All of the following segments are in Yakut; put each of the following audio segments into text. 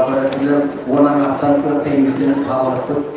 Көрөөччүлэр уон аҥаартан күрэхтэһиибитин хаалларбыт.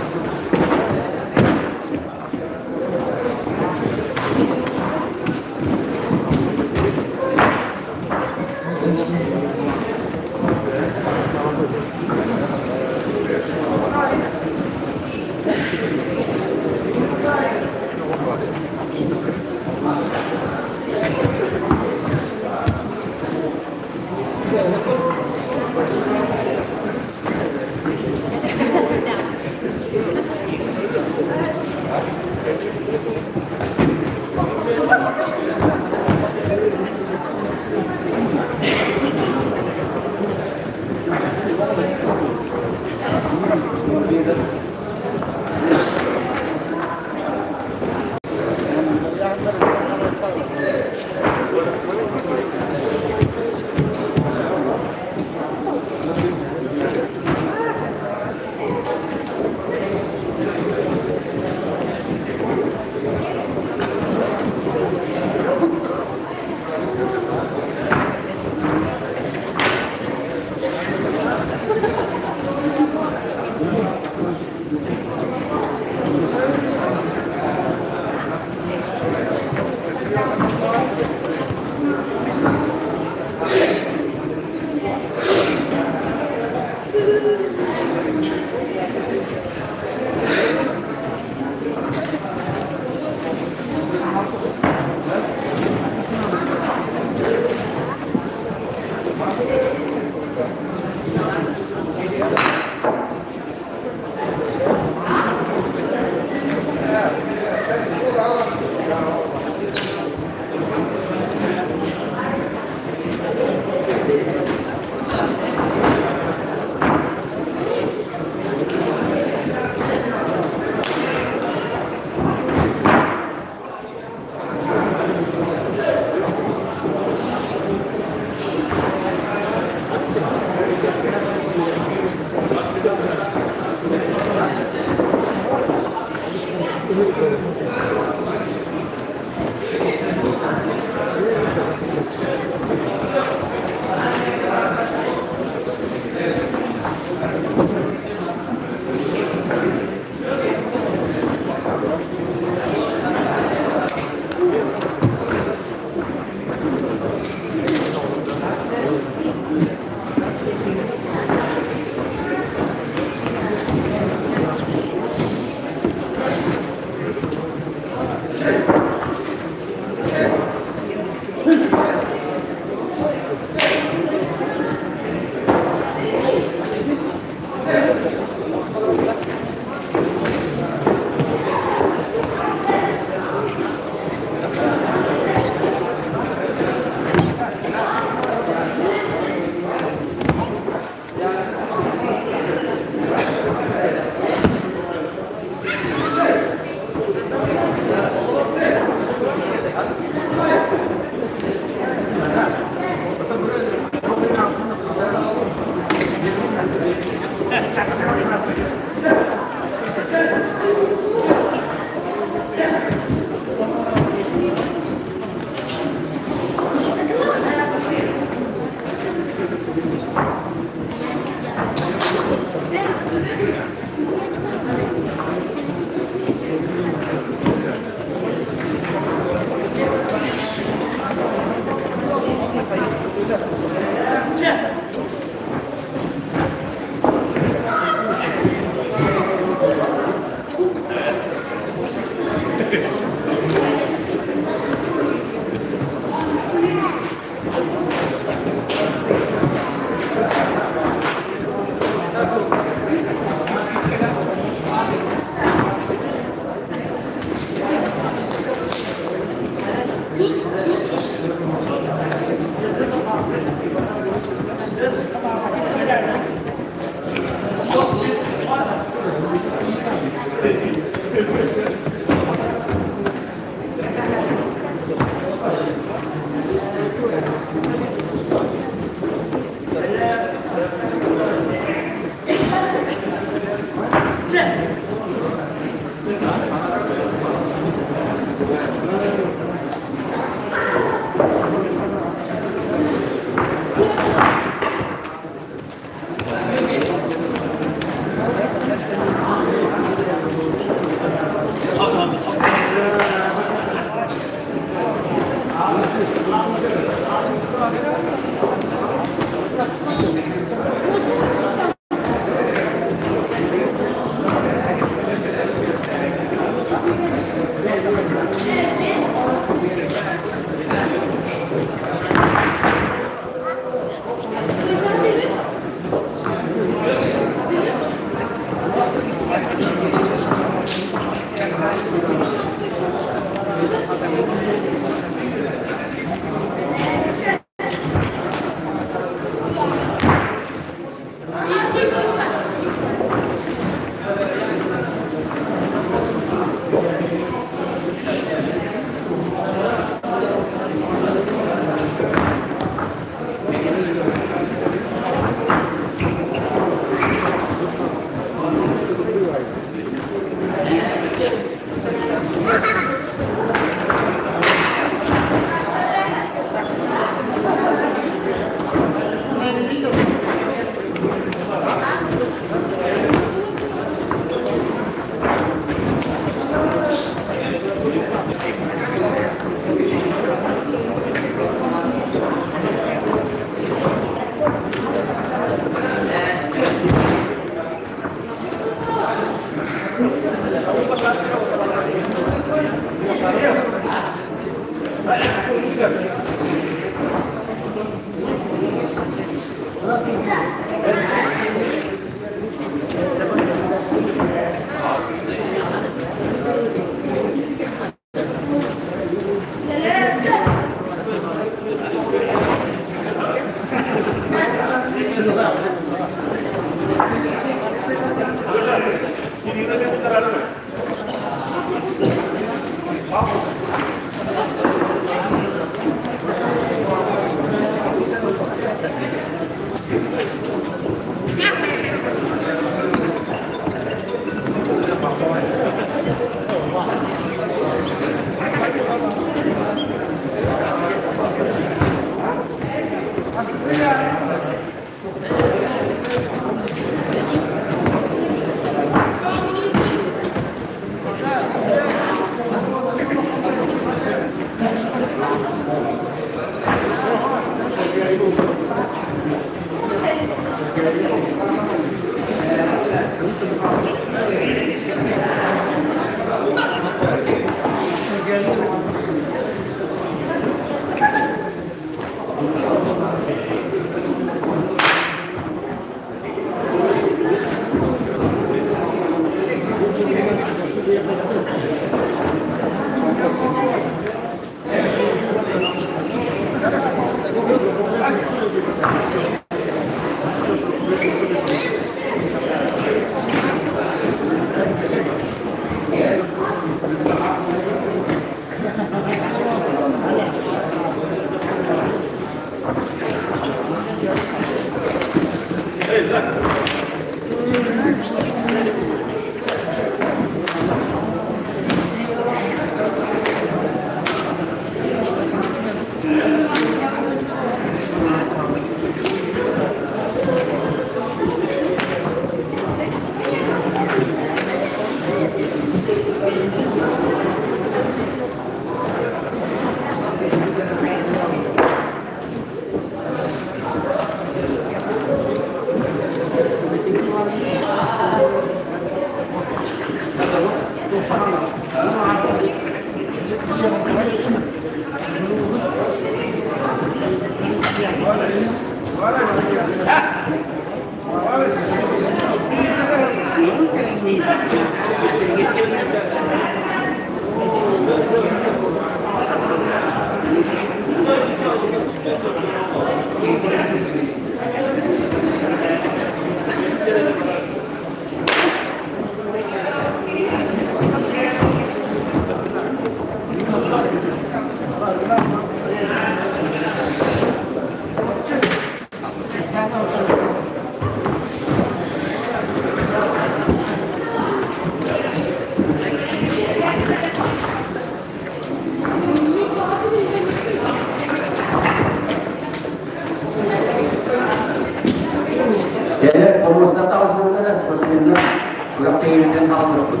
Күрэхтэһиибитин хаалларбыт.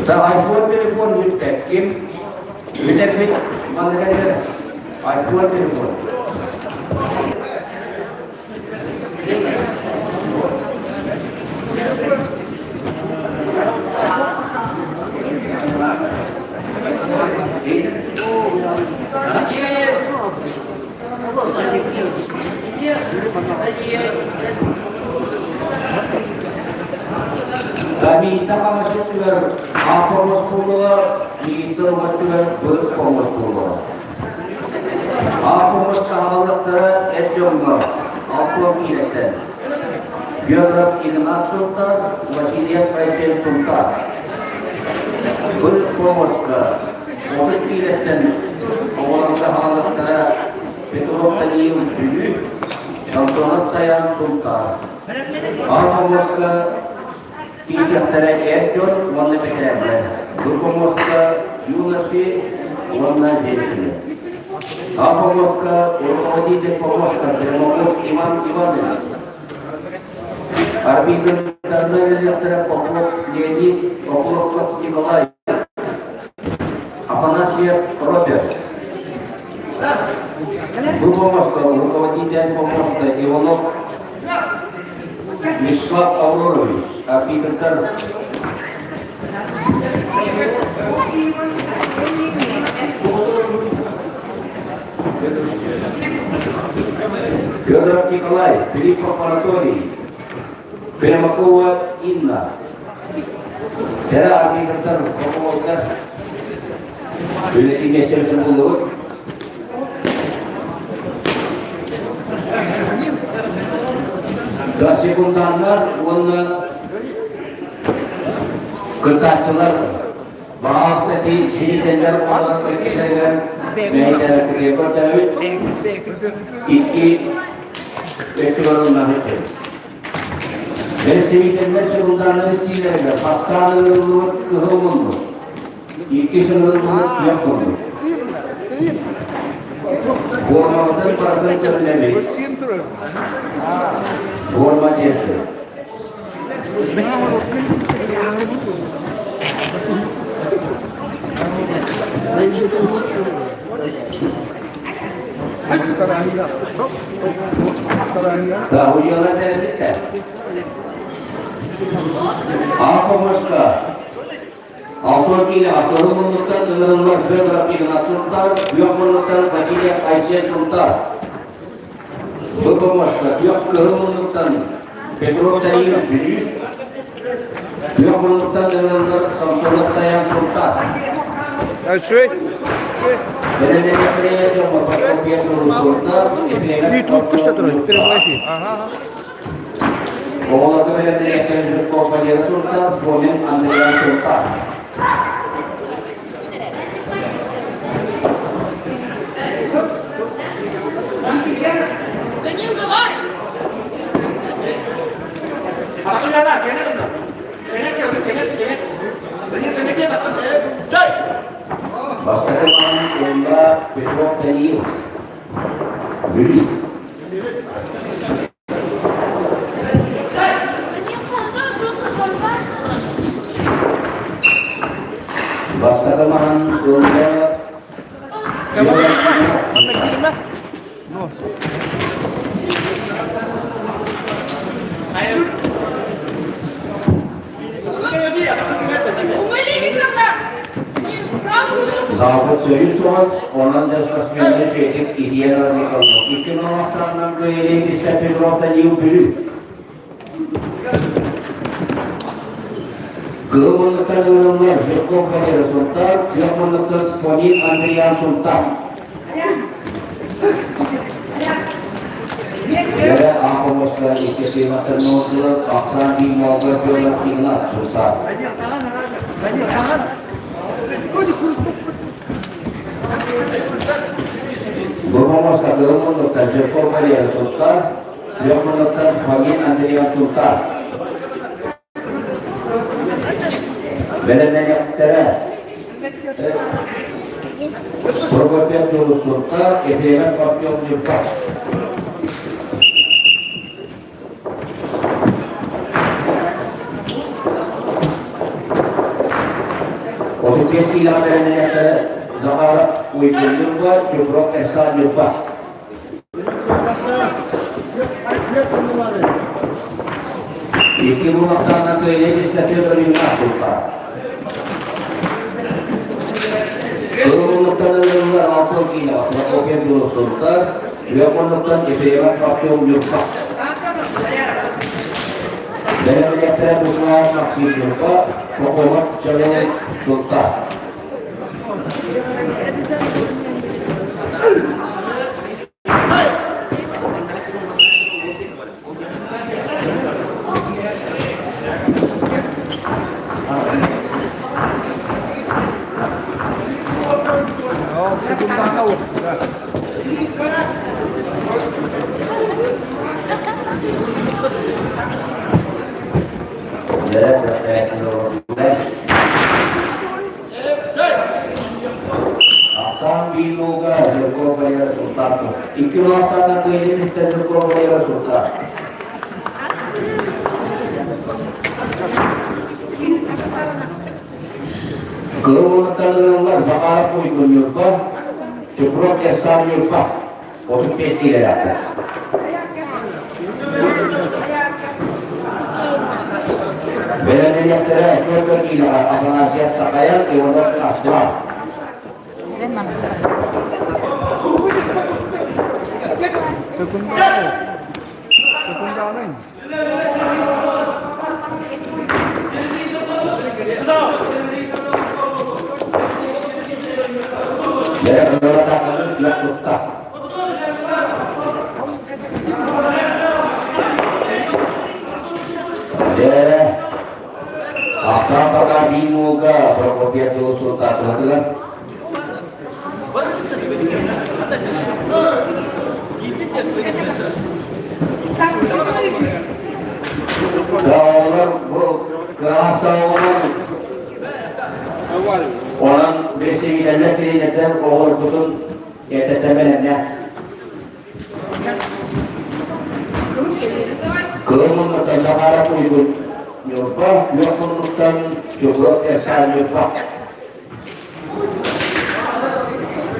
Да, iPhone телефон бүттэ. Ким бүтэрбит манна кэлэр. iPhone телефон. Миитта хаҥас өттүгэр Ааппа оскуолаҕа, Миитта уҥа өттүгэр Бырык оскуолаҕа. Ааппа саҕалыахтара эр дьоҥҥо Алтуон киилэттэн Федоров Игнат Сунтар, Васильев Айсен Сунтар. Бырык хомуска 30 киилэттэн оҕолорго хаалыахтара Петров Даниил Бүлүү, Антонов Саян Сунтаар. Ааппа Киирсиэхтэрэ эр дьон уонна бэтэрээннэр. Бу помостка юноши уонна женщины. А помостка руководитель помостка Пермаков Иван Иванович. Арбитрдарынан үлэлиэхтэрэ Попов Леонид, Попов Николай, Афанасьев Роберт. Бу помостка руководитель помостка Иванов Вячеслав Аврорович, арбитрдар Федоров Николай, Филиппов Анатолий, Примакова Инна. Кэрэ арбитрдар, бокуойдар үлэтин миэстэлэрин буллубут. Да секунданнар уонна кыттааччылар баҕас эти сиэтэллэр уонна иккилэригэр бэйдэрэ көрдөөбүт икки өттүгэр Бэрэстэбиитэллэр секунданнар истиилэригэр бастаан ыҥырыллыбыт кыһыл муннук Икки сылын күөх курдук. Формабытын барытын сөбүлэбит. Форма диэхтэр. Да, уйалар бэрдиттэр. Апомашка Алтан киилэҕэ кыһыл муннуктан ыҥырыллар Федоров Игнат Сунтаар, күөх муннуктан Васильев Айсен Сунтаар. Бу помоста күөх кыһыл муннуктан Петров Таилов Бүлүү, күөх муннуктан ыҥырыллар Самсонов Саян Сунтаар. Ютуб көстө турар, прямой эфир. Оҕолорго бэлэмнэниэхтэрин Жирков Валера Сунтар, Фомин Андриан Сунтар. Данил, давай! Бастакы маҕан уонна Петров Даниил. Бүлүү. Бастакы маһын ылла Залга сөрүн суох, онон да спортсменнар үчүгэйдик итийэн ылаллар. Икки норуоттарынан кыайыы кистэ Петров Даниил Бүлүү. Кыһыл муннуктан ыҥырыллар Жирков Валера Сунтар, күөх муннуктан Фонин Андриан Сунтар. Үөрэ аахоммостор икки тыыматтан ноутулар ахсаан биир Федор Игнат Сунтар. Бу хомуска кыһыл муннуктан Жирков Валера Сунтар, күөх муннуктан Фомин Андриан Сунтар. Бэлэмнэниэхтэрэ. Прокопьев Дьулус Сунтаар, Ефремов Артем Ньурба. 35 киилэҕэ бэлэмнэниэхтэрэ Захаров Уйгун Ньурба, Чупров Эрсан Ньурба. Икки бу ахсаанынан кыайыы Федор Юнак Султан. Кылымынныктан ылыллар алтын киилэҕэ Прокопьев Дьулус Сунтар, Үөкмуннуктан Ефремов Артем Ньурба. Бэлэмнэхтэрэ Руслан Максим Ньурба, Прокопов Чалей Сунтар. Ахсаан биир ууга Жирков Валера Султанов. Икки улаахтаах кыайыы истэн Жирков Валера Султан. Кыыл уонуттан ылыллар Захаров Уйгун Ньурба, Чупров Эрсан Ньурба. 35 киилэлээхтэр. Бэлэмнэниэхтэрэ түөрт киилэҕэ Афанасьев Сахаян, Иванов Аслан. Секундааны. Секундааны. Дьэ, ахсаан пока биир мууга Прокопьев Дьулус Султаатыгар. Даалар бу кыраһассаалынан онон бэсиэдэлэр тириэньэрдэр оҕолорбутун эрдэттэн Кыыл муннуктан Захаров Уйгун Ньурба, күөх муннуктан Чукров Эрсан Ньурба.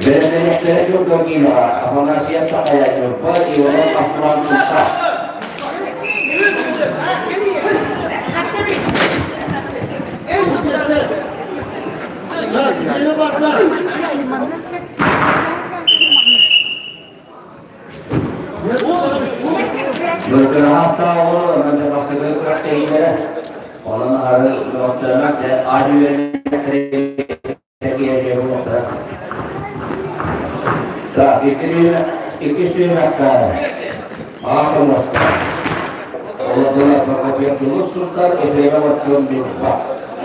Бэлэмнэниэхтэрэ Ньурба киинэҕэ Афанасьев Сахая Ньурба, Иванов Аслан Куста. Быргыраһаастааҕы бастакы күрэхтэһиилэрэ. Онон ары мөҕөттөрүнэн аан үөрэнээччилэр Так, иккис түһүмэххэ аат оҥостор. Олордулар Прокопьев Дьулус Сунтар, Ефремов Артем Ньурба.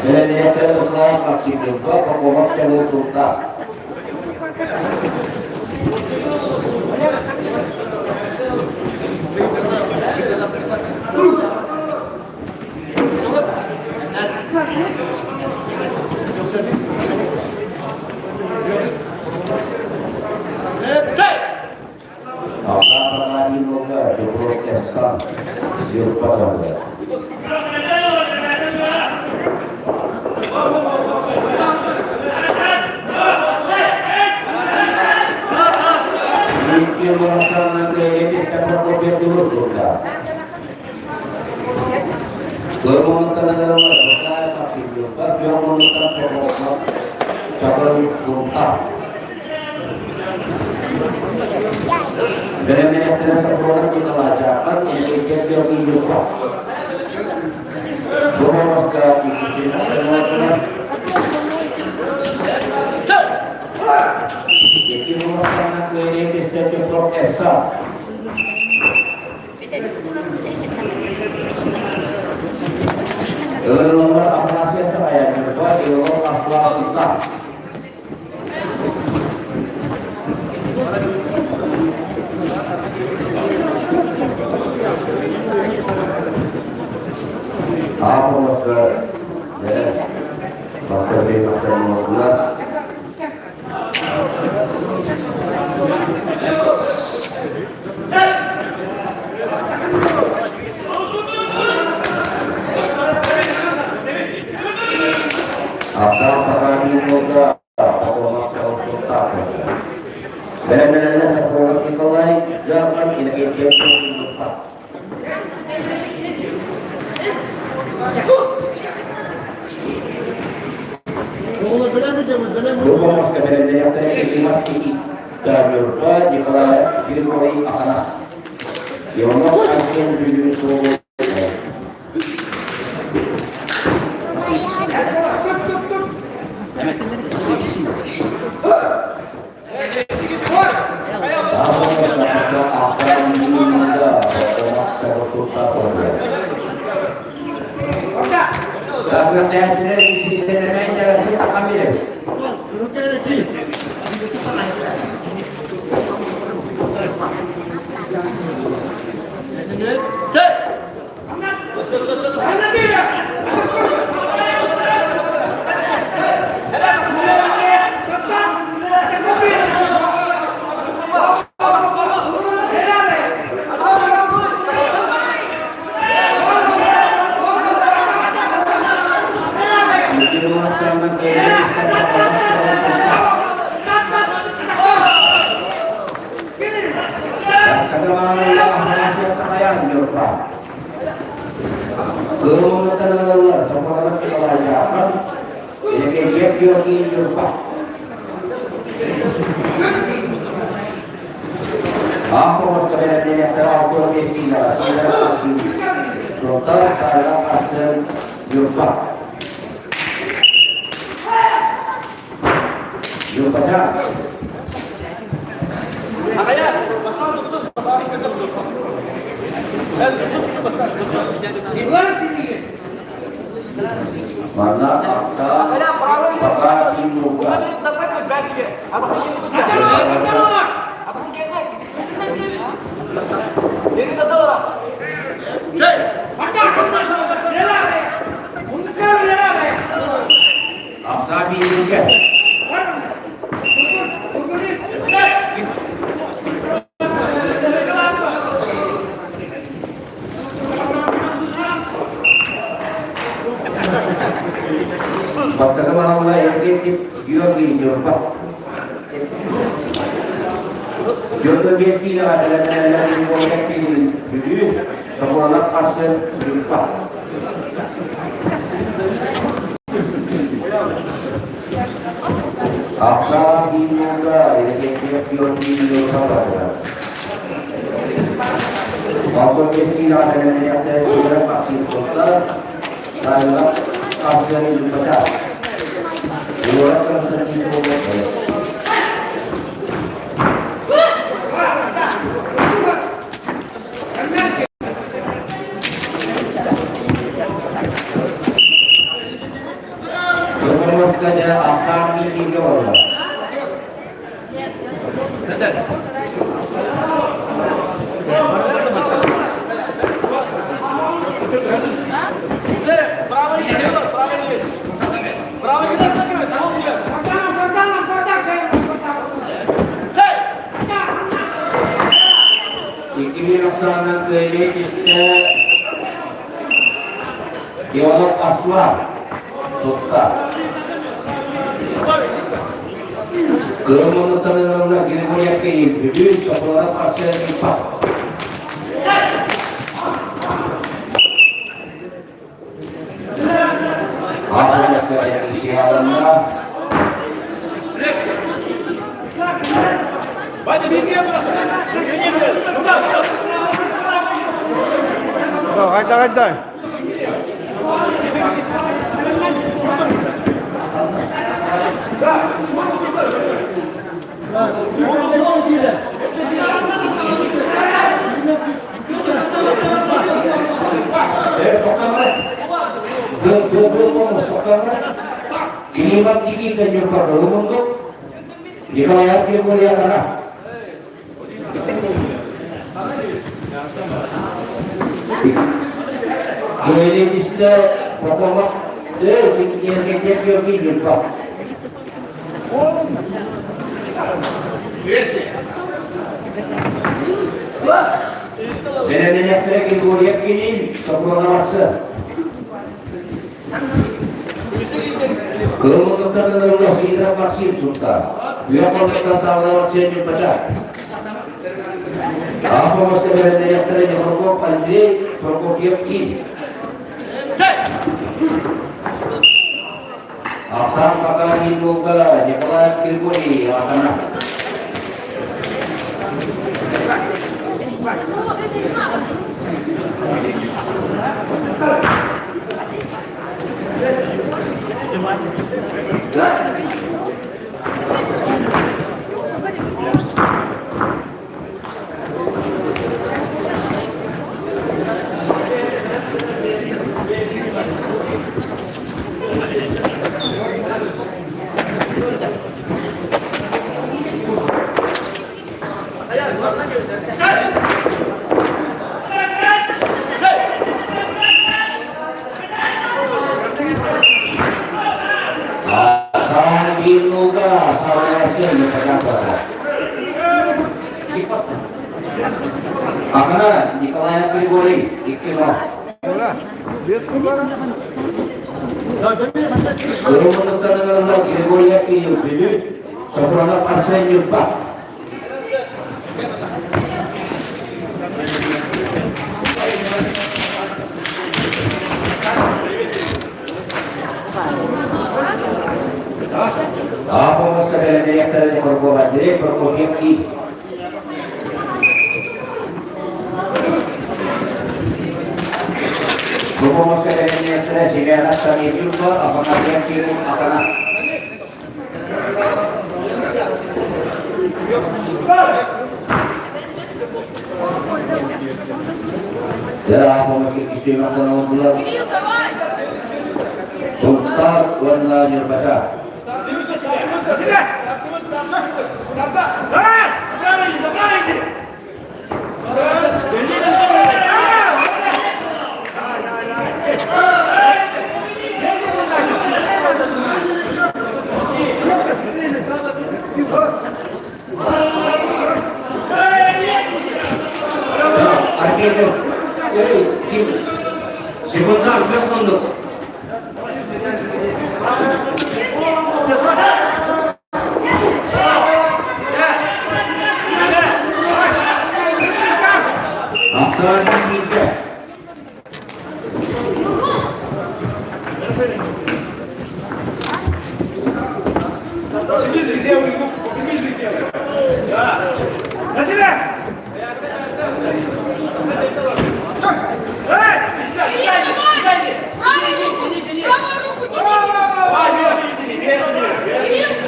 Бэлэмнэниэхтэрэ Руслан Максим Ньурба, Пахомов Чабыл Сунтар. Бэлэмнэниэхтэрэ сокуонун Николайдаахтар Ылыллар Афанасьевтар айаннарга Иванов Аслан Аапылыкка дьэ, бастакы махтаныллар. Бэлэмнэнэллэр Соколов Николай, Дьаархан Иннокентьев Духовка бэлэмнэниэхтэрэ Иван Никитарьевка Николаев Григорий Аханас. Иванов Арсен Бүлүү суолу Манна ахсаан пока ким Ахсаа бииргэ. Бастакы балалла Евгений Георгий Нюрба. Георгий киилэҕэ бэлэмнэнэллэр Бүлүү, Собуолап Арсен Нюрба. Ахсаан Кииннэргэ Евгений Георгий Нюрба барда. Онтон киилэҕэ бэлэмнэниэхтэрэ Сүрэх Максим Сайлар Арсен Нюрбата. Уора Константин Ахсаан кииннэргэ барда. Икки ахсаанынан кыайыы түстэ Иванов Аслан тутта. Кыһыл муннуктан Григорий Акеев Бүлүү Соколов Арсен Иппат. Хайда хайда. Бэлэмнэниэхтэрэ Григорьев Кирилл, Сокуонабасы. Кылыммытыттан ылылла Сидоров Максим Сунтаар. Үөх хонуктан саалалар Сен Ньурбача. Аапомоска бэлэмнэниэхтэрэ Прокоп Андрей, Прокопьев Ким. Ахсаан Бакарин Волга, Николаев Григорий, Атана. Саамбируга Саурасен Патапара. Ахана Николаев Григорий, икки. Кырымытыттан Григорий Кирилл Бүлүү, Сопронов Арсен Ньурба. Аапомоска бэлэмнэниэхтэрэ Прокоп Андрей Прокопьев Киев. Прокопьевка бэлэмнэниэхтэрэ Семенов Самир Ньурба, Афанасьев Кирилл Акана. Сунтаар уонна Ньурбача. Арбитр, эй, ким? Секундар, күөх мундук. Ахсаан бииргэ.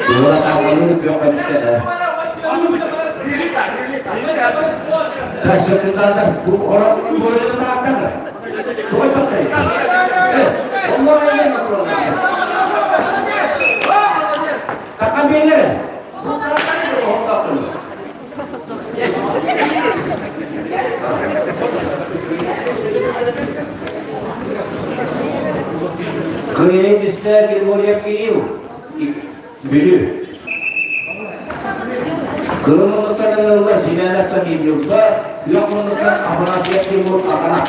Тула күөх көмүскэтэ. Секундардар, бу орон туойун таактан. Той паттай. Какамбелер. Бу таактан хоттоттун. Кыйын түстэ Григорьев Кирилл. Бүлүү. Кыһыл муннуктан ылла Семенов Самир Ньурба, күөх муннуктан Афанасьев Тимур Акана.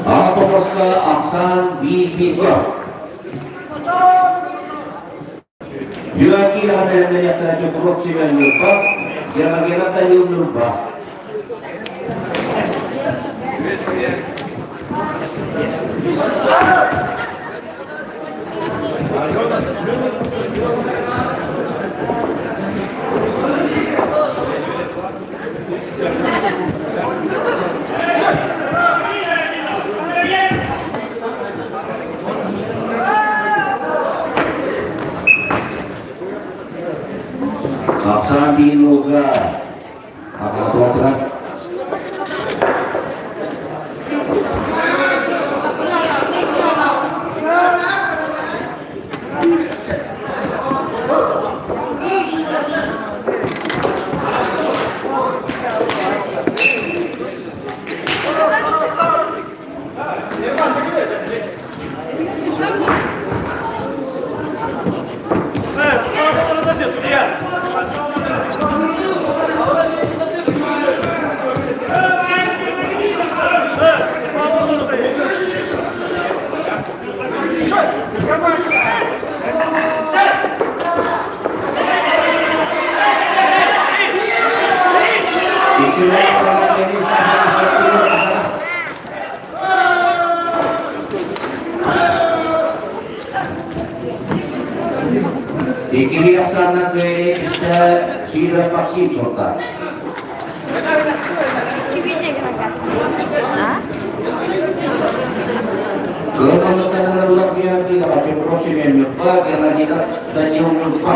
Аапопоска ахсаан биир-биир Юраки лаһа Чокуров Семен Ньурба, Гермогенов Данил Ньурба. Ахсаан биир уолга Акана. Иккиһи ахсаанынан кыайыы түстэ Сидоров Максим Сунтаар. Кыһыл муннуктан Георгий Петров Семен Ньурба, Геннадий Данил Ньурба.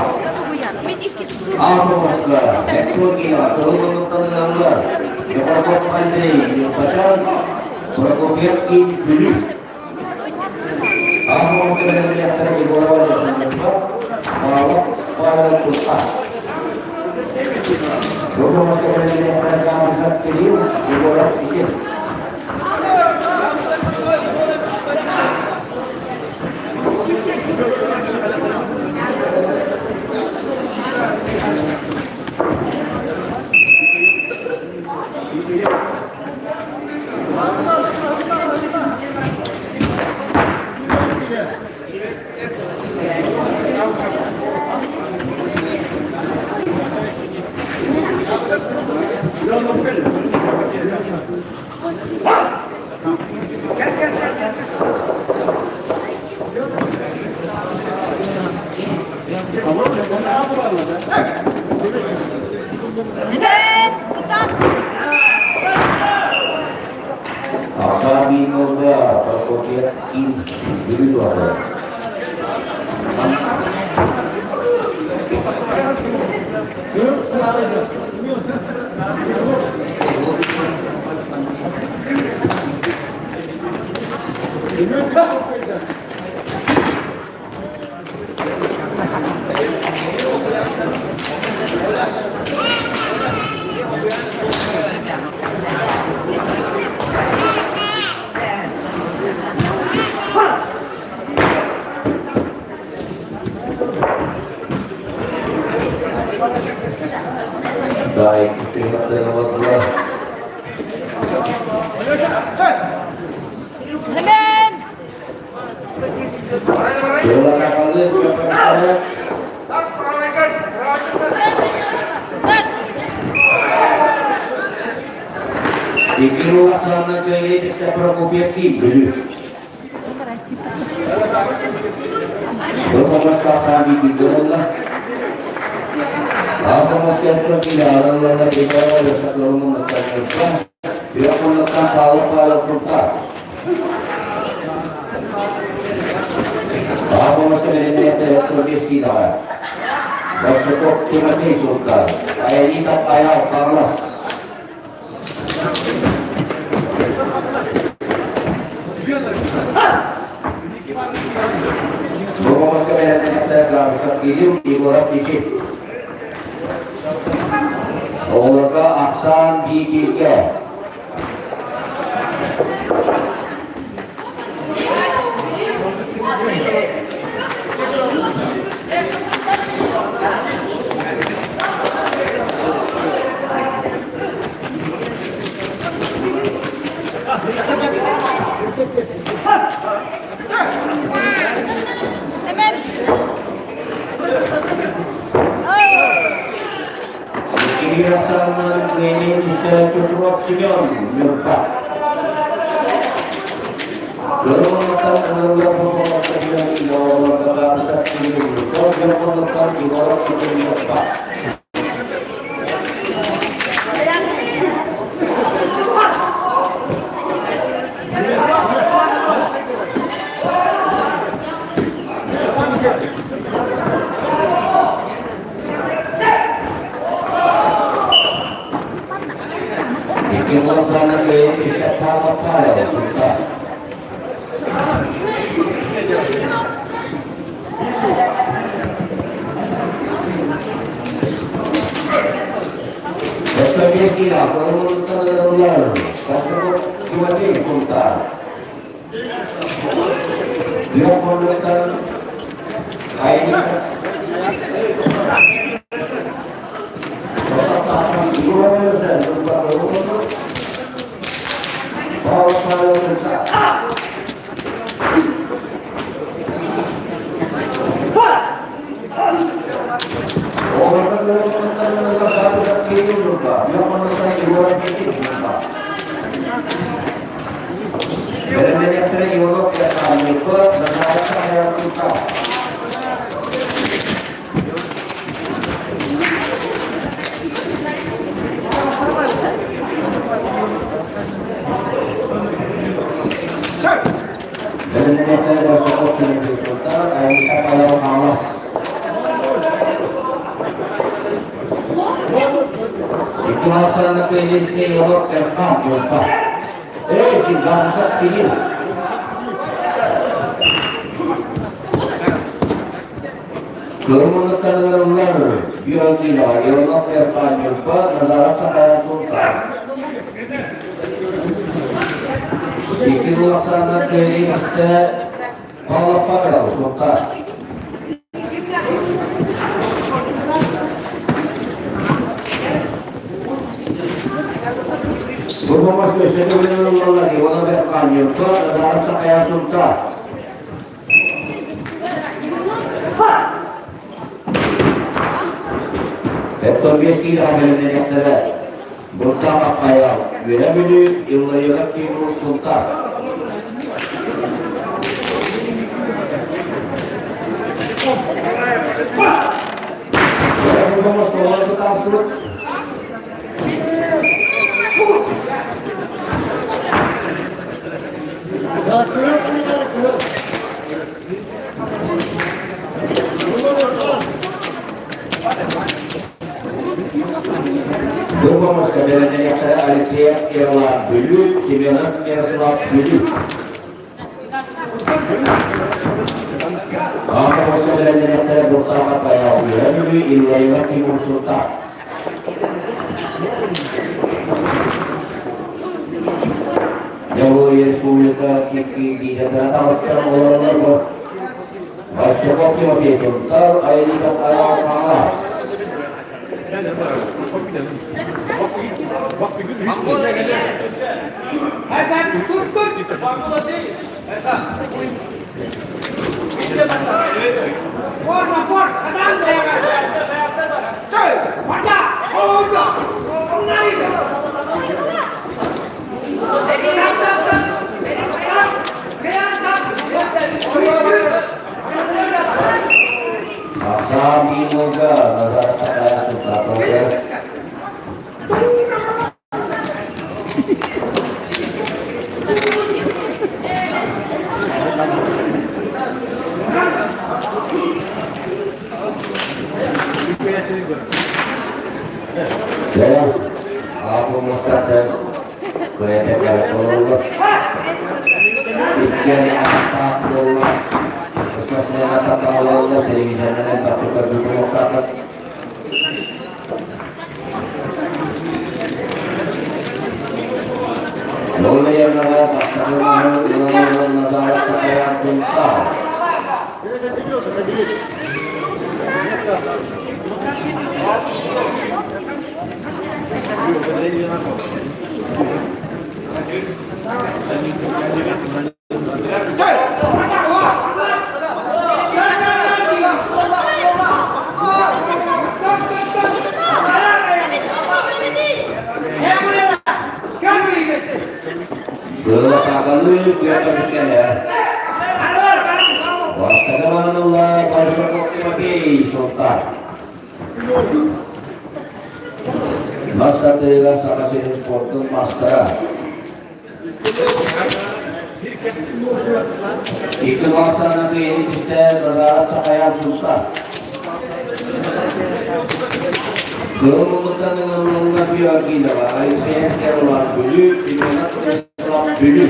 Атомовка, Эктогина, кыһыл муннуктан ыҥырыллар Егоров Андрей Ньурбачан, Прокопьев Ким Бүлүү. Атомовка бэлэмнээхтэрэ Егорова Ньурба, Павлов Павел Кутха. Рудомовка бэлэмнээхтэрэ Гамзат Кирилл, Егоров Исин. Академия Прокопьев Ким Бүлүү. Дай, Икки ахсаанынан кыайыы түстэ Прокопьев Ким Бүлүү. Рукомашка ахсаан бииргэ буолла. Атомовскай килааралларга Егорова Соколовна Үөх Павлов Павел Сунтаар. Атомовскай бэлэмнээхтэр киилэҕэ. Барсуков Тимофей Сунтаар. Аэлита Аял Хаҥалас. Рукомашка бэлэмнээхтэр Габышев Кирилл Егоров Исит. Оҕолорго ахсаан биир-бииргэ. Иккиһи ахсаанынан Ленин Петров Семен Ньурба. Кырыммыттан ылыллар Егоров Ньурба. Икки Павел Сунтаар. Достоевскийга Кырыммыттан Тимофей Сунтаар. Үөх Айни Павел Сунтаар. Бэлэмнэниэхтэрэ Иванов Ньурба, Назаров Сунтаар. кыайыыны Иванов Эрхан Ньурба. Эй, Гамзат Кирилл. Кылмыттан ыҥырыллар Георгиева Иванов Эрхан Ньурба, Назаров Сахаян Султан. Икки ахсааннар кыайыы истэ Павлов Павел Султан. Бу хомос өссө төгүлүн ыллаллар Иванов Эрхан Ньурба, Назаров Сахаян Сунтаар. Эптон 5 киилэҕэ бэлэмнэниэхтэрэ. Буртаах Аппайаал, Үөһэ Бүлүү, Илларионов Тимур Сунтаар. Думамыска бэлэмнэниэхтэрэ Алексеев Ерла Бүлүү, Семенов Мирослав Бүлүү. Ааммыска бэлэмнэниэхтэрэ Буртаха Паял Үөһэ Бүлүү, Илларионов Тимур Сунтаар. Дьоруой Республика киирдиитэ таҕыстар олороллор. Большаков Тимофей Сунтар, Айриков Айаал Хаҥалас. Махсаа Миинолга Назар Такая Сунтар. Дьэ, аапуммустартан бэйэтэ толоруллар. Иккиэн ааттаах буолла. Спортсменнар таалаллар, телевизорынан баппы көрбүт буолуохтаахтар. Лоллайарнаҕа бастакы Назаров Сахаян Сунтаар. Кыылатааҕалыы күөккэ Бастакы маанылла Большаков Тимофей Сунтаар. Мас атыыга Саха сирин спордун маастара. Икки маастарынан кыайыы Назаров Сахаян Сунтаар. Кыыл мулуттан ыҥырыллар Георгиева, Алексеев Ерулан Бүлүү, Семенов Станислав Бүлүү.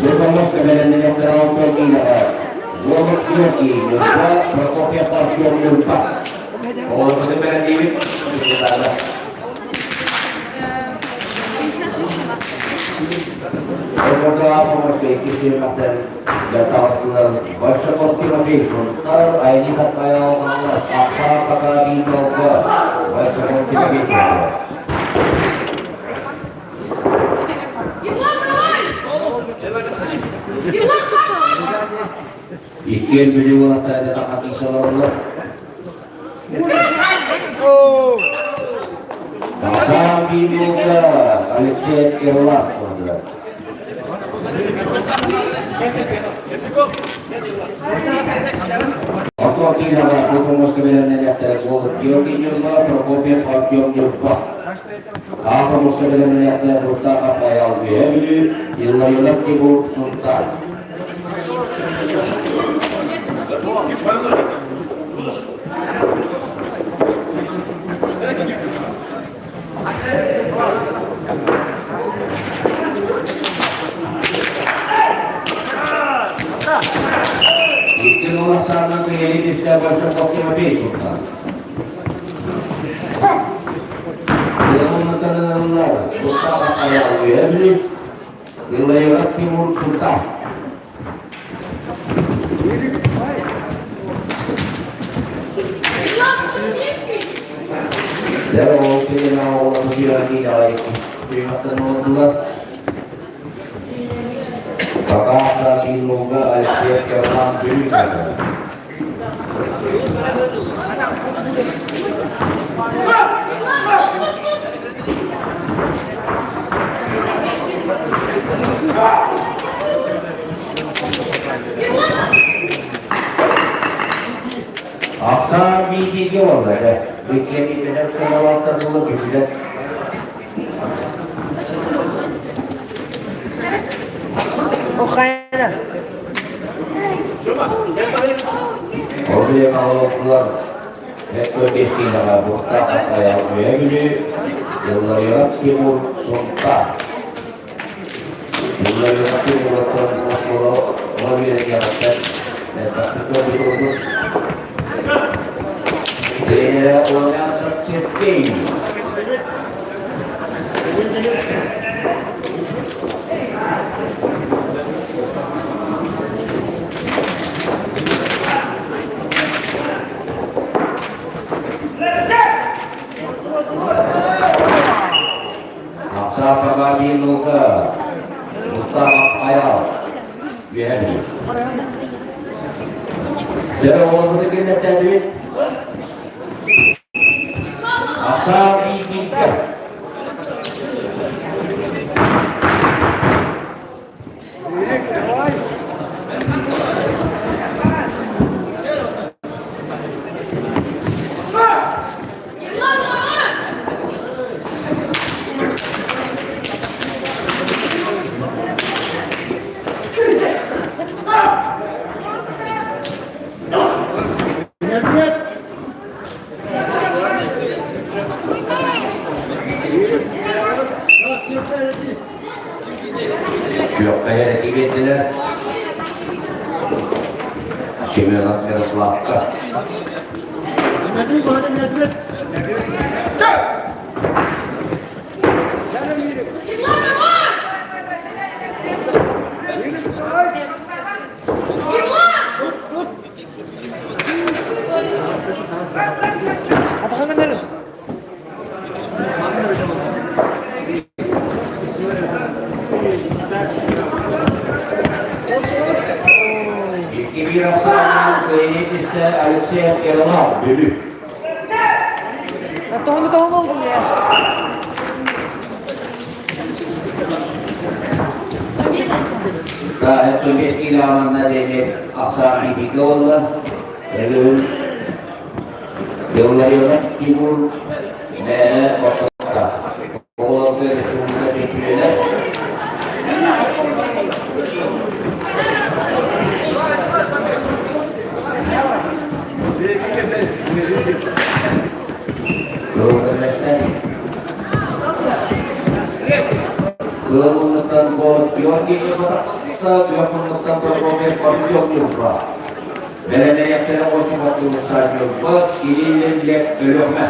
Бу бэлэмнэниэхтэрэ Георгиева, Уолук Георгий, Ньурба, Прокопьев Артем Ньурба. Оҕолорбутун бэлэмниибит. Большаков Тимофей Сунтар, Айни Хатпаял Ахса Пакаби Толга, Большаков Тимофей Сунтар. Иккиэн Бүлүү уолаттара тахатыысаларылар. Басан Бимулга Алексей Кирлат көрдүлэр. киилэҕэ Кутумуска бэлэмнэниэхтэрэ буолбут Георгий Ньурба, Прокопьев Артем Ньурба. Аахамуска бэлэмнэниэхтэрэ Буртаах Аппайаал Үөһээ Бүлүү, Илларионов Тимур Сунтаар. Икки сыл ахсаанынан кыайыы түстэ Большаков Тимофей Султан. Тыаммытын ыллар Тустаах Айаал Үөһээ Бүлүү, Илларионов Тимур Султан. Дьэ, ол киһи оҕолору сүрэҕин аҕай кыйматтан олордулар. Пока Саакинлуга Алексеев Керман Бүлүү Ахсаан биирдиигэ буолла этэ. Иккиэннэр сыаналаахтар буола түстүлэр. Охайна. Ол диэн олохтулар Өттө Буохтаах Айал Үөһээ Бүлүү, Илларионов Тимур Сунтаар. Илларионов Тимураттан оскуола оҕо үөрэниэҕиттэн элбэхтик көрбүт курдук. Тренерэ Румянцев Сергей. Ахсаапаҕа биир нуука Мустаах Айал Үөһээ Бүлүү. Дьэ, оҕолорбутун киллэртээтибит. Ахсаан биир Күөххэ эрэ биэрдилэр. Семенов Ярославка. Атахыңын Икки биир ахсаанынан кыайыы түстэ Алексей Иванов, Бүлүү. Тоһуну тоһун olдum ya. Өттүбэс киилэҕинэн диэри ахсаан бииргэ буолла. Өлөөн Илларионов Тимур мээнэ босхолоохто. Оҕолорго республика чөмпүйүөнэ. Ыал муннуктан Георгий Ньурбатахта, Күөх муннуктан Прокопьев Артем Ньурба. Бэлэмнэниэхтэрэ Осипов Ньурба, Кириллин Лев Өлүөхүмэ.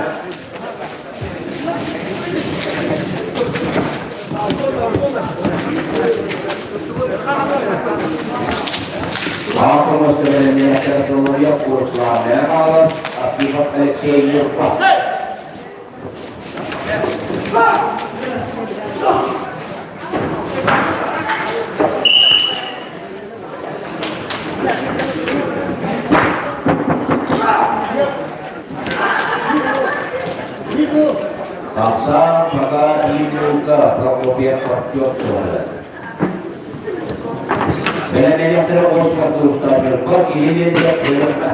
Аахымас бэлэмнэниэхтэрэ Соловьев Руслан Михайлов, Архипов Алексей Ньурба. Тахса пока Илюка Прокопьев Артем туһалар. Бэлэмнэниэхтэрэ Осипов Руслан Ньурба, Кириллин Лев Өлүөхүмэ.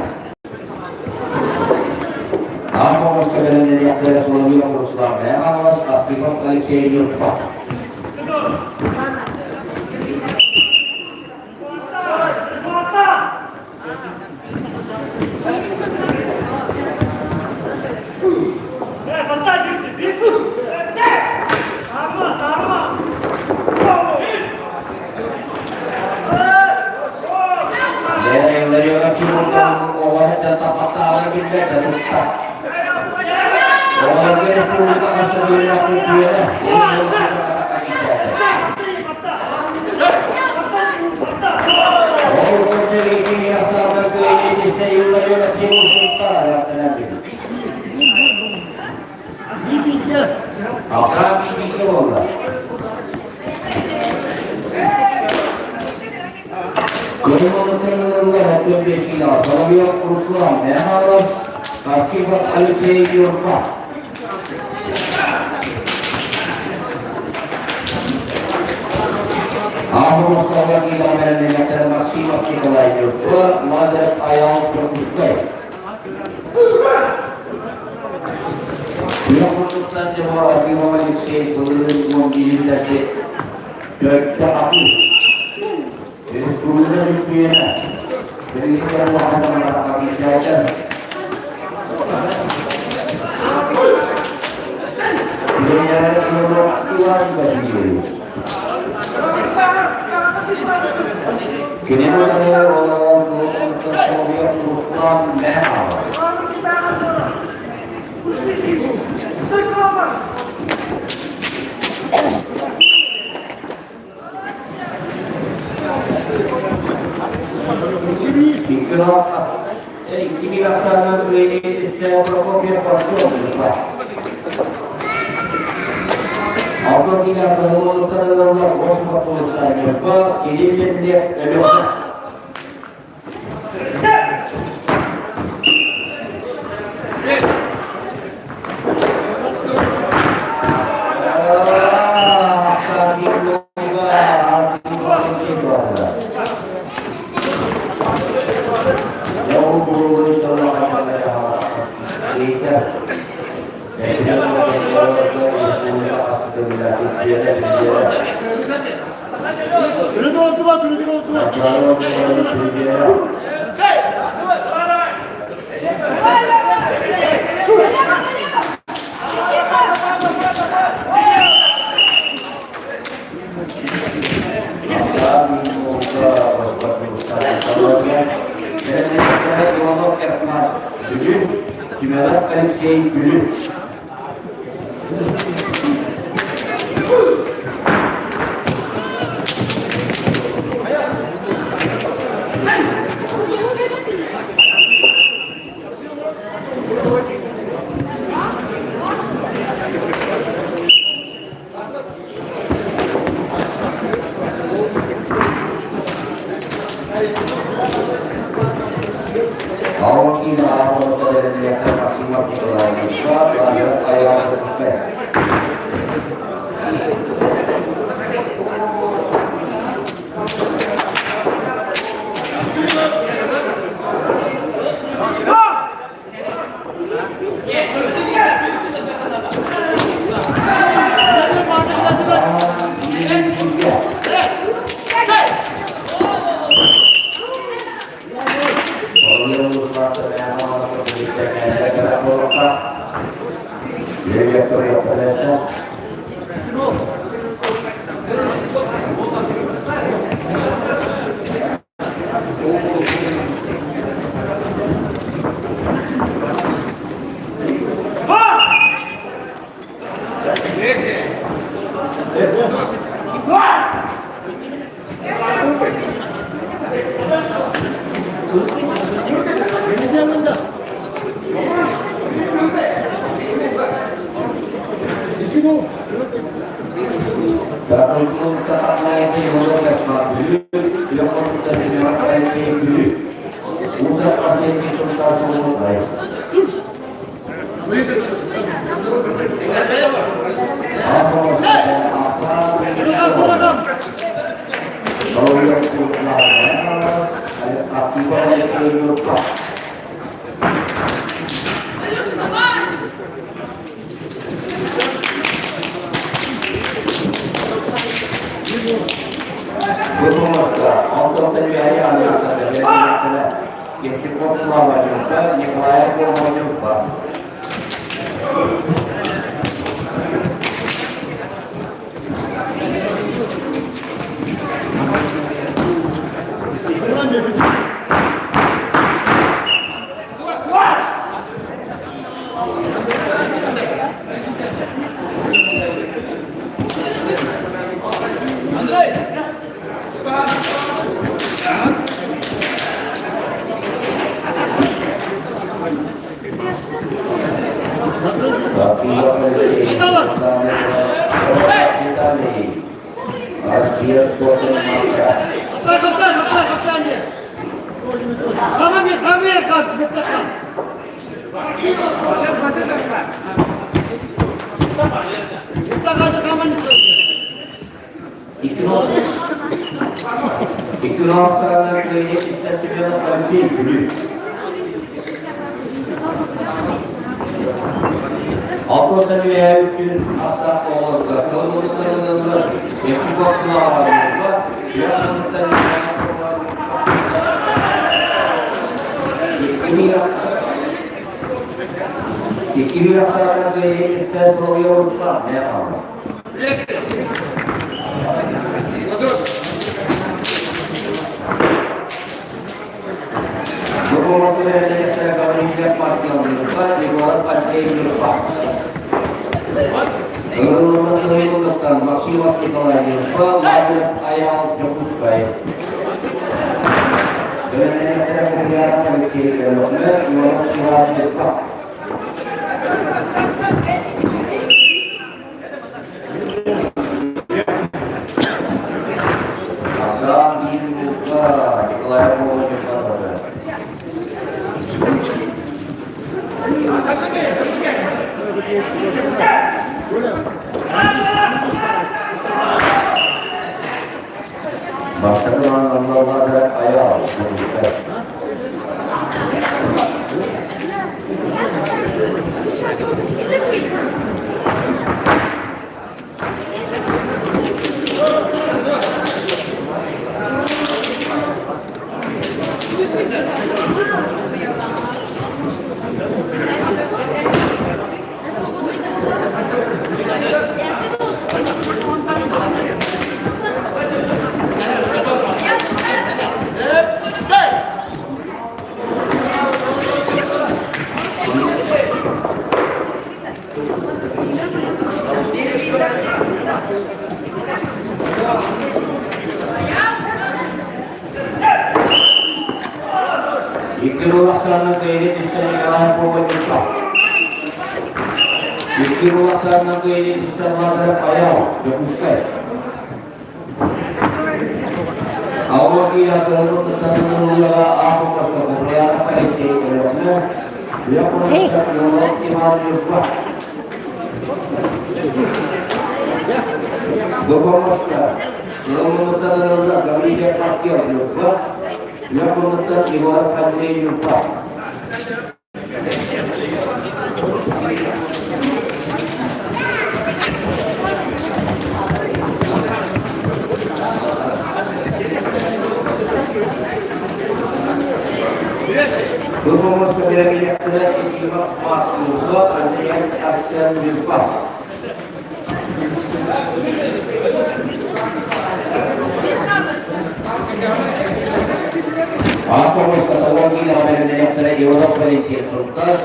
Аан бэлэмнэниэхтэрэ Соловьев Руслан Михайлов, Архипов Алексей Нюрков. Алексей Юрков. Максимов Николай Юрко, Лазарев Аял Прокускай. Алексей Ньурба, Николаев Буома Ньурба. Алексей Бүлүү. Алтан үөһээ күн астаах оҕолорго кылыммыттан Якубовслава Икки ахсаана кыайыыттан Соловьевтан мэ хаалла. Максимов Николай Лазарев Аял Дьокуускай. Бастакы Аналлаах Айаал Дьокуускай. Икки улахсаанын кыайын истэн Николай Павловича. Икки улахсаанын кыайын истэн Лазарев Аял, Дьокуускай.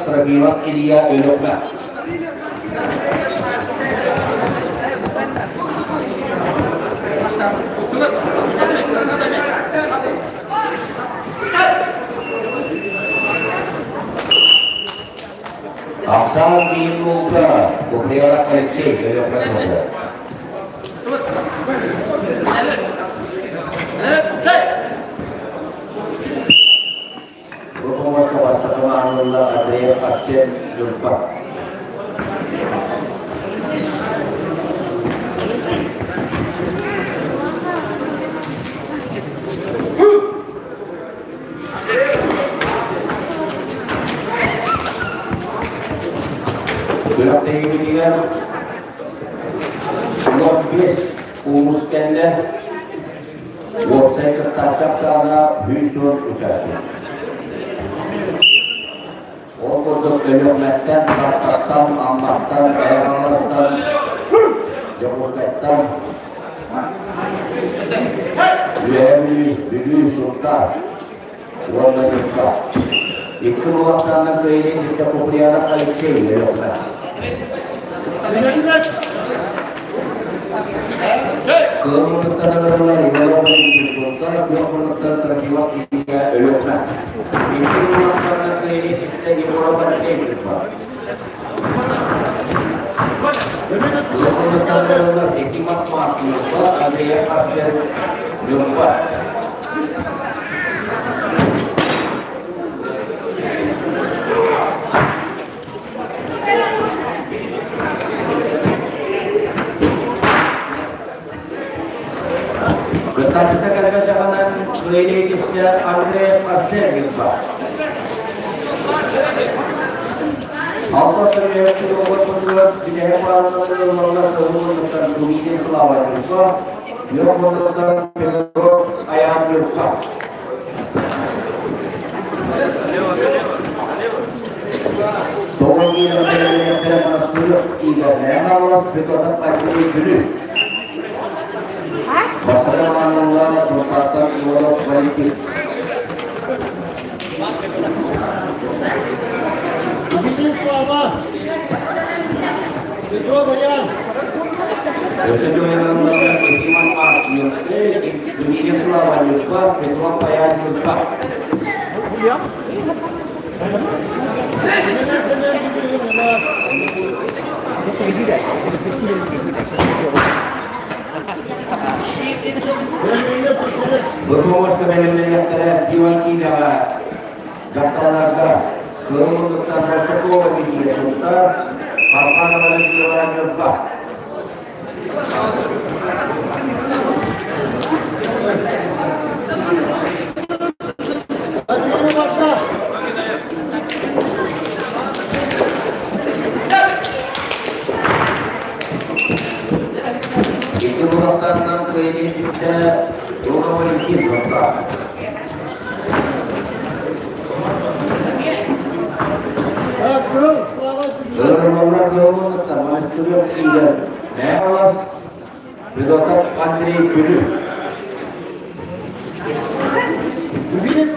Трофимов Илья Өлөкмө. Ахсаан биир булка Куприяров Алексей Өлөкмө туһугар. Бу хомуска бастакы маанылла Андреев Арсен Ньурба. Күрэхтэһиибитигэр 15 уус кэллэ. Уопсай кыттааччы ахсаана 110 участник. Өлүөхүмэттэн, Тааттаттан, Амматтан, Мэҥэ Хаҥаластан, Дьокуускайтан, Үөһээ Бүлүү, Бүлүү, Сунтаар уонна Ньурба. Икки улаханна кыайыы кытта Куприянов Алексей Өлүөхүмэ. Кыыл муннуктарынан Иванов Сунтаар, күөх муннуктар Трофимов Илья Өлүөхүмэ. Икки улаханна кыайыы кытта Егоров Алексей Ньурба. Кыыл муннуктарынан Якимов Марк Ньурба, Андреев Арсен Ньурба. Кыттааччыта кэлбэтэҕинэн кыайыы түстэ Андрей Арсен Ньурба. Алта сырыйаччы оҕотугар бүтэһик бааллары ылаллар тылын Дмитрий Слава Ньурба, Үөх муннуктан Петров Айаан Ньурба. Тоҕо киирэн Монастырев Игорь Леонов, Петров Андрей Бүлүү. Бастакы маанылла Сунтаартан Иванов Валентин. Победил Слава! Петров Аян! Өссө дьоһуннарга Иван Маркин, Дмитрий Слава Ньурба, Петров Аян Ньурба. Бу туоска бэлэмнэниэхтэрэ Диван киинэҕэ дьахталларга кыыл муннуктан Ростокова киһигэ туттар Парфанова Людмила Ньурба. Икки мурахтарынан кыайыы түстэ Руна Валентин Нурба. Ырылаллар кыһыллыбыттар Монастырев сиигэр Михайлов, Федотов Андрей Күлү. Президент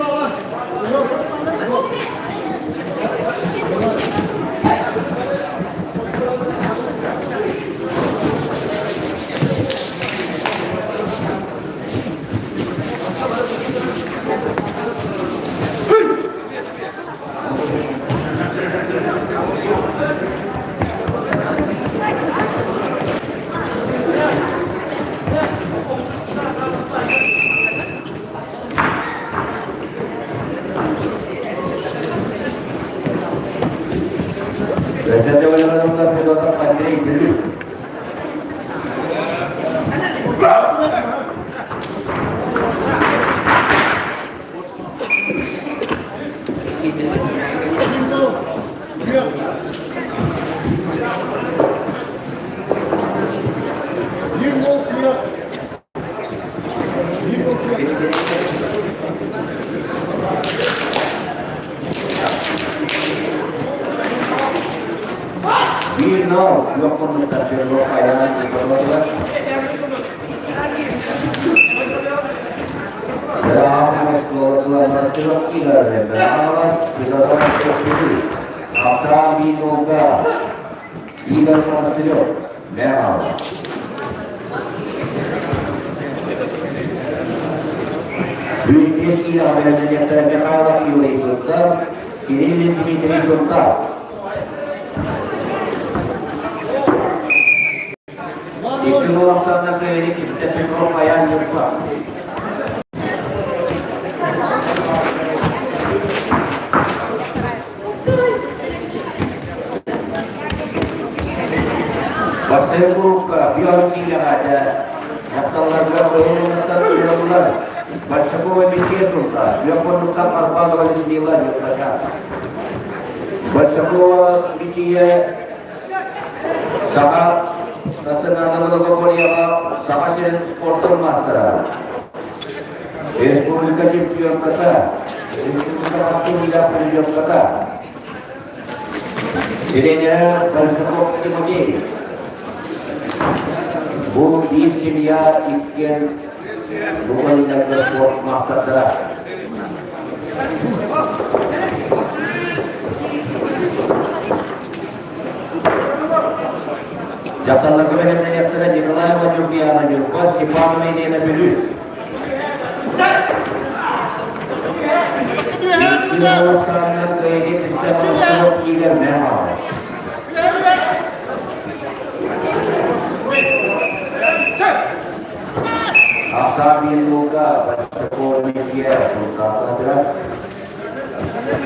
Федотов Андрей Күлү. Биир нол күөх муннуктар Петров айанын ыыталлар. Игорь Монастырев, Михайлов. Бүйтпес киинэҕэ бэлэмнэниэхтэрэ Михайлов Юрий Сунтар, Кириллин Дмитрий Сунтар. Икки улахсанна кыайыы киһитэ Петров Аян Ньурба. Бастайы курукка бион киинэҕэ дьахталларга ойуулуктар ыйаллар. Большакова Михаил Султа, Леопольдуктар Арбанова Людмила Ньурбача. Большакова Михия Саха национальнай многоборьеҕа Саха сирин спортун маастара, республика чемпионката, республика хапсыһыылаах призерката. Тренер Большаков Тимофей. Бу биир семья иккиэн букалинарга спорт маастардара. Дьахталларга бэлэмнэниэхтэрэ Николаева Ньургуяна Ньурба, Степанова Елена Бүлүү. Ахсаан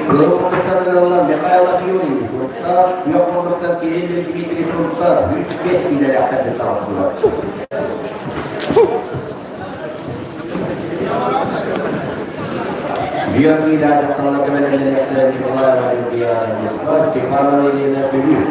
Кыыл Михайлов Юрий, Сунтар, Күөх муннуктан Кириллин Дмитрий Сунтар, 105 киилэлээхтэргэ таҕыстылар. Биир дьахталлар көмөлөрүнэн Николай Валентинович, Степанова Елена Бүлүү.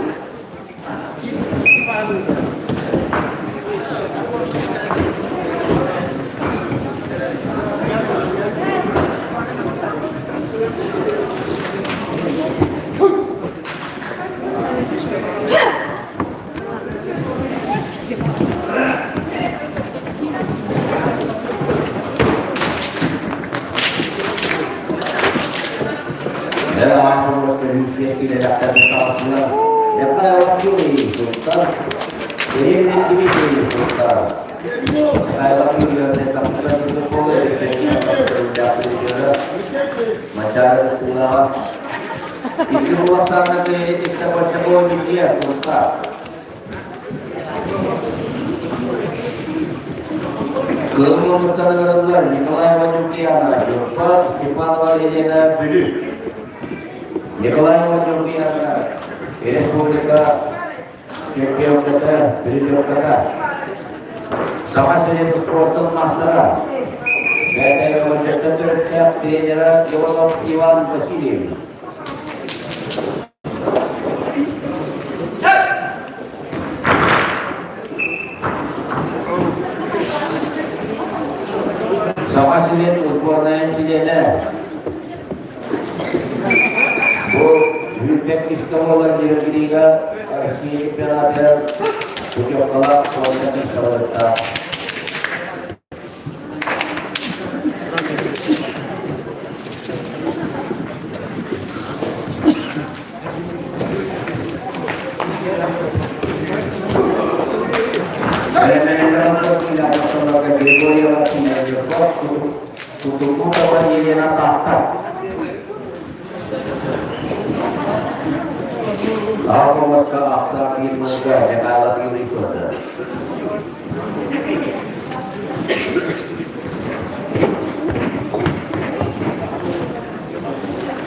Кыыл Николаева Ньургуяна, Дьурба, Степанова Елена Бүлүү. Николаева Ньургуяна, республика чемпионката, призерката, Саха сирин спортун маастара, Бэйэ төрүттээх тренера Иванов Иван Васильевич. Саха сирин сборнайын чилиэнэ. Бу Үүрбэк буолар Нерюнгрига Россия чемпионатыгар путевкалаах спорка миэстэлэриттаах. Григорьева Тутукутова Елена Таатта. Аапамаска Ахсаа Кирманга Михайлов Юрий Федоров.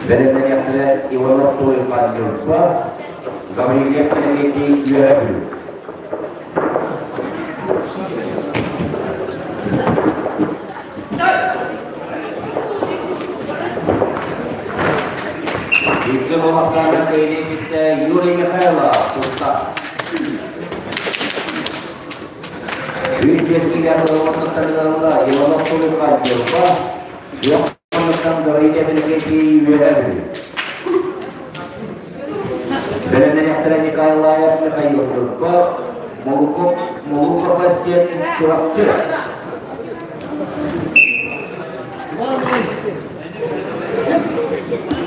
Бэлэмнэниэхтэрэ Иванов Туйхан Ньурба, Гаврильев Иннокентий Үөһээ Бүлүү. Икки Александр Кирилловичтэ Юрий Михайлов тутта. Үс биэс ылла Иванов Туйхан Ньурба, Үөх Гаврильев Иннокентий Үөһээ Бүлүү. Бэлэмнэниэхтэрэ Николаев Михаил Ньурба, Молуков Молукова сиэн Чурапчы.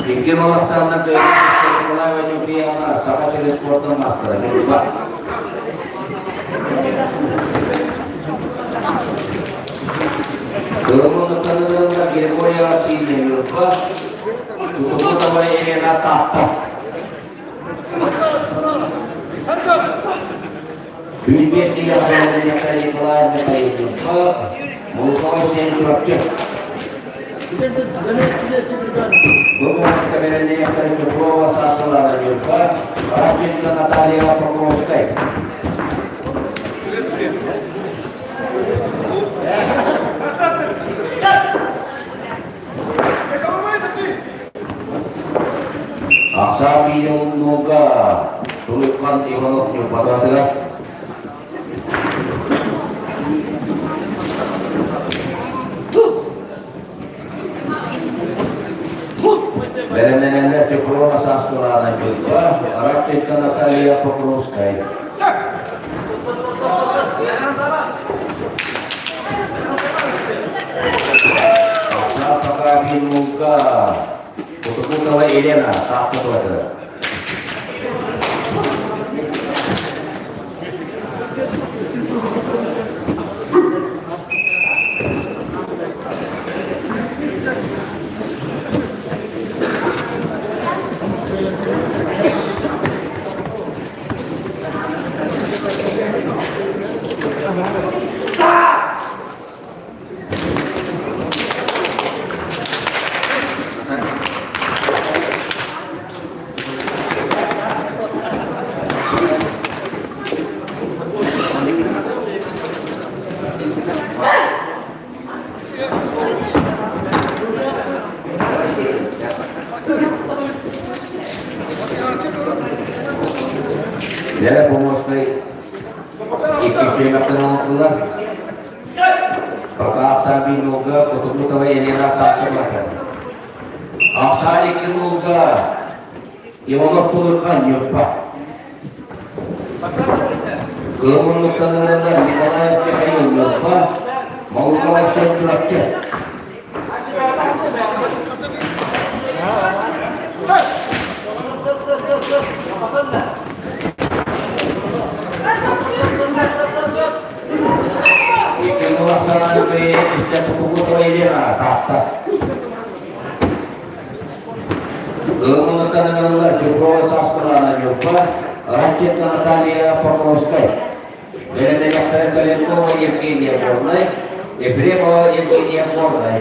Икки Александр Николаева Ньургуяна Саха сирин спортун маастара Ньурба. Кылымын Григорьева Васильевна Ньурба, Тутукутова Елена Таатта. Күнбет Николай Михайлович Молокова сен Чурапчы. Бұл Чупрова Саатылана Ньурба, Радченко Наталья Покровская. Ахсаа Миллионнуга Тулукхан Иванов Ньурбатыгар. Бэлэмнэнэллэр. Чупрова Сааскылаана Ньурба, Арактика Наталья Покровская. Пока Минулга, Кутукутова Елена, Сааскылаана. Дьэ, помощнай икки түһүмэхтэн оҥордулар. Пока Сабинога, Кутукутова Елена Таатырмата. Ахсаан икки нулга Иванов Тулурхан Ньурба. Кыаммыттаныралар Николаев Михаил Ньурба, Молукова Чурапчы. Икки нулахсаан бэйэ истэ Кутукутова Елена Таатта. Ылыммыттарыналлар Чупрова Саспылаана Ньурба, Ракетна Наталья Покровская, Бэлэмнэнэхтэрэ Коленкова Евгения Горнай, Ефремова Евгения Горнай.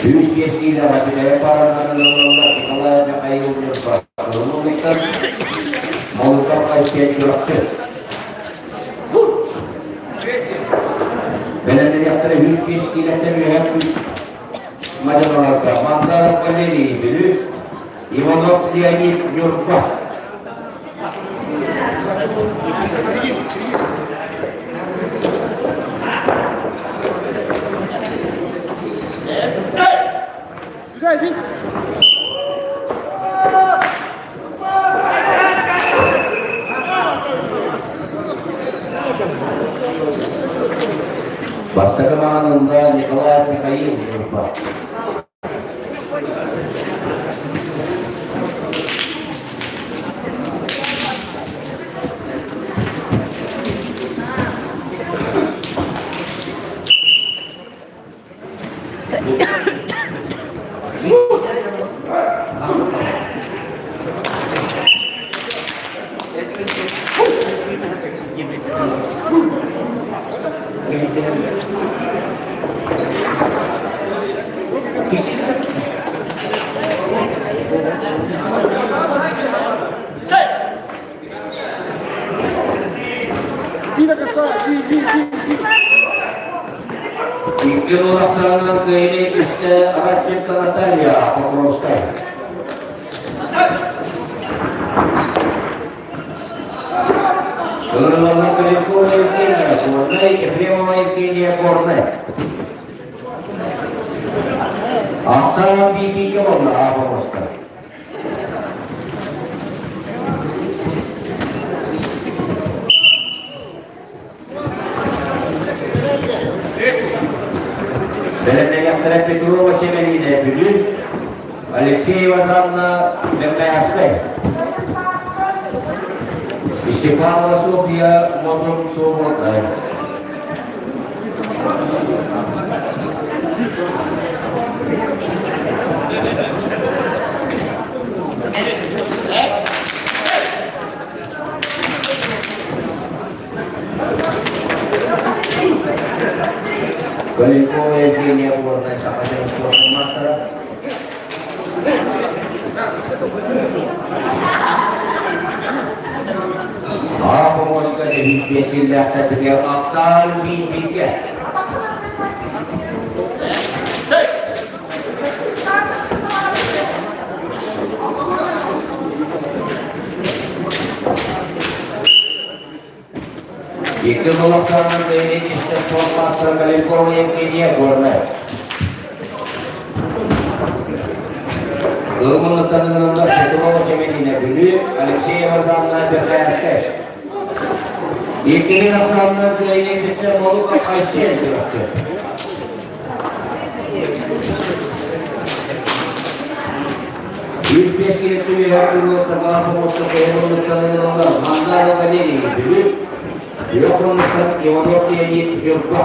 Үс биэстиилээх Бүтэйэ параннарынан Николай Михаил Ньурба, Ылыммыттар Молотов Айсен Чурапчы. Бэлэмнэниэхтэрэ 105 киилэттэн үөһэ күүс мадьаналарга Мандаров Валерий Бүлүү, Иванов Леонид Ньурба. Сюда иди. Бастакы маҕанында Николаев Михаил Ньурба. Иди до конца, иди, иди, иди. Икки улахсаанынан кыайыы түстэ Ракетка Наталья Покровская. Ыллана Калифорния Евгения Горнай, Ефремова Евгения Горнай. Оксана Бибиевна Покровская. Бэлэмнэниэхтэрэ Петрова Сэмэниинэ Бүлүү, Алексеева Жанна Бэрбээхтэй, Степанова Софья Модун Суобурдай. Калинкова Евгения Горнай Саха сирин спордун маастара. Аапомуоска дьиһийбиэтиллээхтэрбитигэр ахсаан биирбиккэ. Икки олохтоох бэйэни истэр суоллаахтар Калинкова Евгения Горнай. Кылмыттанынаннар Петрова Семенина Бүлүү, Алексеева Жанна Бэрдээхтэй. Иккилин ахсаанынан кыайыы түстэ Молуков Айсен Чурапчы. 105 килэттэ үөһэ куруоттарга помоста кыайын Мандаров Валерий Бүлүү, Йоханнсан Иванов Леонид Ньурба.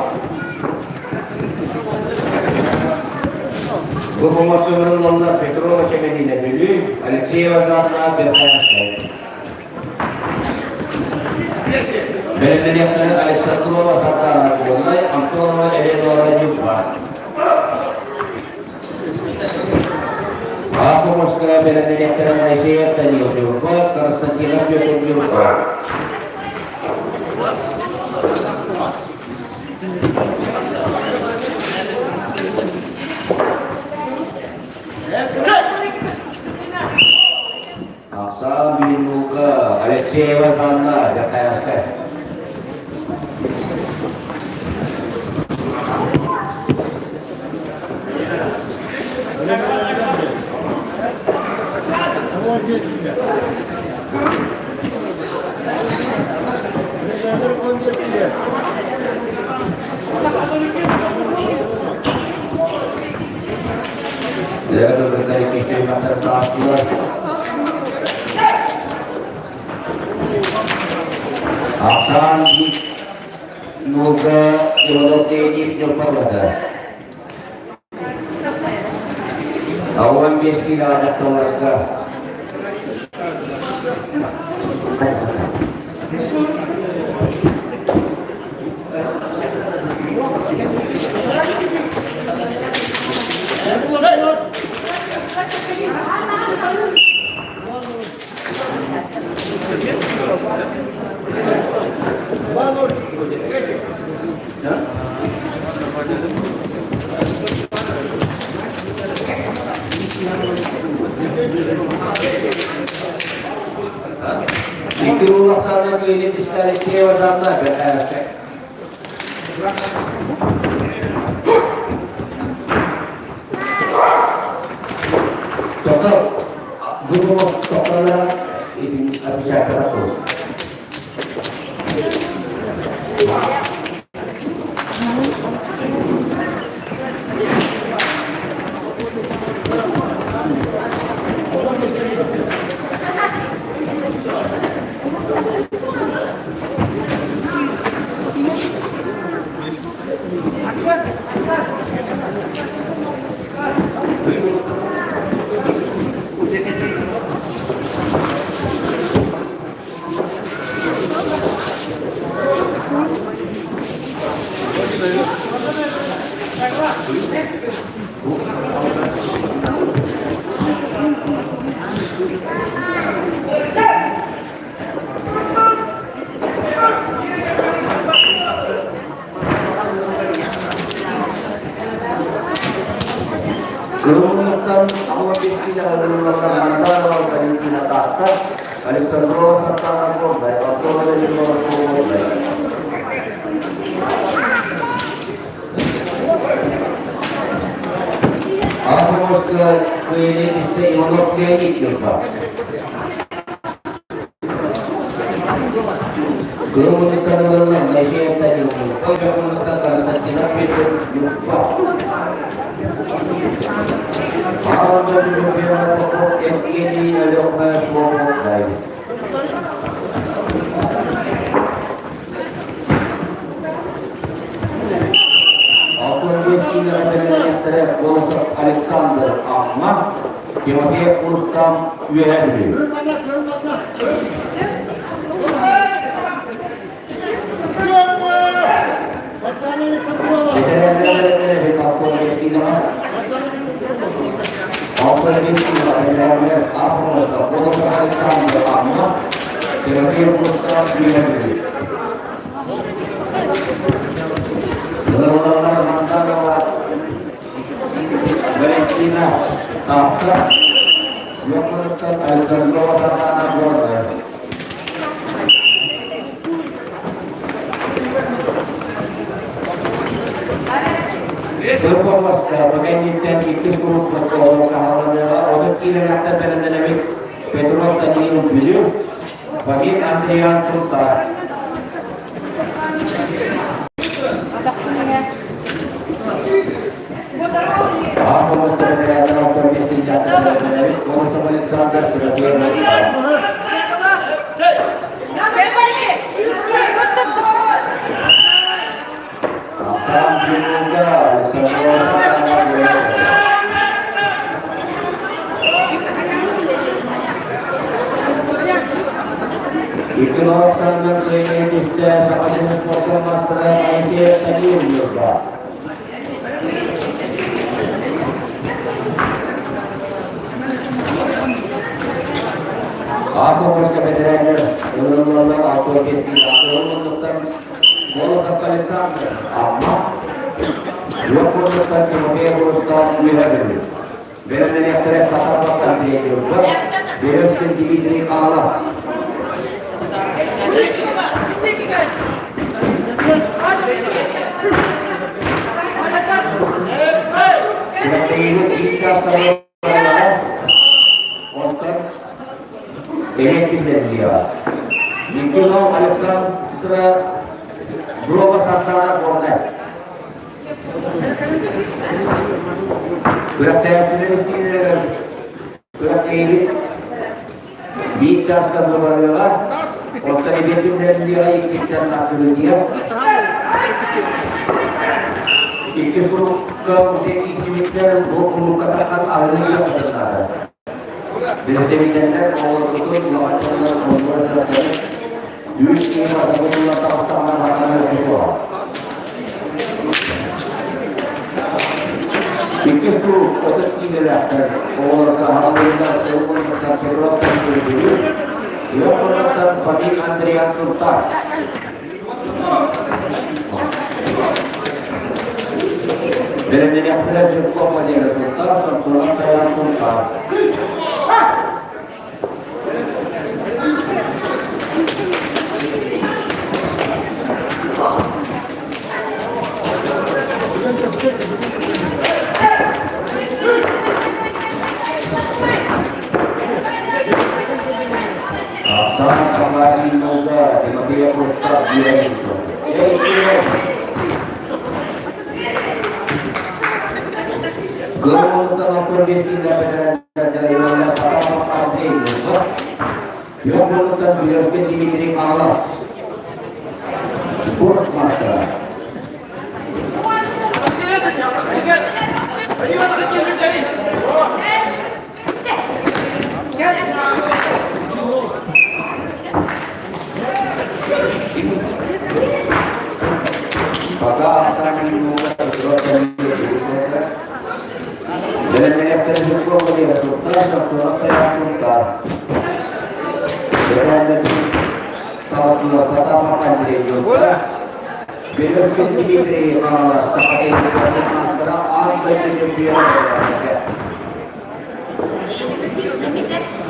Бу помостугар Петрова Чэмэнина Бүлүү, Алексеева Жанна Берхаевская. Бэлэмнэниэхтэрэ Александрова Сардана Куонай, Антонова Елена Ньурба. Аапоморская бэлэмнэниэхтэрэ Моисеев Данил Ньурба, Константинов Петр Ньурба. Ахсаан Биирнулга Алексеева Жанна Дьахаевская. Ахсаан Нурга Иванов Леонид Ньурбалата. 85 киилэҕэ дьахталларга Икки улахсаана кыайыы Алексеева Жанна бэртээхэй. Тоқал бу тоқала отпечатка тур. Кырымыттан Алла Мандарова Валентина Таатта, Александрова Сартана Гордая, Антонова Егорова Гордая. Августка Кыйылы Иванов Леонид Ньурба. Кырымыттан Моисеев Данил Ньурба, Константинов Петр Ньурба. Евгений Алёха Гордая. Голосов Александр Амма, Тимофеев Рустам Үөһээ Бүлүү. Голосов Александр Амма, Тимофеев Рустам Үөһээ Бүлүү. Валентина Таатта, Йоханнсан Александрова Сардана Гордая. Кырбаммаска бу кэнниттэн иккис куруппут оҕолор хааланыаҕа 30 киилэлээхтэр бэлэмнэнэбит Петров Даниил Бүлүү, Фомин Андриан Сунтаар. Аах бэтэрээни 65 киилэлээхтэр бэлэмнэнэбит Колосов Александр Тимофей Москва. Ахсаан Дьулуурга Икки Александр Сыймай түстэ Саха сирин спорка маастара Моисеев Даниил Ньурба. Аах бэтэрээннэр ылыныллаллар 65 Молотов Александр, Амма, Леопольдовтан Тимофей Хрусталь үөһэ Бүлүү. Бэлэмнэниэхтэрэ Сахарбаттан Андрей Ньурба, Березкин Дмитрий Хаҥалас. Күрэхтэһиини биир чаастан Онтон эмиэ киллэриллиэҕэ. Николай Александра Грова Сардана Горнай. Күрэхтэһээччилэр истиилэригэр күрэхтэһиибит биир чааска дуобарыаҕа, оттон эмиэ киллэриллиэҕэ иккистэн тардыллыа. Иккис курукка музей тиийсибиттэр бу курукка таххан аһыы кытыннаата. Бэрэстэбиитэллэр оҕолорбутун улахан дьоннор оҥорор сылдьан үс киһи барытын таҕыстаҕына баттаныа суоҕа. Иккис куруук 30 киилэлээхтэр оҕолорго аһаллыыллар сыл Петровтан Күрдүгү, Леопольдтан Фомин Андриан Султан. Бэлэмнэниэхтэрэ Жирков Валерий Султан, Самсонов Саян Султан. Ахсаан Афанасьевна Тимофея Курстаах биэрэн Дмитрий Павлов, спорт мастера. Пока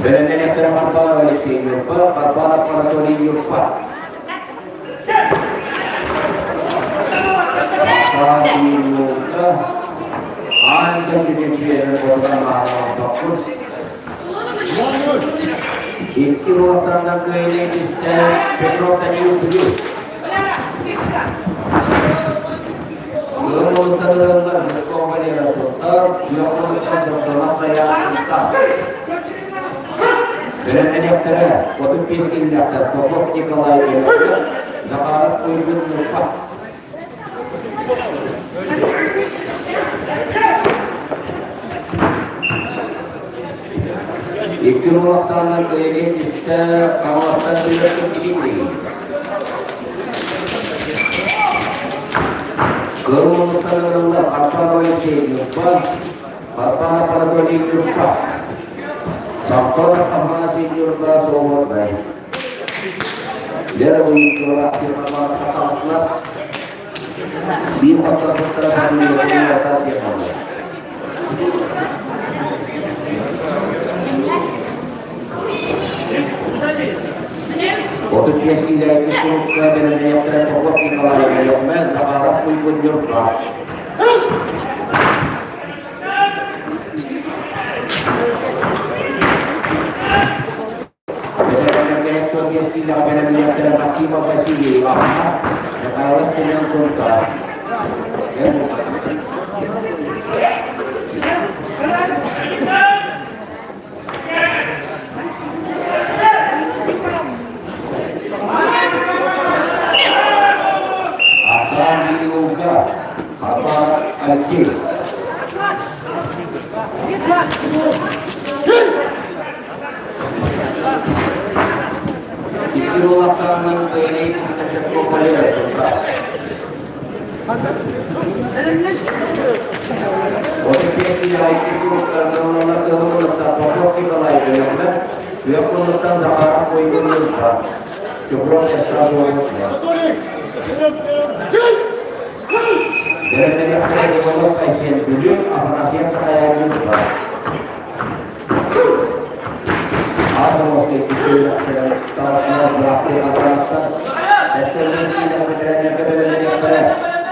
Бэлэмнэниэхтэрэ Марбанов Алексей Ньурба, Карбанов Анатолий Ньурба. Аан дойду чөмпүйүөнэ буолан маалаабаппыт. Икки уолсаннар кыайыы түстэ Петров Данил Бүлүү. Ыаллар Жирков Валера Сунтар, Леонид Самсонов Саян Сунтар. Бэлэмнэниэхтэрэ 35 киилэлээхтэр Попов Николай Иванович, Захаров Уйгун Нурпа. Икки уолахсааннар кыайыы түстэ Хаҥаластан Бүлүүттэн Дмитрий. Кыыл уолуттан Арпан Алексей Ньурба, Арпан Анатолий Ньурба. Самсонов Афанасий Ньурба Суолунай. Лера Уикова Хаҥаластар биир хотторбуттара диэн 35 киилээх сурукка бэлэмнэниэхтэрэ Попов Николай Өлөхмө, Захаров Уйгун Ньурба. киилэҕэ бэлэмниэхтэрэ Максимов Василий Ивановна, Михайлов Семен Сунтар. Асан Кирилловга Хабар Алексей. Икки уолаттарынан Кыайыы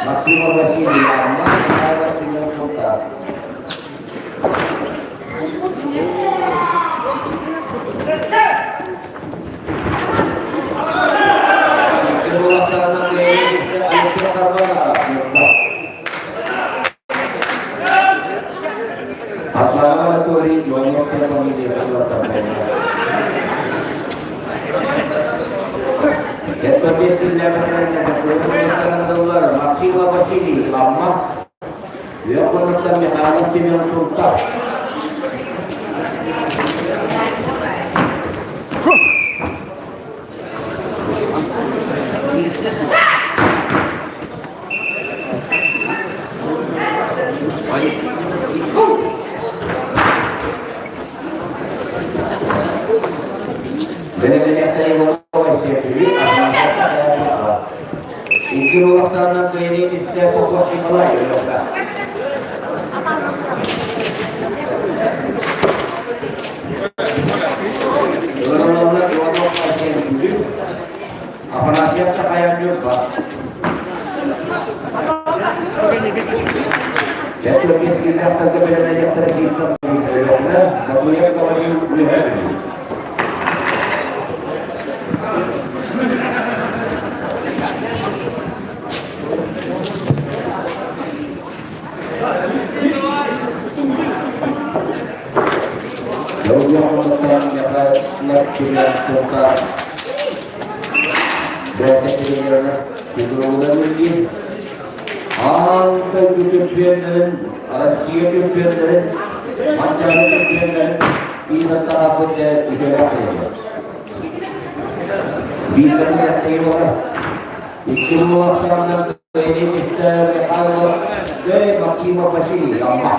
Максимов Василий, Михайлов Семен Султан. Анатолий Иванов Максимов Василий Амма, Үөккунуттан Михайлов Семен Султан. Икки улахсааннан кыайыы истэ Попов Николай Өлөккө. Ылырылаллар Иванов Арсен Бүлүү, Афанасьев Сахаян Ньурба. Ләтөбес киллэхтэргэ бэлэмнэниэхтэрэ Сииттэн Өлөккө, Батуев Гаврил Үөһээ Бүлүү. Аан дойду чөмпүйүөннэрин, Россия чөмпүйүөннэрин, Манчаары чөмпүйүөннэрин биир тарааппыт үтүөлээх киһи. Биирдэрин буолар. Икки буолахсааннар Михайлов Максимов Василий Амма.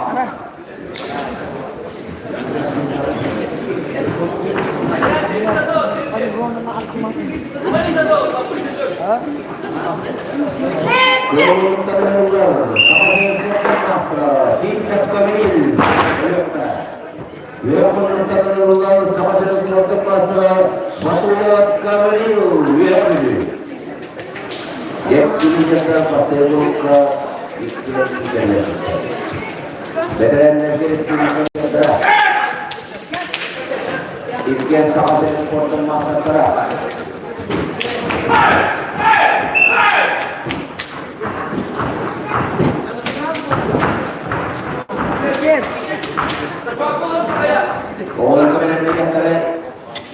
Иккиэн Саха сирин спордун маастардара. Оҕолорго бэлэмнэниэхтэрэ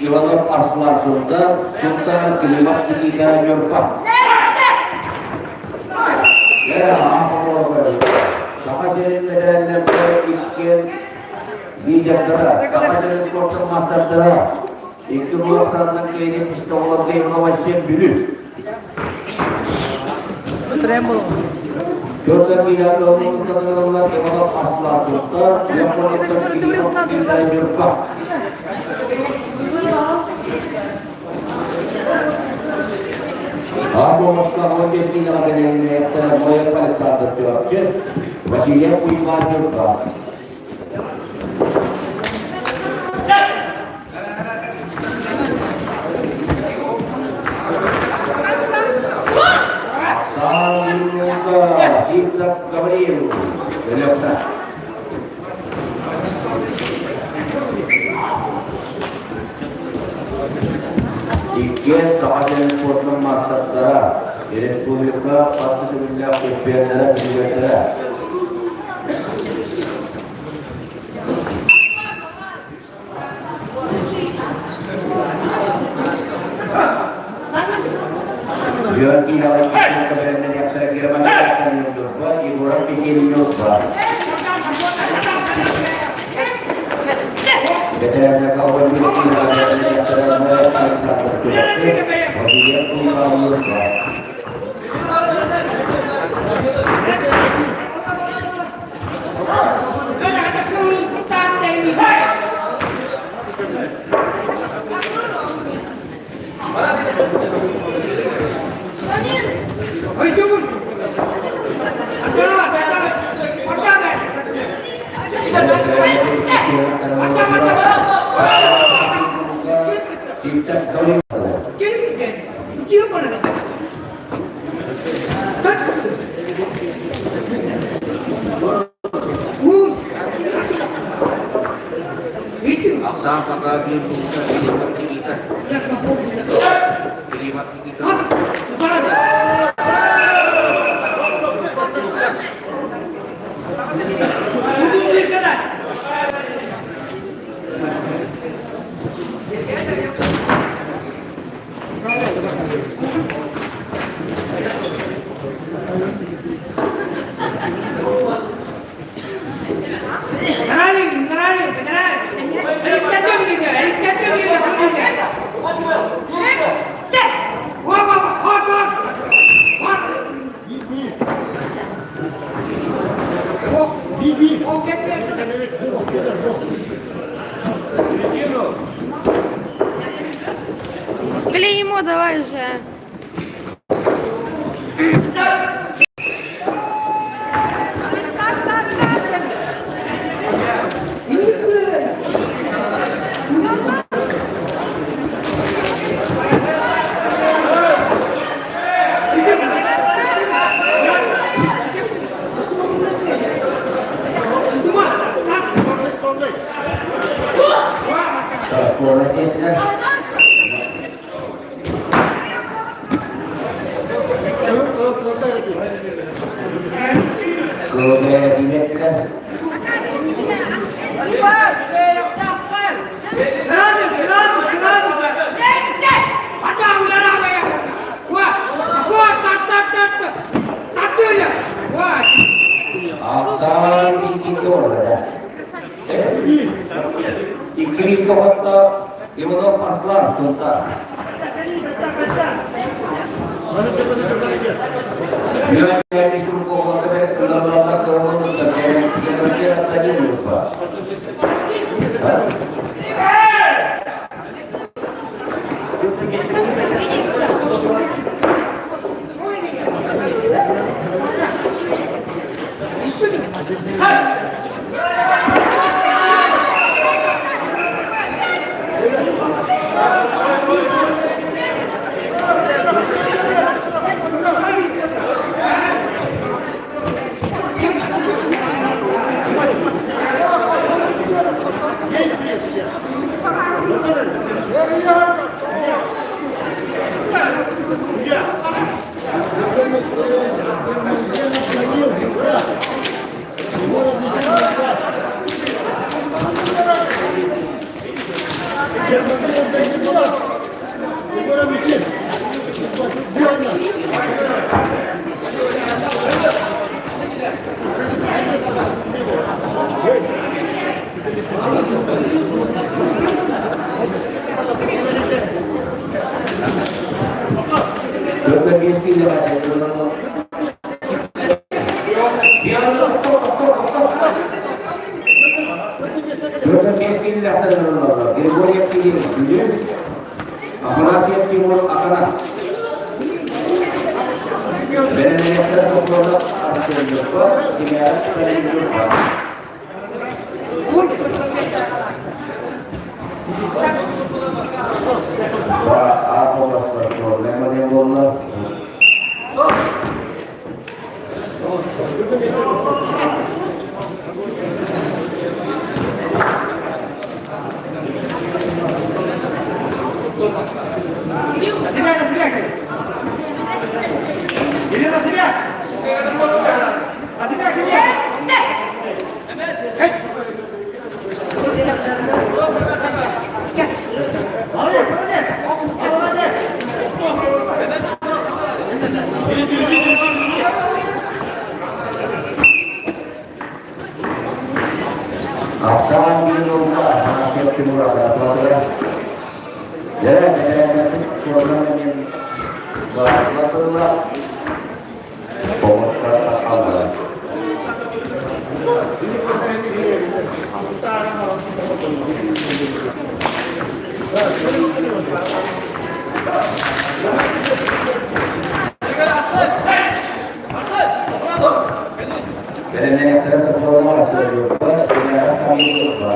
Иванов Аслан Сунтар, Сунтар Климат Никита Ньурба. Саха сирин бэтэрээннэрдэр иккиэн лидердара, Саха сирин спортун маастардара, икки буолсаннан киэни оҕолорго Иванов Бүлүү. Петр Михайлов Иванов Аслан Сунтар, Климат Никита Ньурба. Ааммастаах киинэҕэ бэлэмнэниэхтэрэ Ноев Александр Чурапчы, Васильев Уйбаан Ньурба. Сааллыга Сивцев Гавриил Өлөккө. Икки Иккиэн Саха сирин спордун маастардара, республика хас да төгүллээх чемпионнара, призердэрэ. Георгий Иванович бэлэмнэниэхтэрэ Германияттан Ньурба, Егоров Михаил Ньурба. Бэтэрээннэргэ оҕонньор бэлэмнэниэхтэрэ Ноев Александр Чурапчы, Васильев Кулбан Ньурба. Клеймо давай уже. Иккилии тоҕотто Иванов Аслан Сунтаар. Григорьев Кирилл Бүлүү, Афанасьев Тимур Акана. Бэлэмнэниэхтэрэ Сокуоннар Арсеньевка, Семяров Калининга. Буолла. Ахсаан биир уолга Афанасьев Тимур атаатылар. Дьэ, бэлээннэрбит суолунан эмиэ бааллатылар. Оҕоттор тахаллар. Бэлэмнэниэхтэрэ сокуоннар Асылдьыппа, Сэмээрэ Хамилова.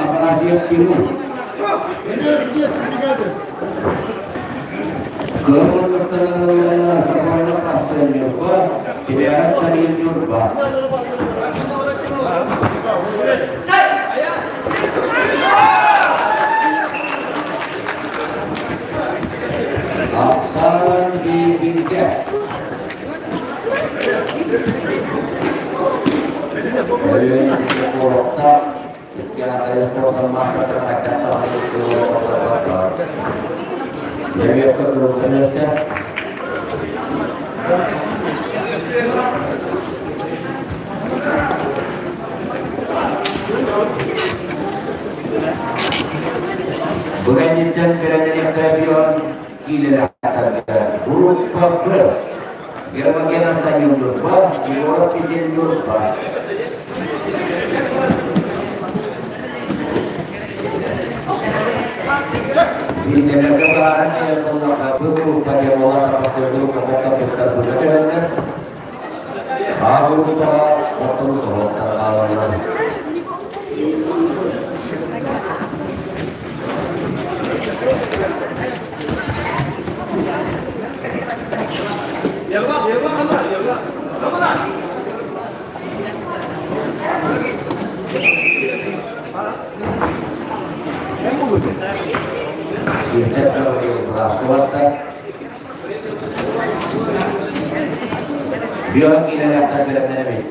Афанасьев Тимур. Ахсаан бииргэ. Бу кэнниттэн бэлэмнэниэхтэрэ киилэлээхтэргэ группа Б Гермоген Антонин Ньурба, Егоров Петин Ньурба. Биирдэлэргэ бааран кэлэн буоллахха, бу группа диэн буолан тахсар группа туттарбыта көһөннөр. А группаҕа оттон тоһоттор хаалаллар. Бион киилэлээхтэр бэлэмнэнэбит.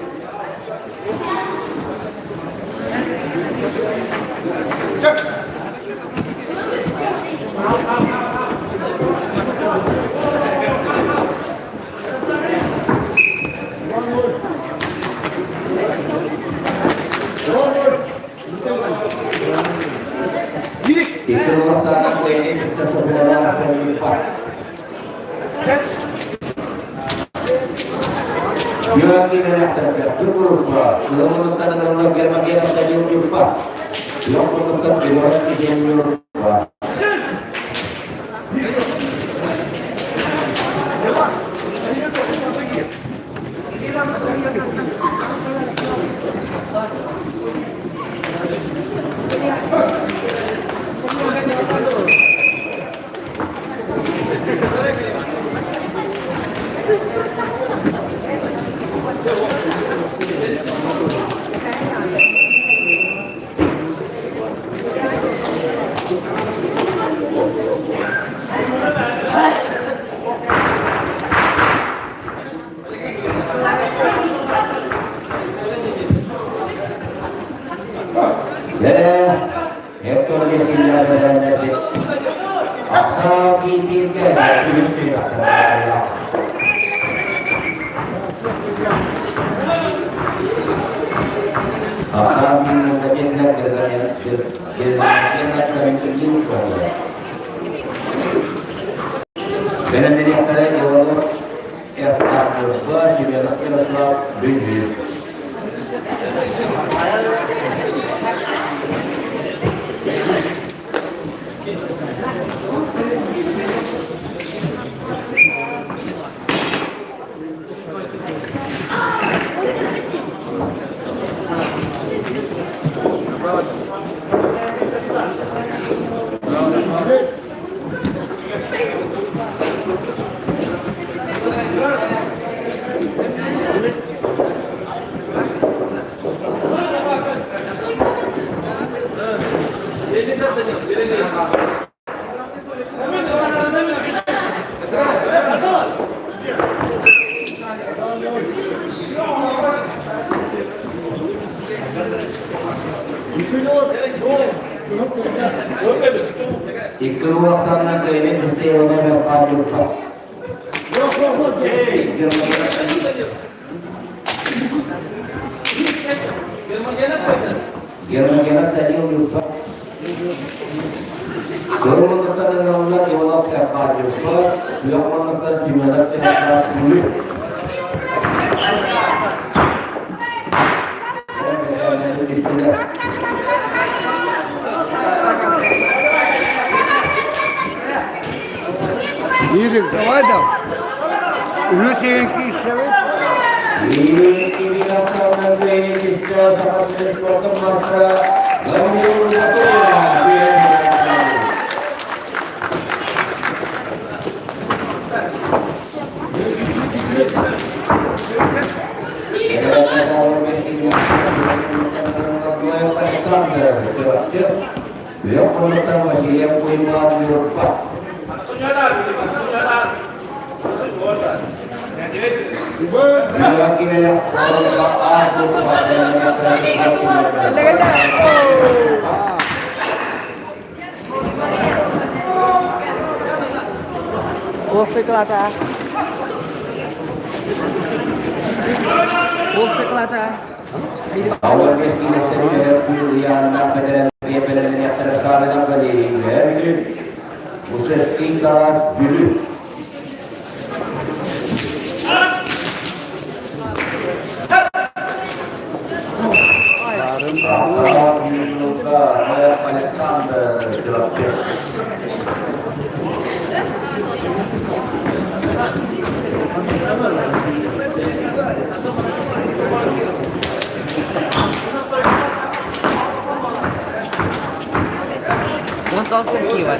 Икки улахсаана кыайыы кытта сопулалаах сэргиппат. Юракиналаахтарга Тургуруппа, Кыламылыттан ылла Гермогенов Данил Ньурба, Лоҥкутуттан Егоров Кисиэн Ньурба. Бэлэмнэниэхтэрэ Иванов Эртаакырба Семенов Ярослав Бүлүү. Икки уолаттарынан кыайыы Михаиловна Верховнюка. Гермогенов Данил Юрков. Көрүҥүттэн ылаллар Иванов Аркадьевка, Сүөх Семенов Тимофеев Күлүк. Ирик, давай там. Үһүс киирсэбит. Уопсай кылаата. Уопсай кылаата. Александр 19 киһи бар.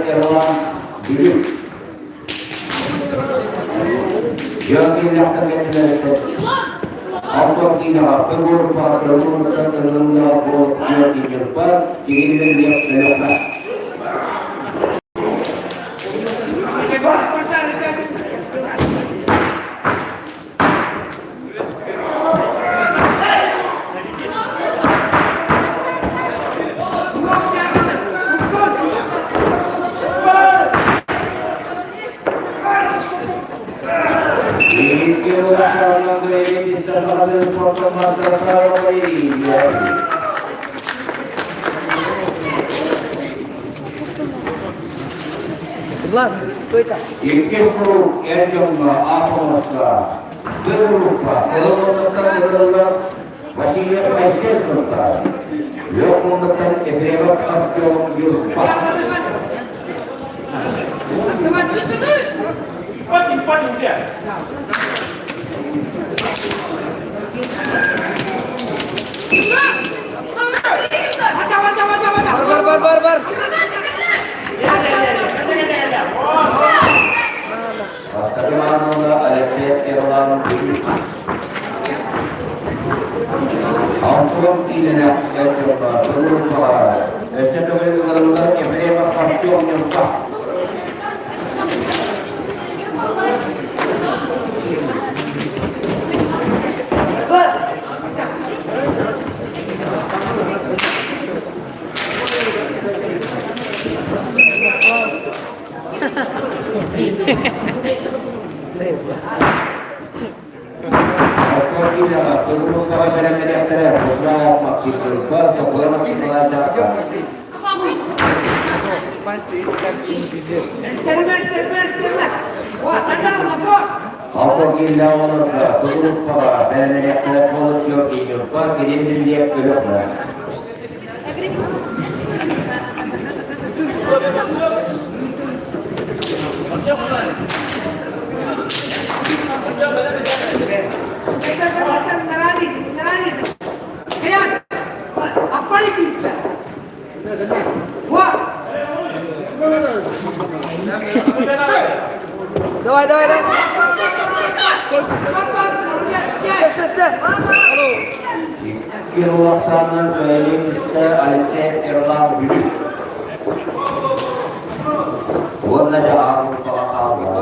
Ерлан Бүлүү. Георгий кэллилэр Антон киинэҕэ Пегоруппаҕа кырыллыбыттан кырыллыаҕа буол Георгий Ньурба, Кириллин Өлөхмө. Влад, стой там. Иккис куруук эр дьоҥҥо аахыммакка, быр группа кыһыл муннуктан Васильев Айсен Сунтаар, Лёг муннуктан Ефремов Артем Юрба. Бар, бар, бар, бар, бар. Бастакы мааммыла Алексей Ерлан Бүлүү. Алтын киинэлээх эр дьоҥҥо туруорбаҕа өссө төгүл ыҥырыллар Ефремов Артем Ньурба. Алтын киинэҕэ туруорбаҕа бэлэмнэниэхтэрэ Руслан Максим Ньурба, Соколов Николай Дьарка. Алтын киинэҕэ олорго туруорбаҕа бэлэмнэниэхтэрэ Полотёр Ньурба, Кирилл Ильев Өлөхмө. Давай, давай, давай. Все, все, все. Кириллахсаанынан Алексей Ерлан Бүлүү. Уонна дьэ ааҕыллыбакка хаалла.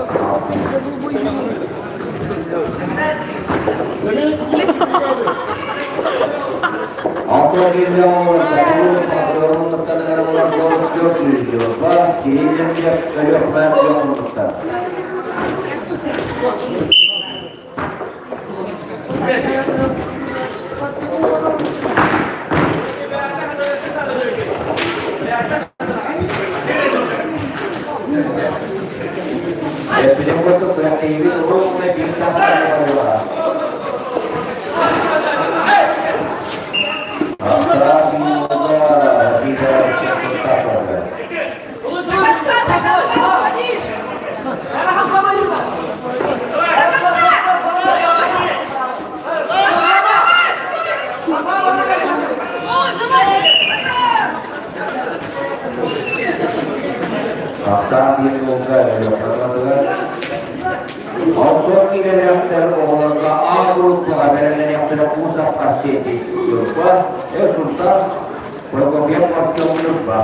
Ахсаан диэн уолга өлүөххэ Онтон киинэлээхтэр оҕолорго аал-уруттаҕа бэлэмнэниэхтэрэ куусапка сиэти Ньурба, Султан, Прокопьев Артем Ньурба.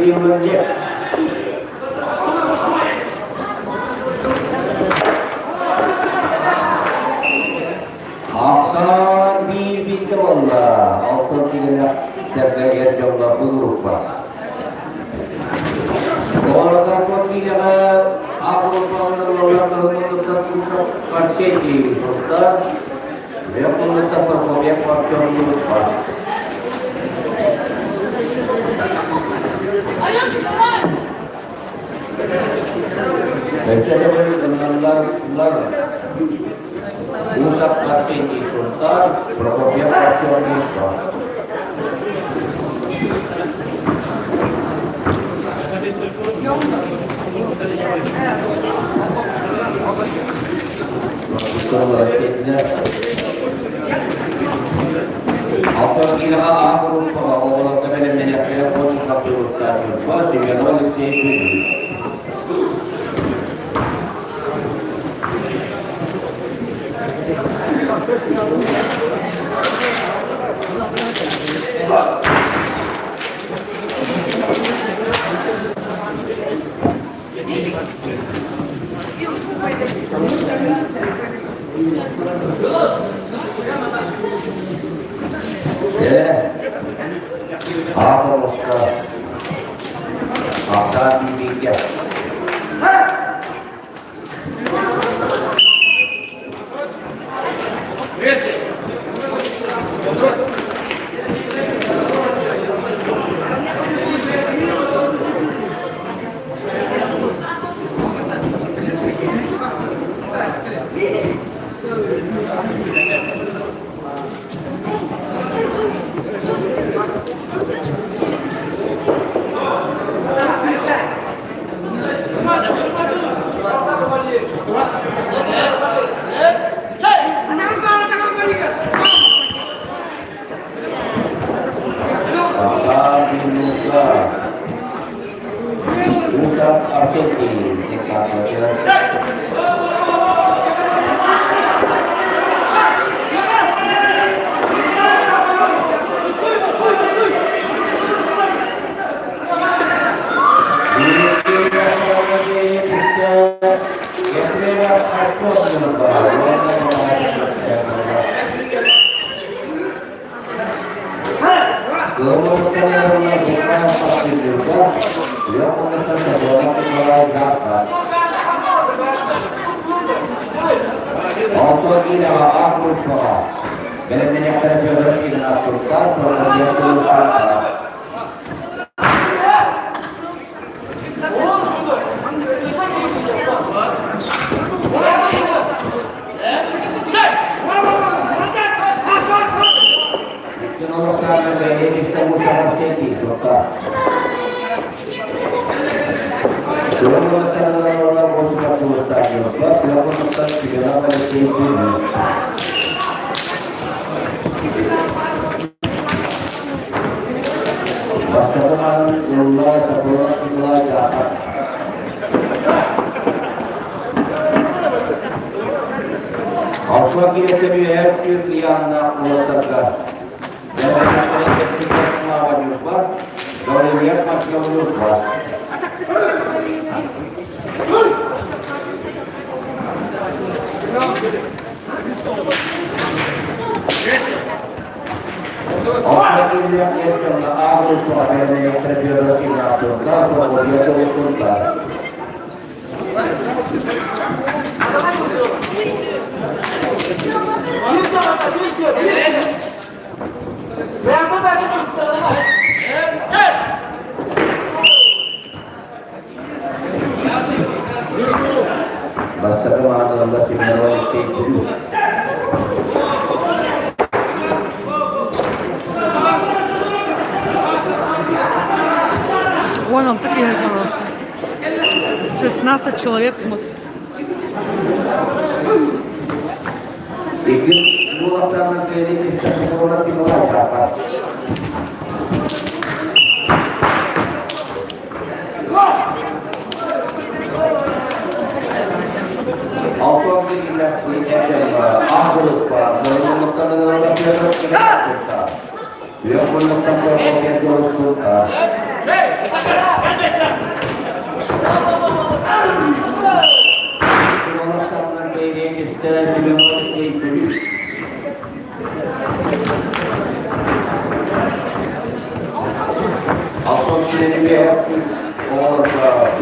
Кирилловне. Ахсаан биир бииргэ буолла. Алтан киилэлээх тэрбэгэр дьоҥҥо группа. Оҕолорго киилэҕэ агропаллар кыһыммытыттан Кусов Арсений Состар, Леопольдтан Прокопьев Артем группа. Өссө төгүл ынырыллар Усов Арсений Сунтаар, Прокопьев Артем Липа. Алтан киилэҕэ А группаҕа оҕолорго бэлэмнэниэхтэрэ Косиков Дьулустаан Ньурба, Семенов Алексей Бүлүү. Аҕа Ахтаан бииргэ. Бастакы маатыларга Семенова Алексей Курдук. Вон он, такие 16 человек смотрит. Икки Буласанов Николай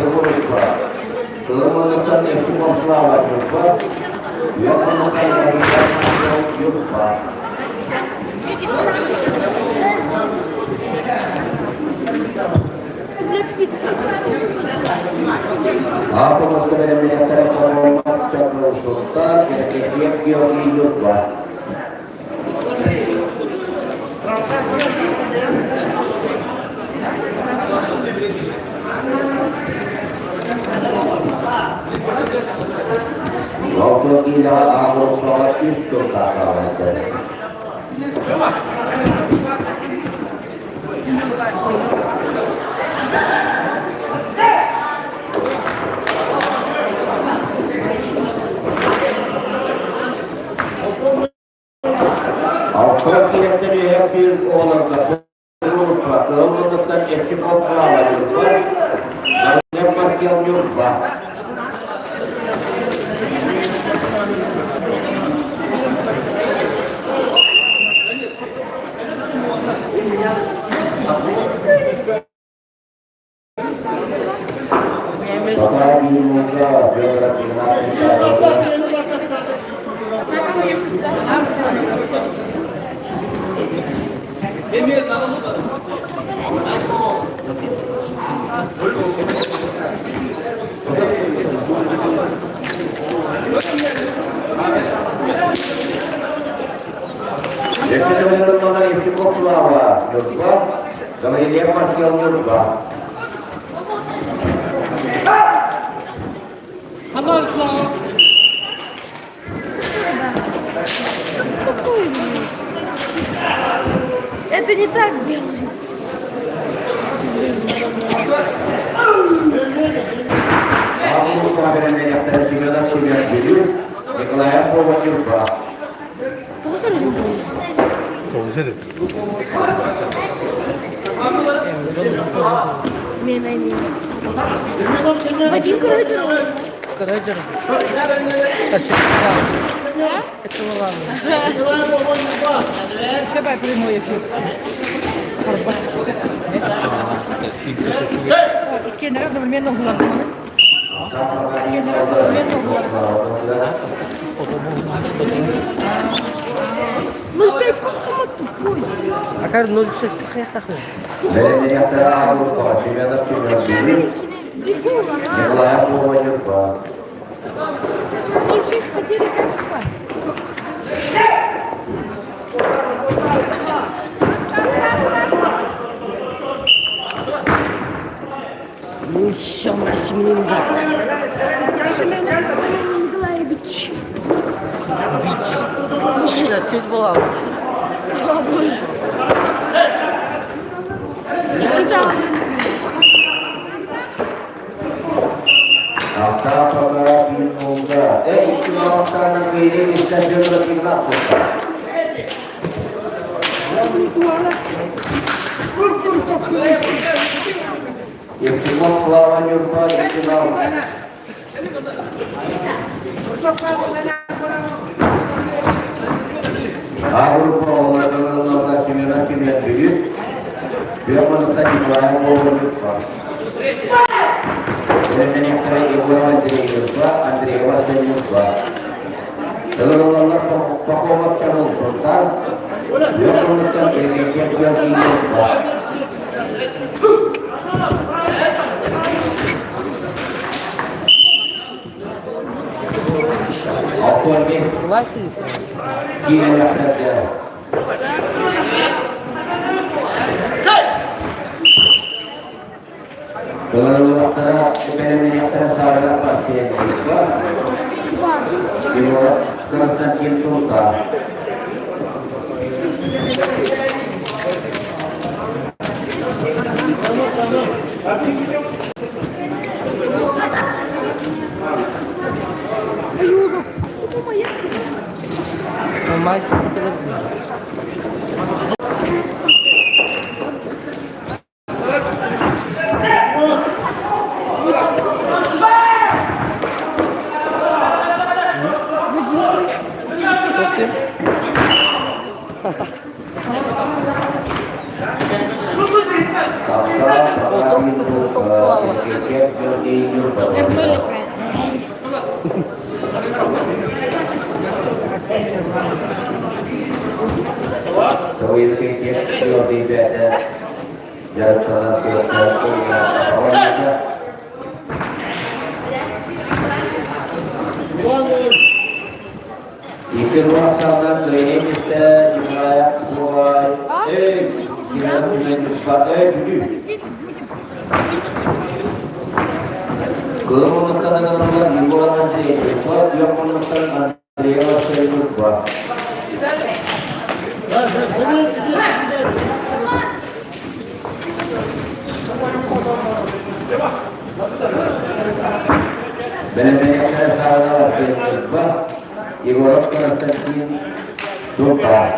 Кылымовичка, Кылымовичтан Евдокимов Слава Ньурба, Үөккунуттан Гаврилов Ньурба. Аапымыска бэлэмнээхтэрэ Хороммот Чакыл Сунтаар, Эркекиев Георгий Ньурба. Локтон киилэҕэ Ааллаахха үс сыл саахаланар. Алтан киһиттэн үөһэ кыыс оҕолорго Ньурба, Кыһыл муннуктан Евтиков Слава Ньурба, Гаврилов Маркел Ньурба. Базар Юрга, Федор Игнатьевич Десятилетного Евтиков Слава Ньурба, Гаврилев Маркел Ньурба. Анар Слава! Это не так делается. Август бэлэмнэниэхтэрэ Семенов Семен Бүлүү, Николаев Вова Ньурба. Вадим Караджаров. Караджаров. Давай прямой эфир. Иккиэн одновременно угуладым. Ну опять просто тупой. Акар 0,6 кахаяқтақны. Бэлэмнэниэхтэрэ Август Семенов Семен Бүлүү, Бегу, ага. Николаев Вова Ньурба. 0,6 потери качества. Ну все, на Семененко. Семен Николаевич. Чуть была. Икки чаҕа Алта Павлова Минулга. Эй, икки балықтарынан кейінен Илья Федоров Игнатьевич. Евтиков Слава Ньурба, Евтиков. Август Олардан Семенов Семен Бүлүү, Бөкманытта Николаев Вова Ньурба. Бэлэмнэниэхтэрэ Егоров Андрей Ньурба, Андреева Арсен Ньурба. Тылылалар Пахомов Чаныл Сунтаар, Бөкманыттан Эркекиев Георгий Ньурба. Оформи Власись. киинэлэхтэргэ Тылылалара бэлэмнэниэхтэрэ Саарга Паскиев Ньурба, Егоров Константин Сунтаар. Мастер. Тахса Павлова Эркекиев Георгий Ньурба. Как были правильно. Георгий Георгий бэйэтэ дьарыктанар кыахтаах. Икки уһахтаахтар кыайыы Николаев Суолай Эй, Эй, Бүлүү. Кыыл муннуктан Егор Андреев, Күөх муннуктан Андрей Васильев. Бэлэмнэнээччилэр саалалар Егоров Константин Султан.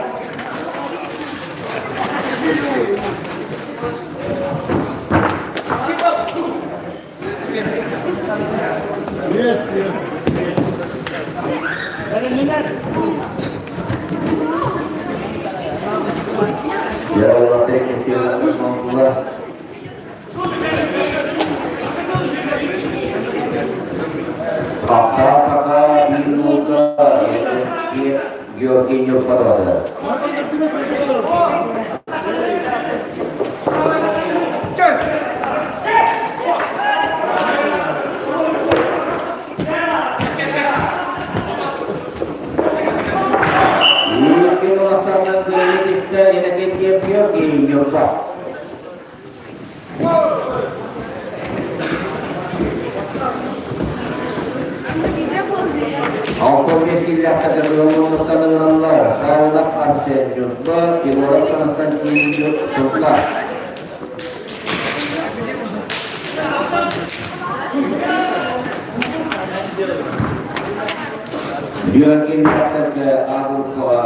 Хапсаа биир нуулга Георгий Ньурбатова. Икки улахсаннан кыайыы түстэ Иннокентьев Георгий Ньурба. Алта киллэххэ дьарыгыллыбыттан ыҥыраллар Сааллах Арсен Ньурба, Егоров Константин Султан. Георгий Михайлович Агуркова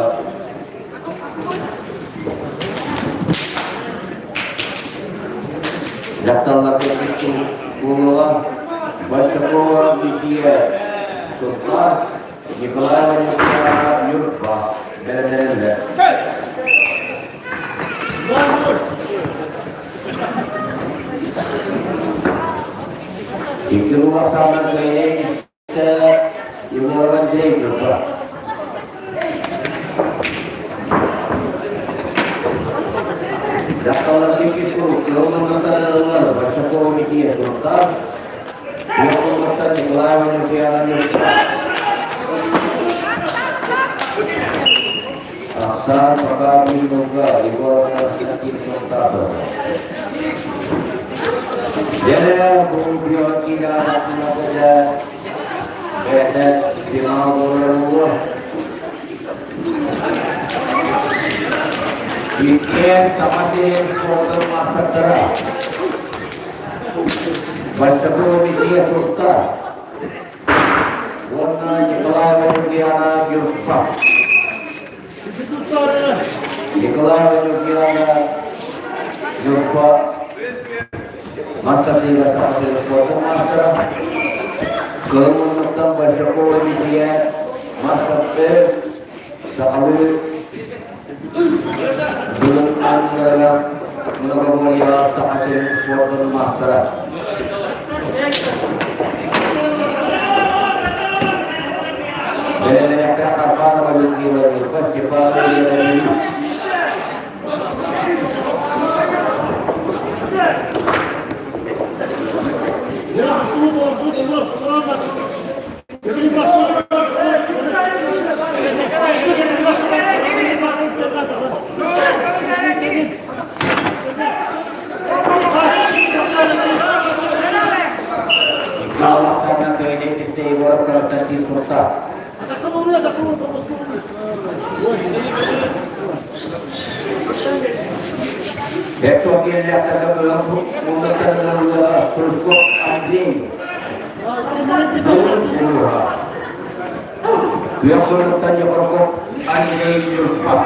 Дьахталларга буолуоҕа Большакова Лидия Султан, Николаева Нюрба Нюрба бэлэмнэнэллэр. Икки улахсааннар кыайан Егор Андреев Нюрба. Дьахталларга иккис куруук ыалларыттан Большакова Мития Султан, Уоллуттан Николаева Нюргуяна Нюрба. Ахсаан пока Нюрба, Егор Константин Султанов. Дьэ, бу Георгийга бэйэтэ финал буолар буолуо. Иккиэн Саха сирин спордун маастардара. Бастакы Мития Сурта уонна Николаева Нюргуяна Нюрба. Николаева Нюргуяна Нюрба маастардыыра Саха сирин спордун маастара. Кыһыл муннуктан Большакова Мития маастарды сахалыы Бүгүн аннарыгар многоборьеҕа Саха сирин спордун маастара. Бэлэмнэнэхтэрэ Карпанова Людмила Ньурба, Степанова Елена Юрьевич. Икки кыайыы Егоров Константин Куртах. Стручков Андрей. Күөх курдуктан Егорков Андрей Нюрба.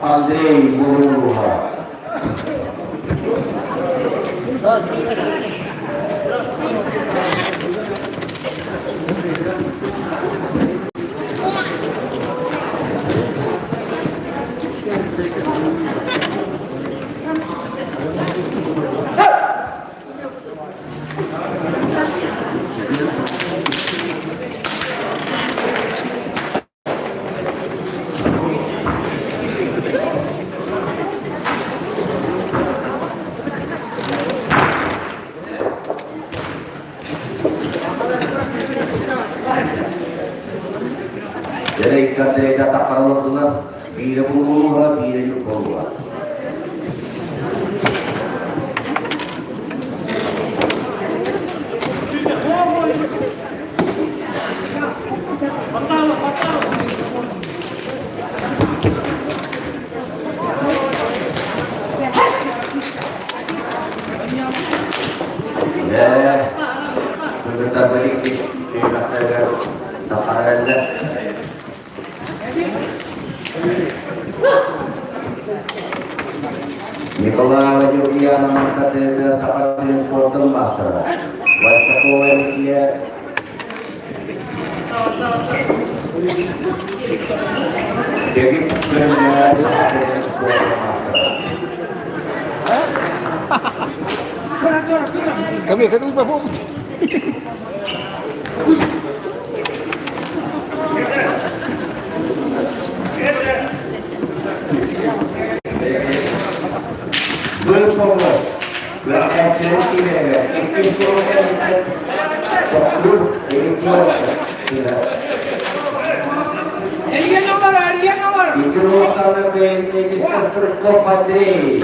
Андрей Муруха. Дьэ, таххараллар биирэ булуһа, биирэ буолуо. Дьэ, кыргыттарбыт түһүмэхтэригэр таххараллар. Николаева Юрьяна Максатыга Саха сирин спордун маастара, Вальсакова Ликия Дэгит көрүҥнээх Саха сирин спордун маастара. Скамейка тут попробуй. Быыс оҕо үөрэхтээччилэр киинэлэригэр иккис сыл кэнниттэн тохтуур Икки руосаны кыайын Стручков Андрей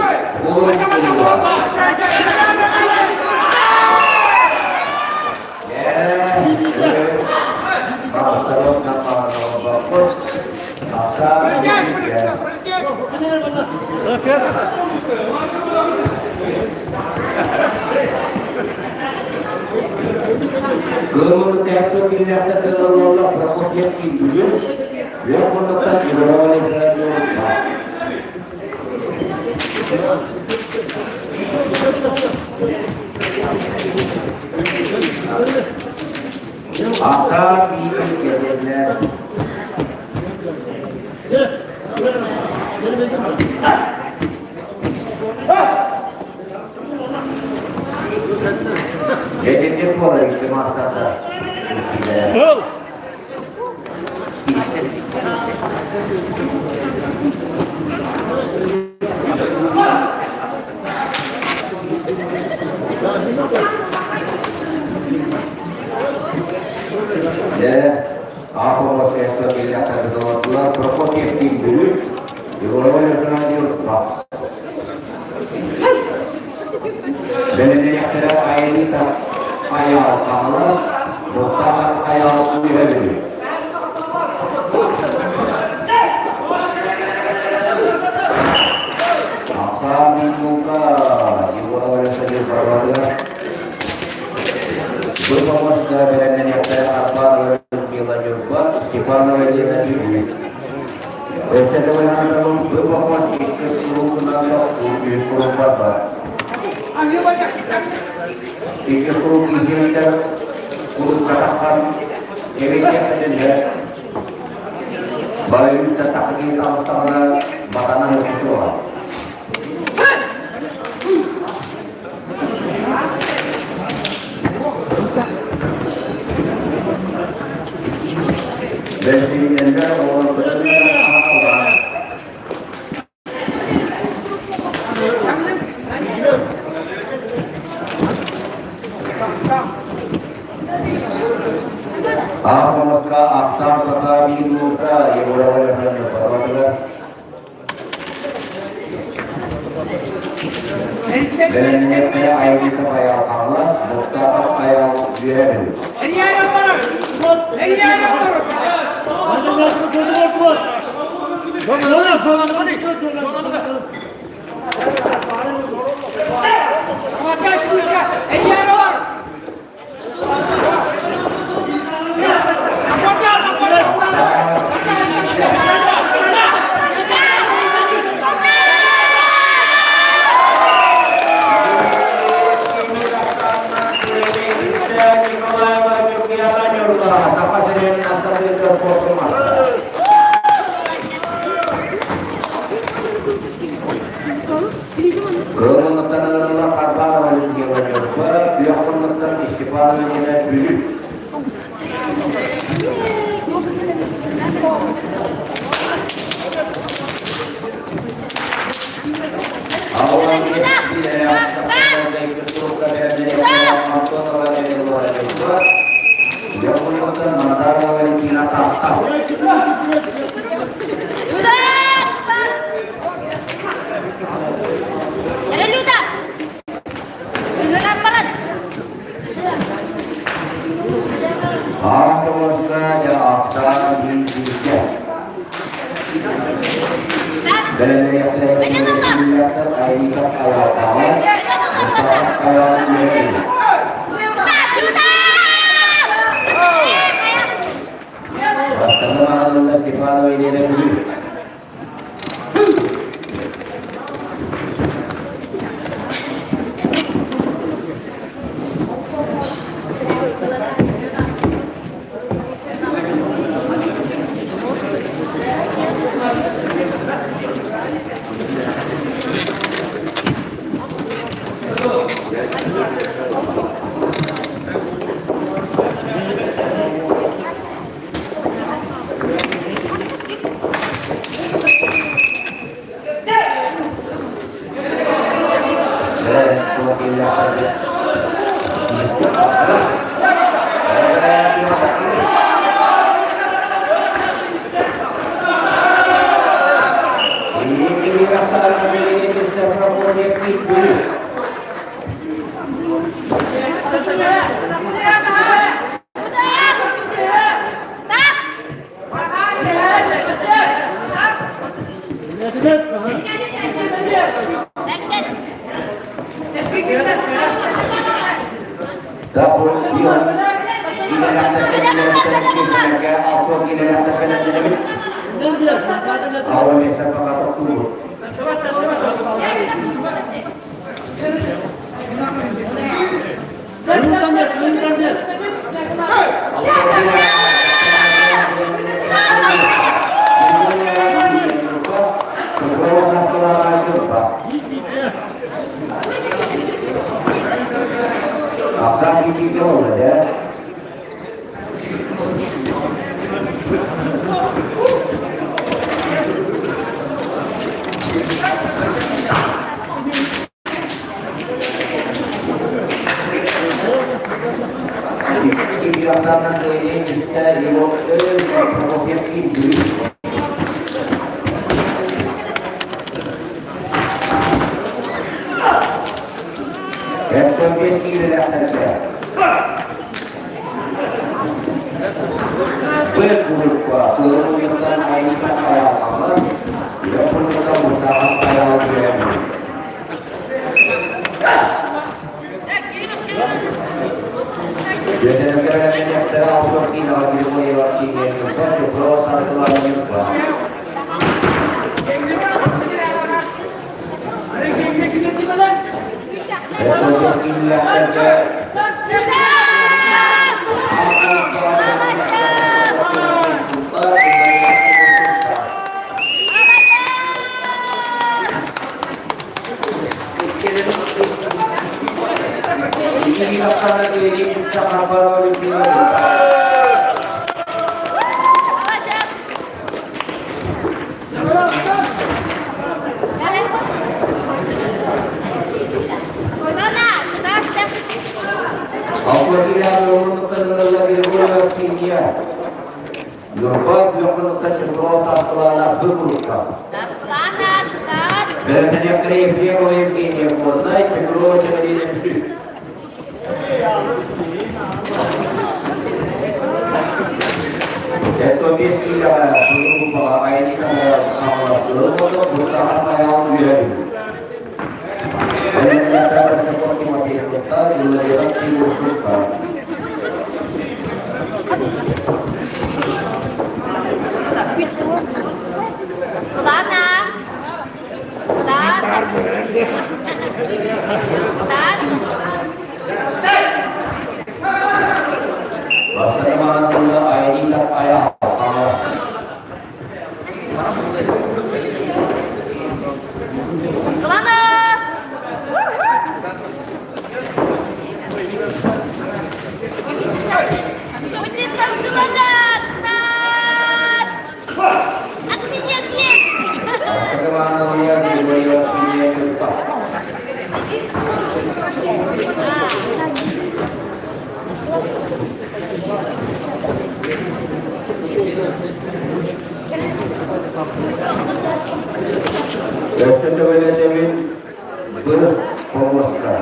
Кыһыл театр киллэртэ тыллалла Прокопьев киирдүгүн, үөх муннуктан Иванова Александровна. Ахсаан биир кэлэллэр. Эдэрдэр буолар икки маастардар. Дьэ, Прокопьев Бүлүү, Егорова Александровна Бэлэмнэниэхтэрэ Айылыта Айаал Хаҥалас, Мухтаах Айаал Үөһэ Бүлүү. Ахсаан Минука Егорова Александровна Бу бэлэмнэниэхтэрэ Арбаанова Людмила Ньурба, Степанова Елена Бүлүү. Өссө төгүл бу боппуруос иккис куруутунан үс курук барбат. Иккис курук иһиитэ курукка таххан эбэтэр Байыта таххыы таҕыстаҕына батанан устуоҕа. Бэстибээллэр оҕолорбутун аахсаллар. Аахымаска ахсаан бака биир минута Егорова Александровна Бэлэмнэхтэрэ Айгыта Айаал Хаҥалас, Мустафов Айаал Үөһээ Бүлүү. Николаева Ньургуяна Ньурба, Саха сирин аттатыытыгар куотумматтар. Кыылмыттан ылла Харбанова Людмила Ньурба, Күөх муннуктан Степанова Нина Бүлүү. Мандарова Валентина Таатта. Люда! Аахтабыска дьэ ахсаан бииргэ. Бэлэмнэниэхтэрэ Айыыта Айаалтаҕа, Мустафа Айаал Үөһээ. Бастакы маҕаһыыннар Степанова Елена Бүлүү. Алтыатыйаан уһуннуктан Григорьева Ксения. Ньурба күөхмунуктан Чехлова Саргылаана Быкулукка. Бэрэтэньэктэрэ Ефремова Евгения Горнай, Петрова Чэмэлиинэ Бүлүү. Эттон 5 киилэҕэ Кыһыл Айаника Хаҥалас Айаал үөрүү. Светлана! Куда? Куда? Светлана! Светлана! Өссө төгүлэтэбин быр хомуска.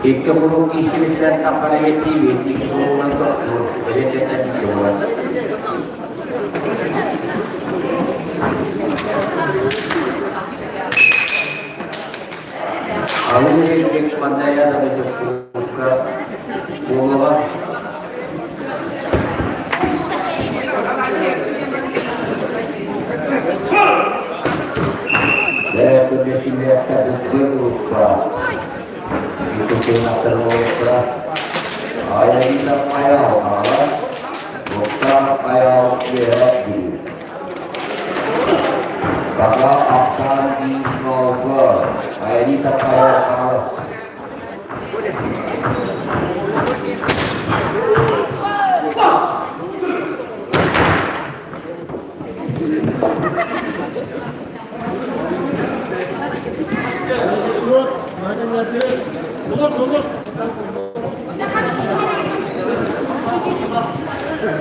Икки куруук киирсибиттэр таххара тиийбит, икки куруунан тохтуур, бэлиэтэтэн буолар. Алын илик манная да буолуоҕа.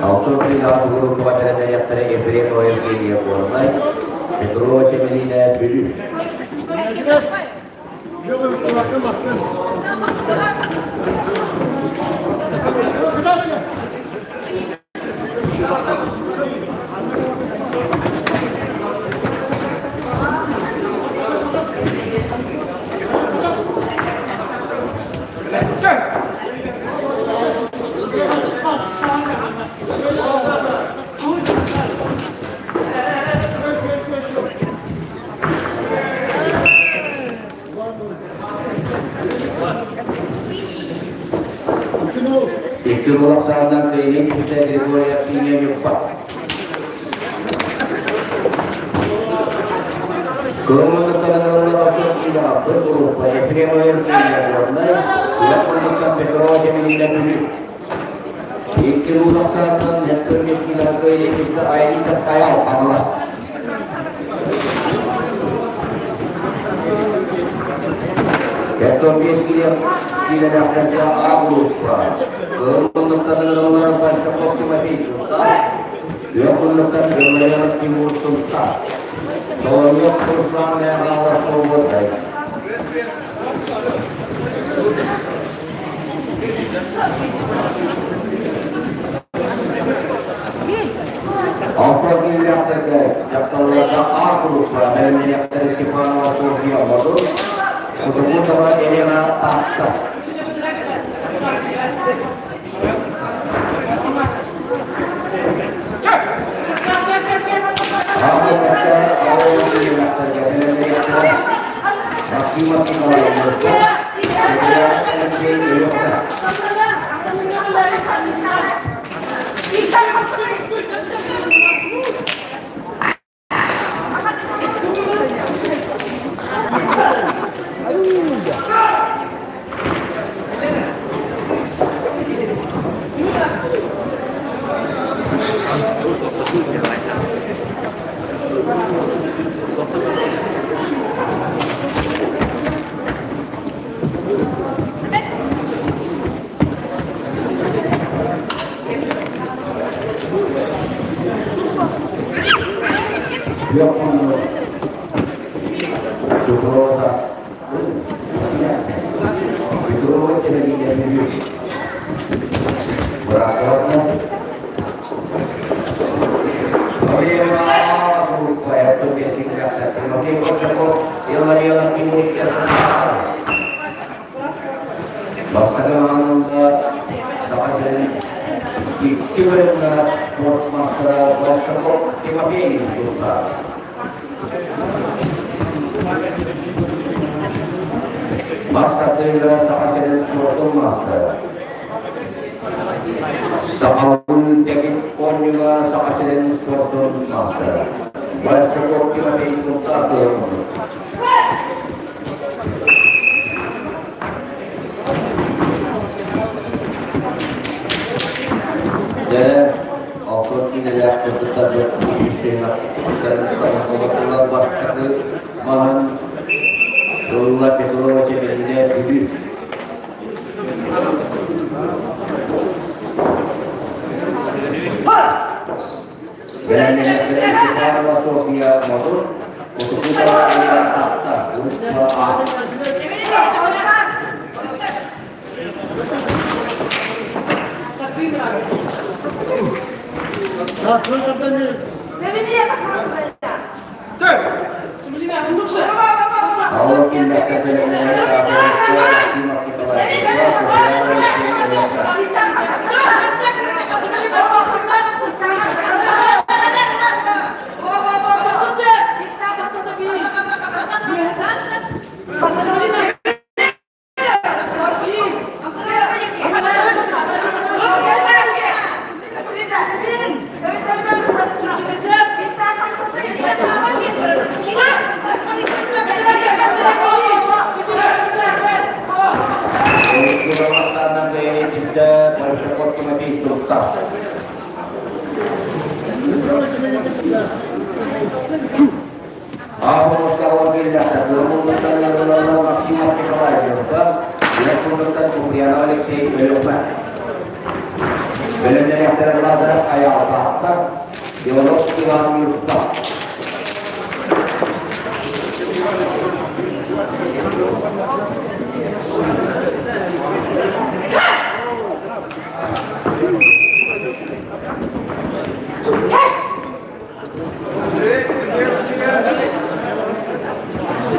Алтын группа бэлэмнэниэхтэрэ Ефремова Евгения Горнай, Петрова Чэмэлиинэ Бүлүү. Икки кулахсаанынан кыайыы күүтэ Григорий Аксинья Ньурба. Кылыммытыттан ыллар группа Ефремова Евгения Горнай, Якуннуктан Петрова Чэмэлиинэ Бүлүү. Икки кулахсаанынан Нөптөр кыайыы күүтэ Айрита Хаял Хаҥалас. Кэттон 5 килэлээхтэргэ А группа. Кылыммытыттан ыллар Большаков Тимофей Султан, Якуннуктан Гаврилов Тимур Султан. Соловьев Руслан Михайлов Соловьев. Алта килэлээхтэргэ дьахталларга А группа бэлэмнэниэхтэрэ Степанова Софья Модун, Кутукутова Елена Таатта. Максимов Николай Иванович, Алексей Ильич. Күөх муннук Петрова Петрова Сэмэнинэ Бүлүү Быраакаларынан Бастакы маҕаһыынга Саха сирин икки бөлүмҥэ спорт маастара Большаков Тимофей турда. Мас тардыыга Саха сирин спордун маастара. Сахалыы дэгит оонньууга Саха сирин спордун маастара. Большаков Тимофей Сунтаар Дьэ, алтан киинэлээх кыргыттар бастакы маһын ылла Петрова Чэбэлинэ Бүлүү. Бэлэмнэнэр София Модун, Утукутова Ира Таатта, Группа А. Алло киллэххэ бэлэмнэнэр Максимов Николаевич, Бэлэмнэниэхтэрэ Лазарев Айаалтаахтар, Иванов Иван Юртов.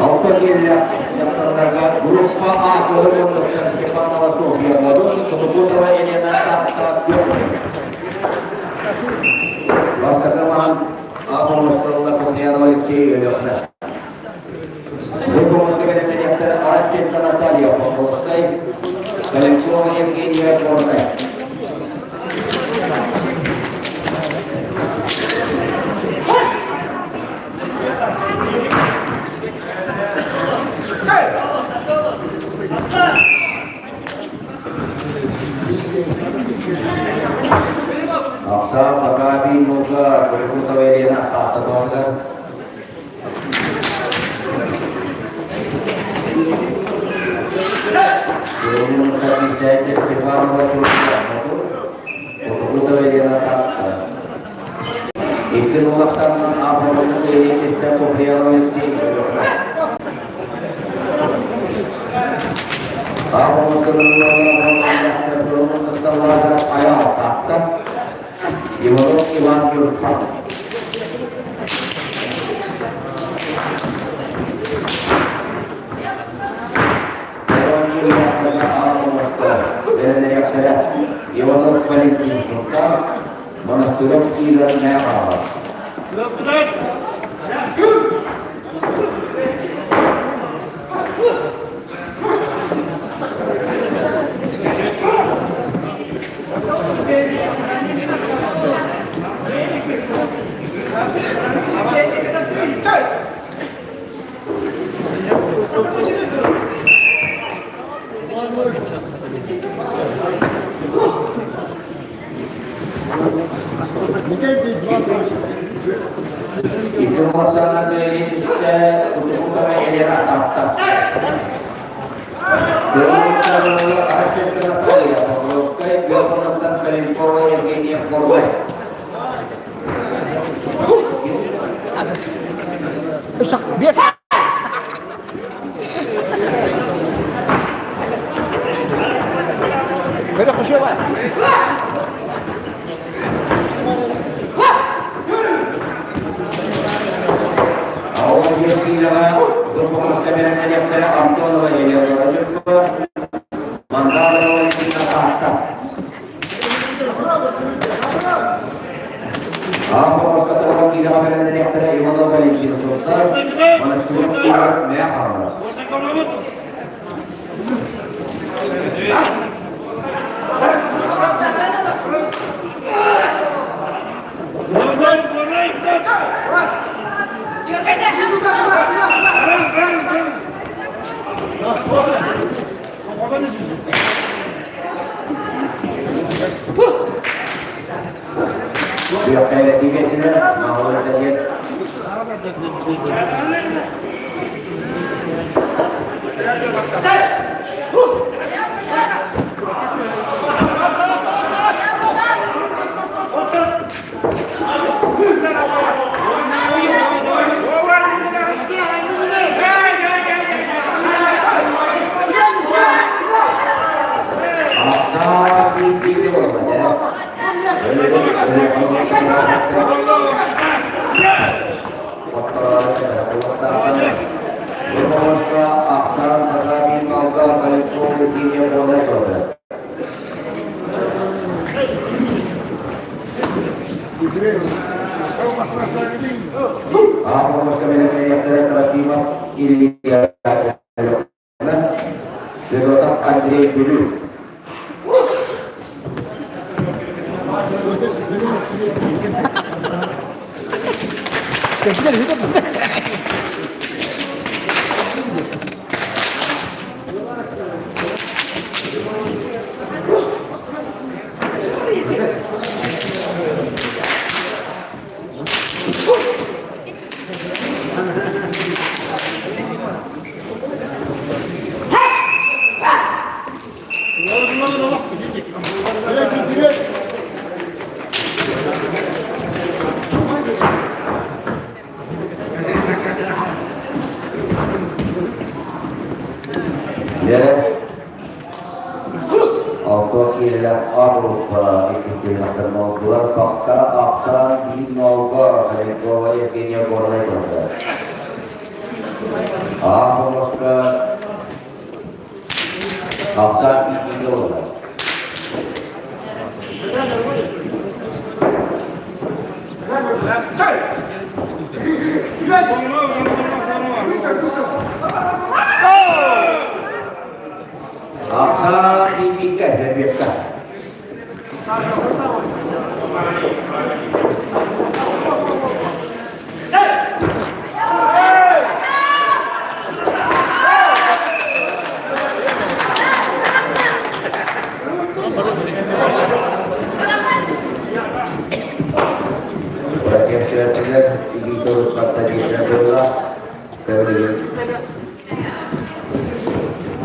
Алта киһилээх дьахталларга группа А кыһыл муннуктан Степанова Софья Модун, Сутукутова Елена Таатта Петр. Бастакы маһын А бонустарылла Куприянова Алексей Өлөхнө. Бу бонуска бэлэмнэниэхтэрэ Араченко Наталья Покровскай, Калинцова Евгения Горнай. Ахсаан Макаби Мурга Куликутова Елена Тааттатоҕугар Кириҥҥэ Степанова Куликутова Куликутова Елена Таатта Икки улахтарынан Африка Елена Куприянова Евгений Иванов Иван Юрцов. Иванов Валентин Султан, Монастырев Киилэр Мэхаала. Ити Утукутова Елена Таатта. Наталья Покровская, Белгородтан Калинкова Евгения Корбай. Без. Көрө көшөбө. Аудиокиинэҕэ Духовноска бэлэмнэниэхтэрэ Антонова Елена Радюкова, Мандарова Валентина Таатта. Аахпа Тоҕо киинэҕэ бэлэмнэниэхтэрэ Иванова Валентина Сурсар, Монастырев Игорь Мяхаров. Андрей Бүлүү. Алта киилэлээх А группа икки түһүмэхтэр буоллулар. Бакка ахсаан биир нолго Калинкова Евгения Горнай турда. А хомуска ахсаан биир буолла. Ахсаан бииргэ Лебедка. Ракетчилэр илиитэ уруккатта диэтэ буолла. Көрүлүн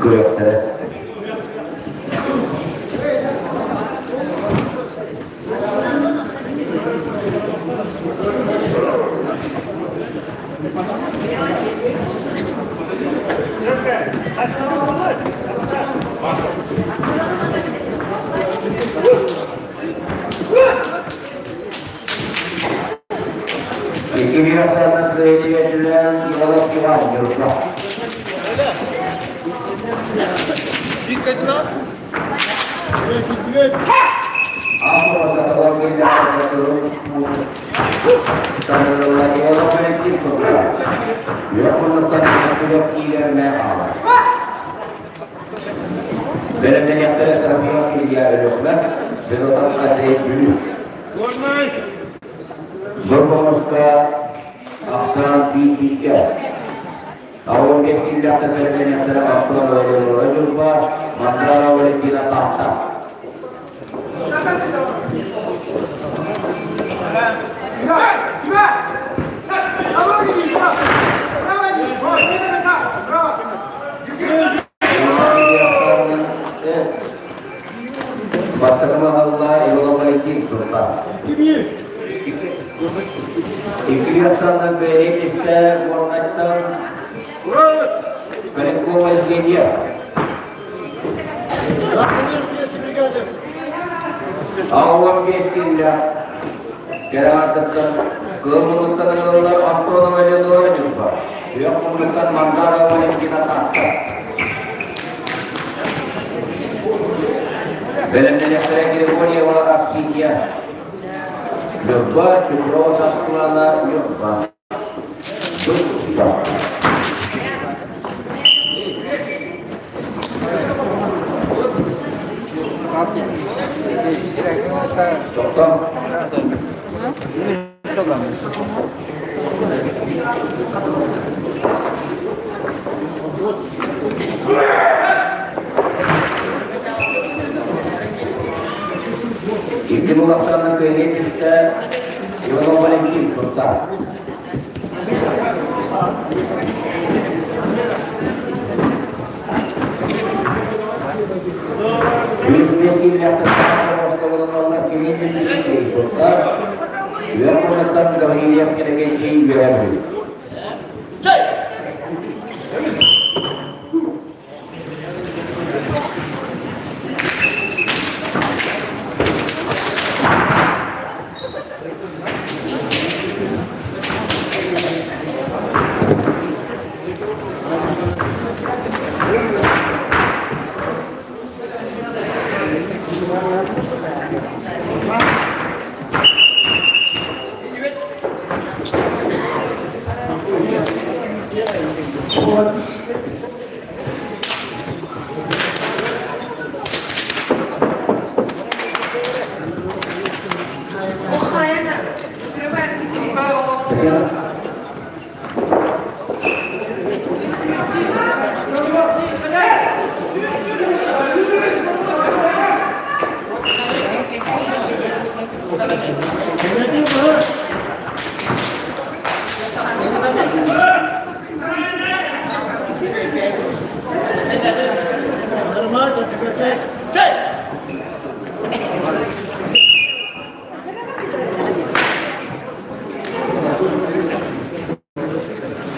күрэхтэрэ. Икки биэрэстээх кыайыы Иванов Иван Ньурба. Бэлэмнэниэхтэрэ Трофимов Илья Өлүөхүмэ, Федотов Андрей Бүлүү. Дорбоҥоско ахсаан биир киискэ Аон кэскиллээхтэр бэлэмнэниэхтэрэ Антон Владимирова Ньурба, Мандарова Валентина Таатта. Бастакы маһалла Иванова Валентин Султан. Икки Александр Бэйрин истэ Горнайтан Полякова Евгения. 85 киилэ Кэрэ Кыыл муннуктан ылыллар Антонова Элеонора Ньурба. Күөх муннуктан Мандарова Валентина Саатта. Бэлэмнэниэхтэрэ Григорьева Аксинья. Ньурба, Чукрова Саскылана Ньурба. Ньурба. Тоқтам. Икки булахсанын кыайыы түстэ Иванов Валентин Сунтаар. Үс биэс киилээхтэр оскуолаларынан кириэн Сунтаар. Үөр муннуктан Гаврильев Кэнэкэйдии үөрэр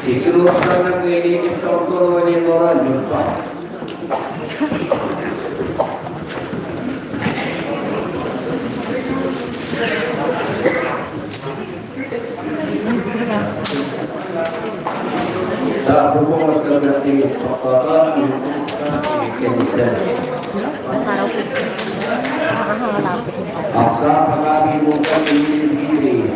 Икки улаханна кыайыы Антонова Ленора Ньурба. Ахсаан Пагаби Муҥха Дмитрий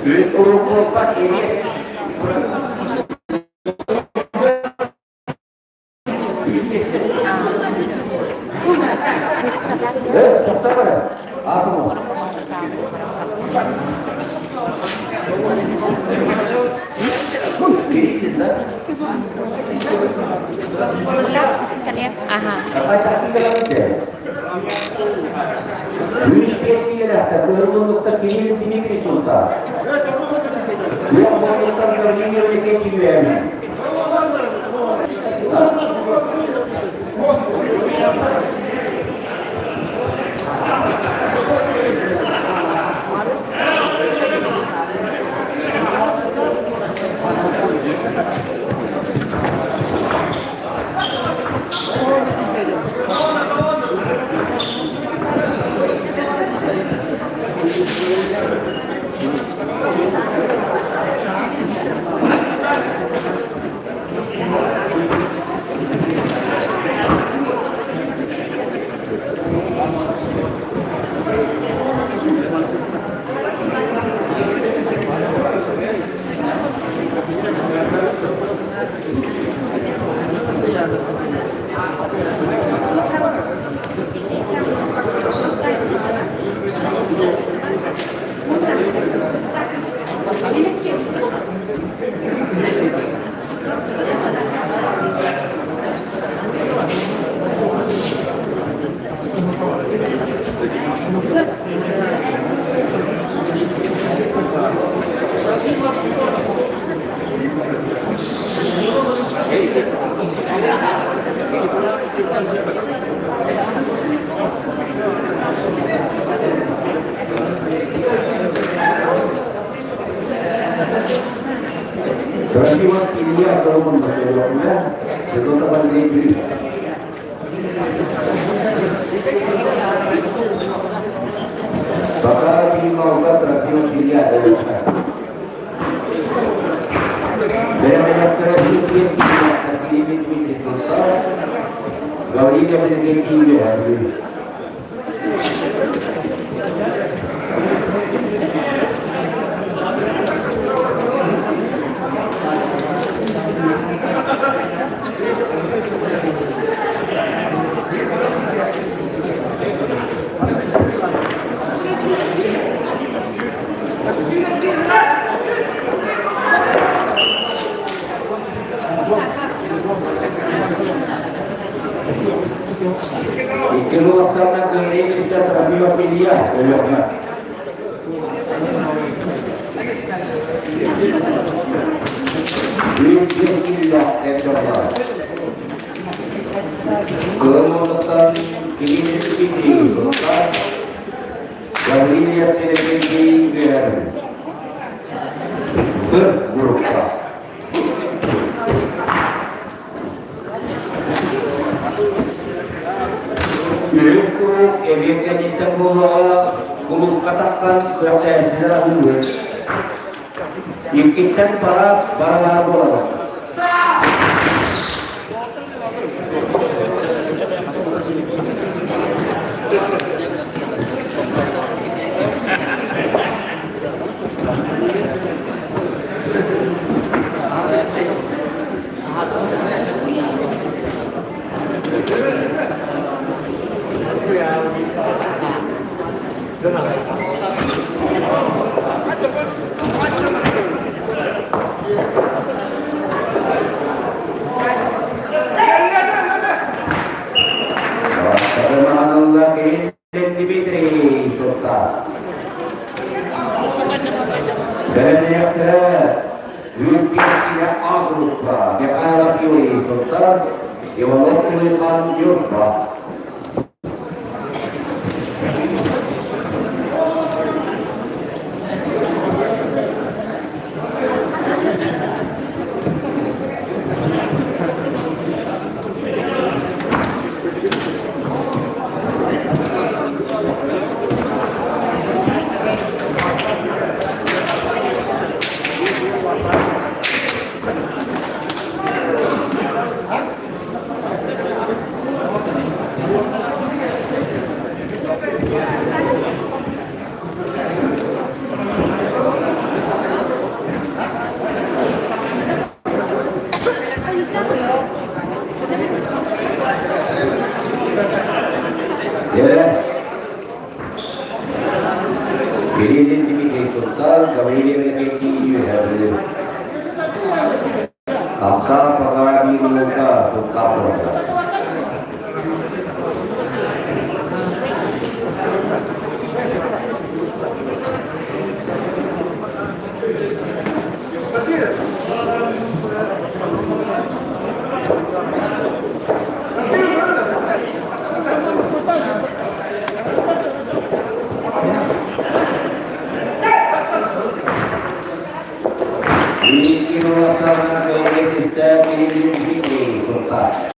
Үс уруккуппат кини Э, тохтоо бара. Атымы. Үс биэс киилэлээхтэр кыһыл муннуктар Кирилл Дмитрий Сунтаар. Үөх муннуктар Гаврилий Никитич Үөмэ. Трофимов Илья Соломонов Өлүөхүмэ, Федотов Андрей Бүлүү. Бакара Кималга Трофимов Илья Өлүөхүмэ. Бэйэмэттэрэ Киимин Дмитрий Сустав, Гаврилия Дмитрий Бүлүү. Икки улахсааннан кыайыы киһитэ Трофимов Илья Өлүөхүмэ. Үс киилэ эр дьоннор. Кыһыл Кирилл Дмитриевич Гаврильев Терентий үөһэ Б группа. Үһүс куруук эбиэт кэнниттэн буолуоҕа кулуупка тахсан күрэхтэһээччилэр аһыыбыт. Иккиттэн параат баралаах буолабыт. Бастакы Дмитрий Суттаах. Бэлэмнэниэхтэрэ үс киһи А группа Михайлов Юрий Суттаах, Иванов Тулейхан Ньурба. Дьэ, Кириллин Дмитрий Султан, Гаврилий Иннокентий Үөһээ Ахсаан Паха биир уолга Султан буолла. Икки уолаттарынан кыайыы күүстээх Кириллин Дмитрий Султан.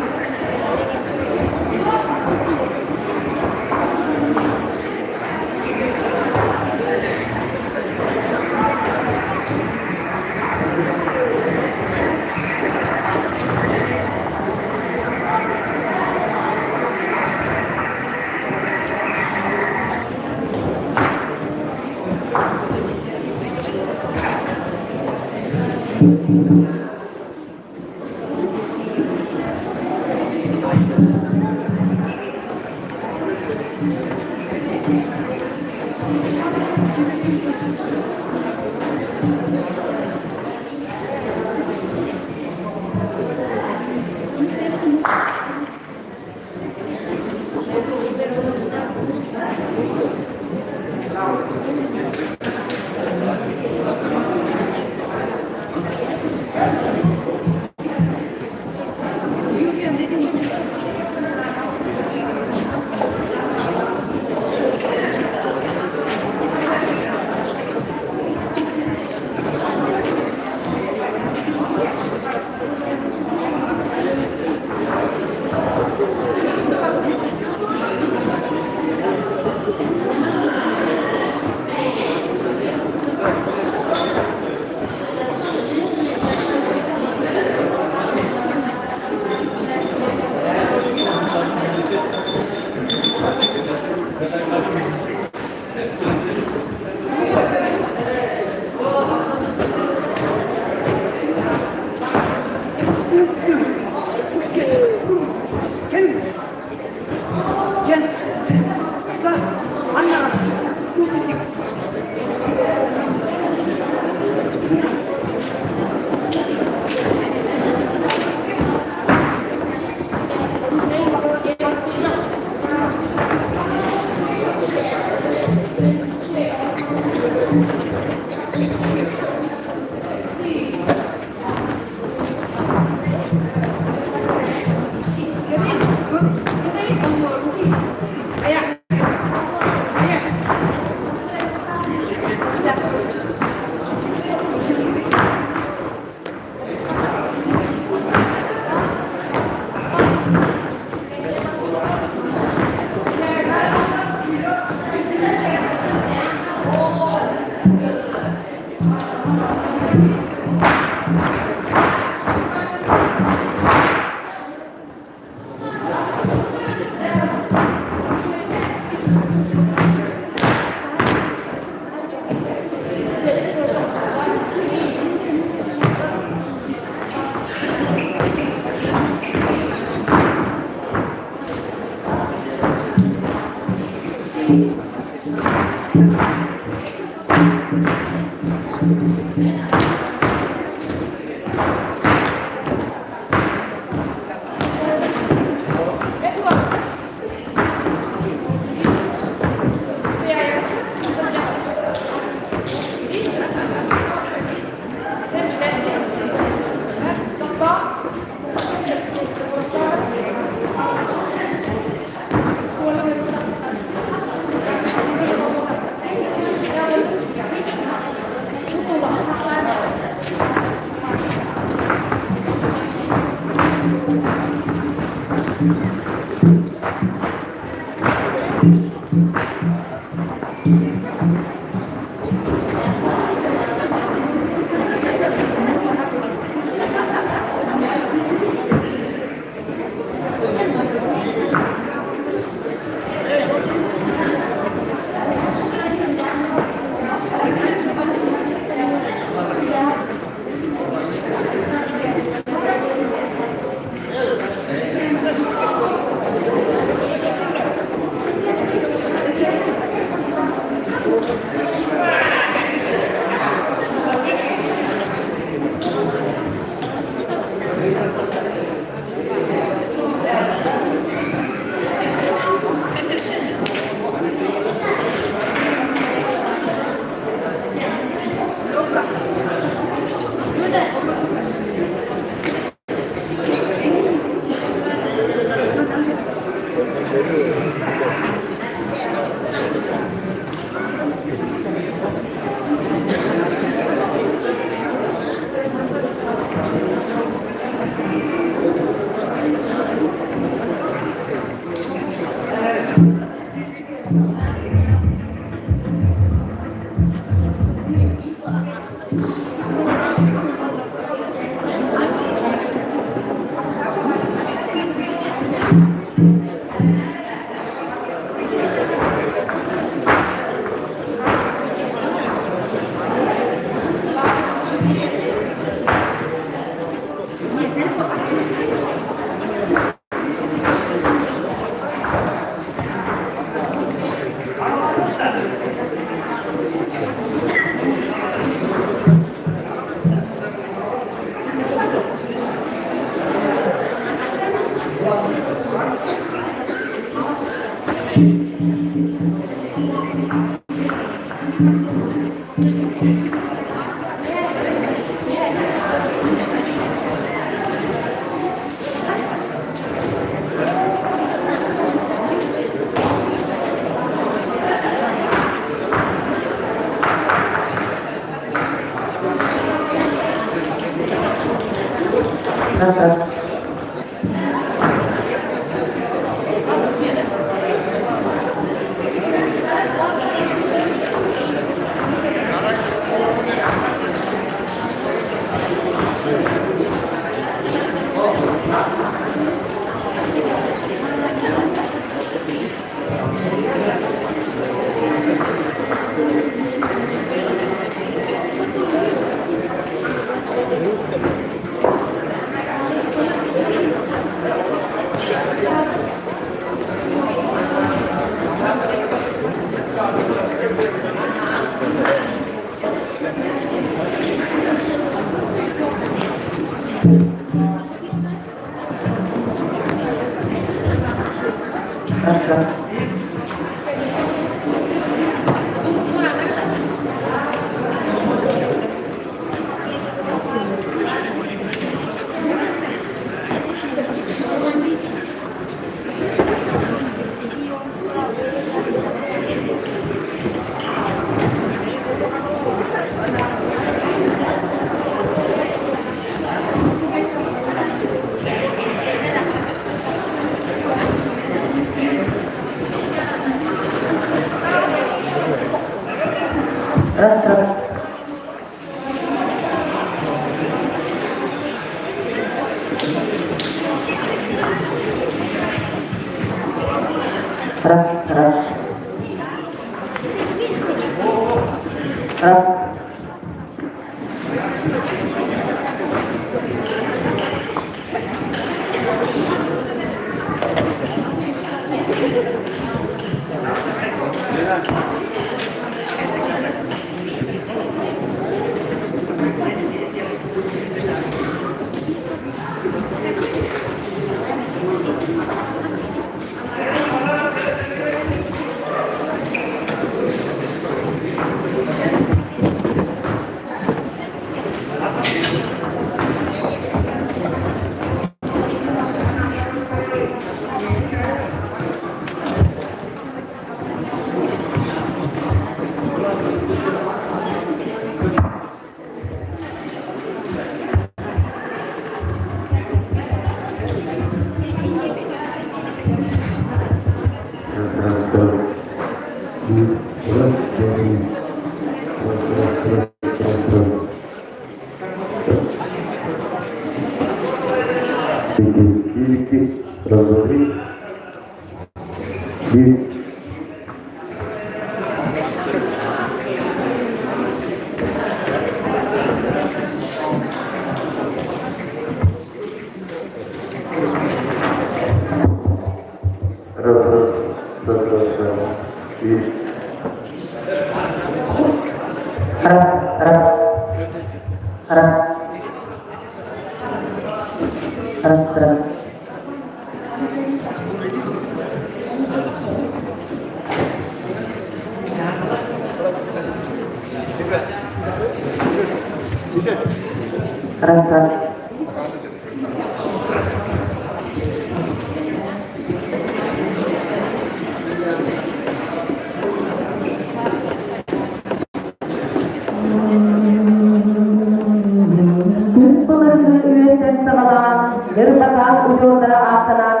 Күн былыргы үөстэн саҕалаан, Ньырбакаан учуоттара ааттанан,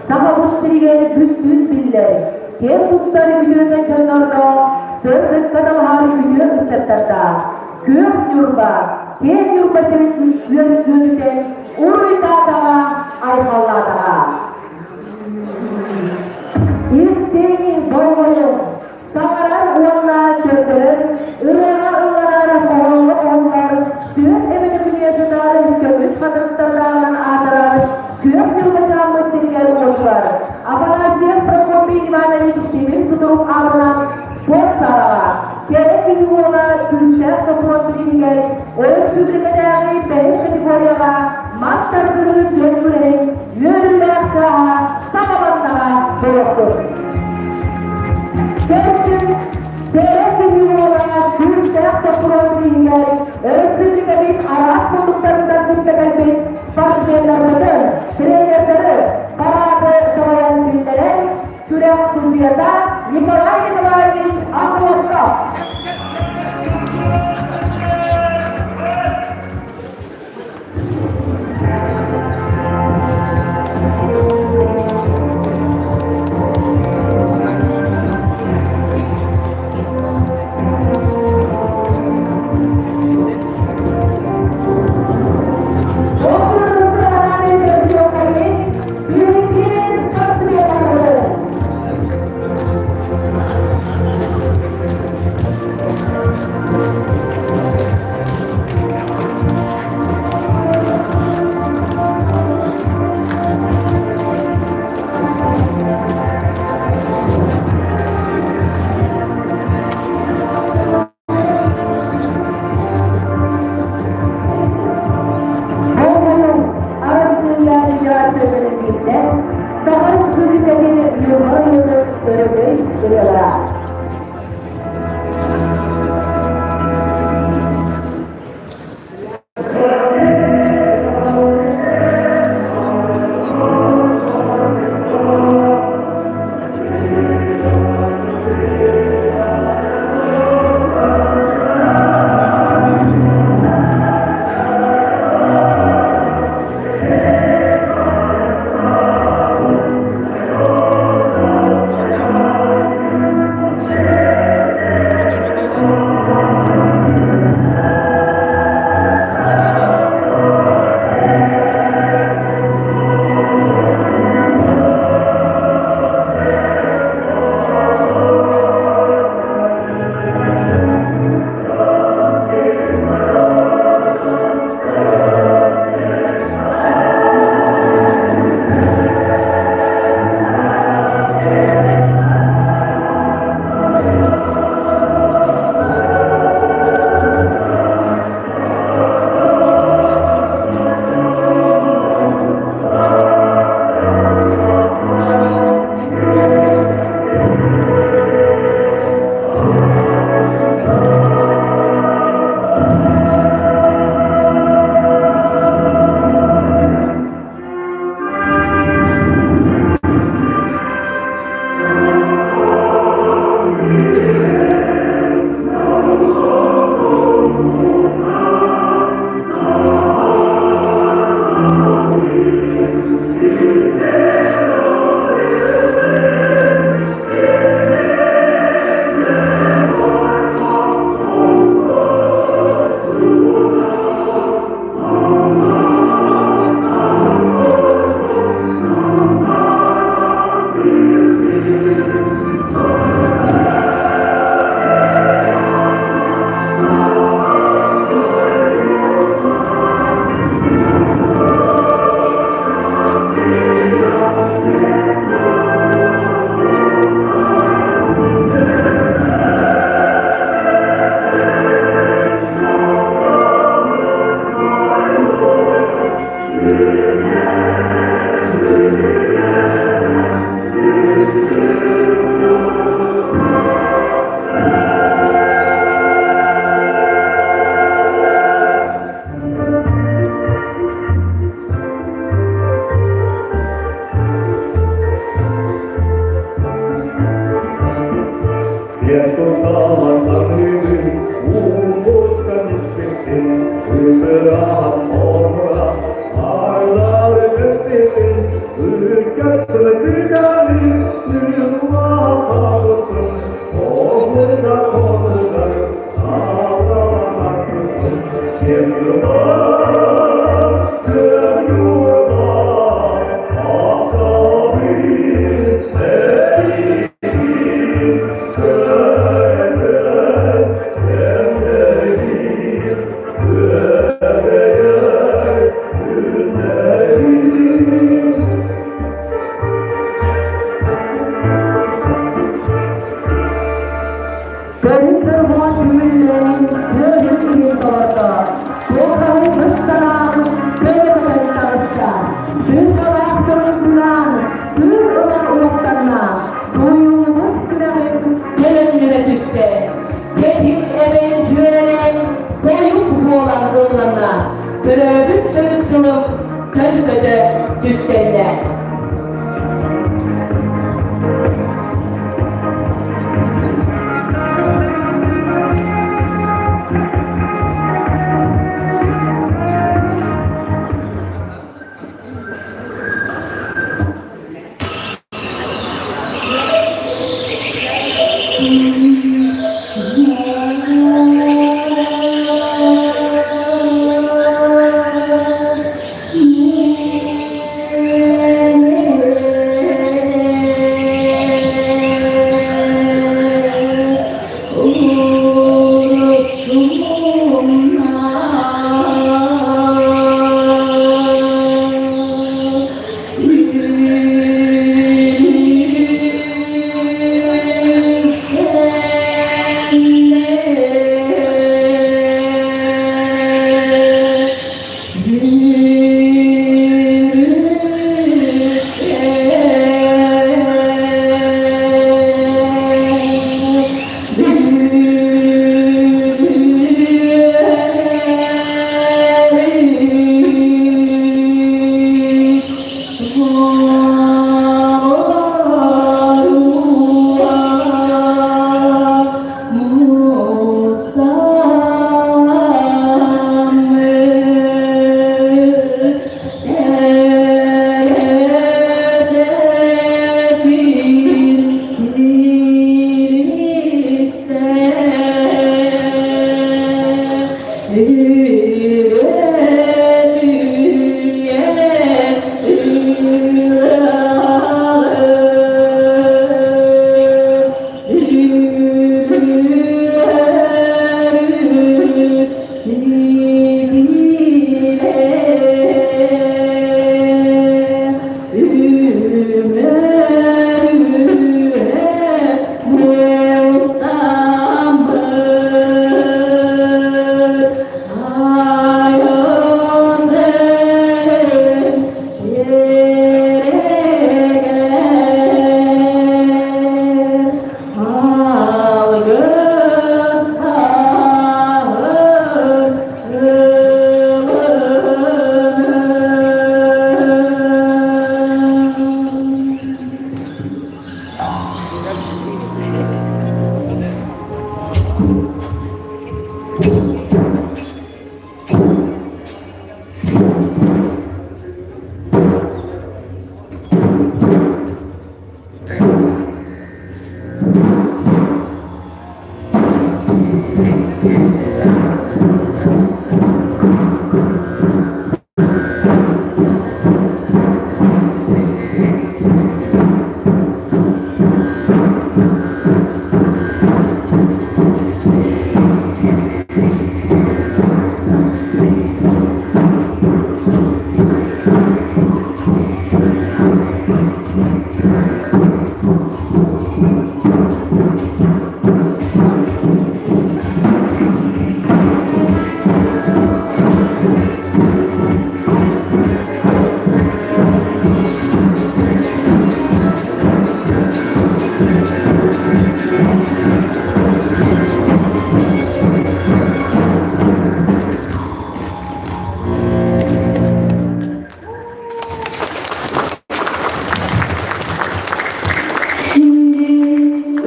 Сахабыт сиригэр бүттүүн биллэр, киэн туттар үтүөкэн дьоннордоох, сырдыкка талаһар үтүө ыччаттардаах, Күөх Ньурба, Киэҥ Ньурба сирин үөрүүтүн уруйдаатаҕа, айхаллаатаҕа. Истиҥ болҕойуҥ, Саҥарар уонна көрдөрөр, ырыаҕа ылланар хоһооҥҥо оһоллор, түөрт эбэтэ күнүө сытар көмүс хатырыктардааҕынан аатырар күөх ньурбачааммыт сиригэр уотугар Афанасьев Прокопий Иванович тимир сутурук аатынан спорт саалаҕа кэрэ киһи уола күүстээх сокуон билимигэр өрөспүүбүлүкэтээҕи бэһис категорияҕа мас тардыһыы күөн күрэһин үөрүүлээх чааһа саҕаланнаҕа буолуохтун. судьуйата Николай Николаевич Охлопков. Болҕойуҥ, Арассыыйа Федерациятын үрдүнэн Саха Республикатын Ньурба оройуонун өрөгөй ырыалара. Төрүт дорҕоон үмүллэн, тыаһын иһин толордо. Туоххаһын быстараан, көнө-көтөн таҕыста. Тыыкалаах тылын тыын ылан уоттанна. Туйуубут сүрэҕин төлөннөрө түстэ. Тэтим эбэн дьүөрэлээн, тойук буолан ылланна. Төрөөбүт төрүт тылым көл-көтө түстэннэ.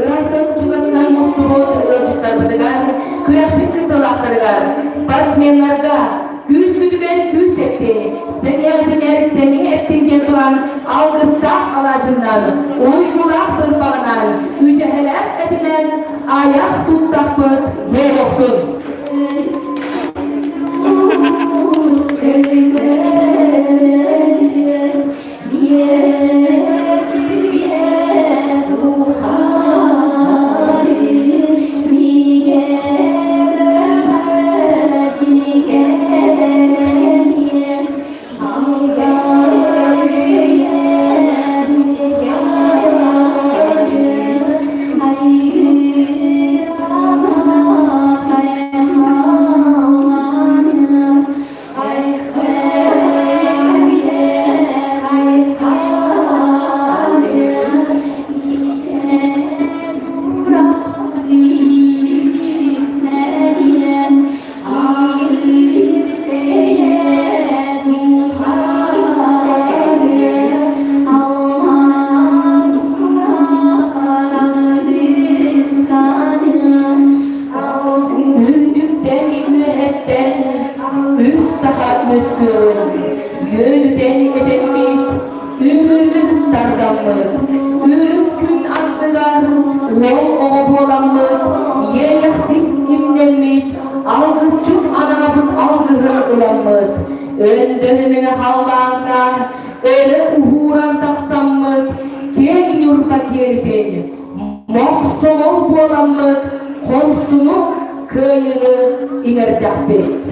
Ыраахтан чугастан мустубут ыалдьыттарбытыгар, күрэхпит кыттыылаахтарыгар, спортсменнарга күүскүтүгэр күүс эптин, сэниэҕитигэр сэниэ эптин диэн туран алгыстаах алаадьыннан, уйгулаах бырбаҕынан, үчэһэлээх этинэн айах туттахпыт буолуохтун! Үрдүктэн үөһэттэн үс саха мөскүөрүн үөлүтэн этэммит, үмүрүк тардаммыт, үрүҥ күн анныгар уол оҕобут. буоламмыт, иэйэхсит имнэммит, алгысчыт анаабыт алгыһын ыламмыт, өндөнүмүнэ халлааҥҥа өрө уһууран тахсаммыт, киэҥ Ньурба киэлитин мохсоҕол буоламмыт, хорсуну, кыайыыны иҥэрдэхпит.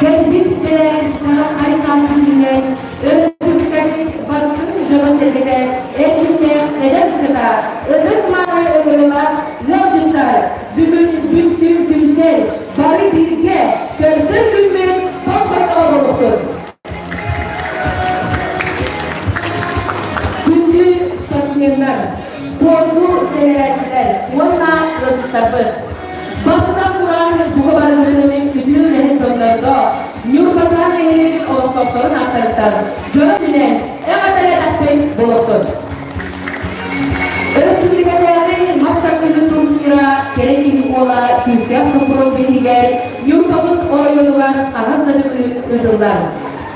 Кэлбит сирэ саҥа саас Өрөспүүбүлүкэбит бастыҥ дьоно-сэргэтэ, эрчимнээх эдэр ыччата, ытык-мааны ыҥырыылаах ыалдьыттар бүгүн бүттүүн түмсэн, бары бииргэ көрсөр күммүт томтойдоҕо буолуохтун! Күндү спортсменнар, спорду сэҥээрээччилэр уонна ыалдьыттарбыт! Бастатан туран, бука барыһырыыны үтүө үлэһит дьоннордоох Ньурбатаан нэһилиэгин олохтоохторун ааттарыттан дьоно түмэн эҕэрдэлээтэхпин буолуохтун. Өрөспүүбүлүкэтээҕи мас тардыһыы турнира кэрэ киһи уола күүстээх соппуруон биһигэр Ньурбабыт оройуонугар хаһыс да төгүлүн ыытыллар.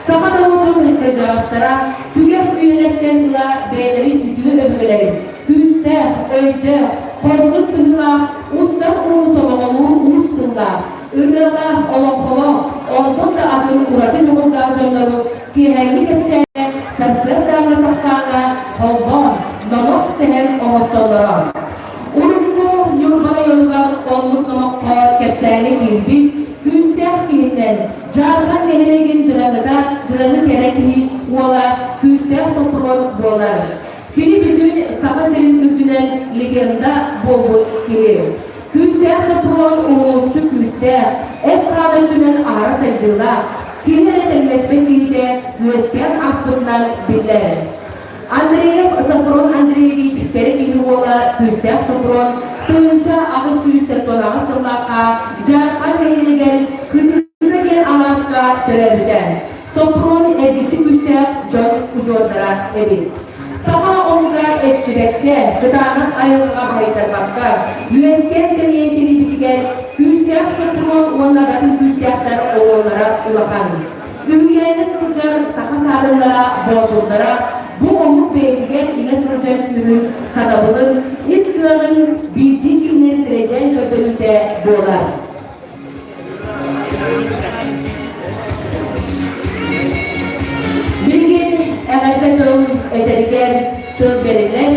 Саха норуотун кырдьаҕастара түгэх үйэлэртэн ыла бэйэлэрин үтүө өбүгэлэрин күүстээх, өйдөөх, хорсун быһыылаах, устар уу сомоҕолуур уус тыллаах, ырыалаах, олоҥхолоох, онтон да атын ураты дьоҕурдаах дьоннору киэһээҥҥи кэпсээнэ сарсыардааҥҥы сахсааҥҥа холбоон, номох сэһэн оҥостоллоро. Урукку Ньурба районугар оннук номоххо кэпсээҥҥэ киирбит күүстээх киһинэн Дьаархан нэһилиэгин дьыраныта дьыраны кэрэ киһи уола күүстээх соппуруон буолар. Кини бүтүн Саха сирин үрдүнэн легенда буолбут киһи. Күүстээх соппуруон уһулуччу күүстээх, эт-хаан өттүнэн аһара сайдыылаах, киһи эрэ тэҥнэспэт киһитэ үөскээн ааспытынан биллэр. Андреев Софрон Андреевич кэрэ киһи уола Күүстээх Софрон 1878 сыллаахха Дьаархан нэһилиэгэр Кытыыка диэн алааска төрөөбүтэ. Соппуруон эргиччи күүстээх дьон удьуордара эбит. Саха омуга эстибэккэ, кытаанах айылҕаҕа баһыйтарбакка, үөскээн тэнийэн кэлиибитигэр күүстээх соппуруон уонна да атын күүстээхтэр оруоллара улахан. Үһүйээҥҥэ сылдьар саха саарыннара, боотурдара бу омук бэйэтигэр иҥэ сылдьар күүһүн, сатабылын, ис кыаҕын биирдии киһини сирэйдээн көрдөрүүтэ буолар. Билигин эҕэрдэ тыл этэригэр тыл бэриллэн,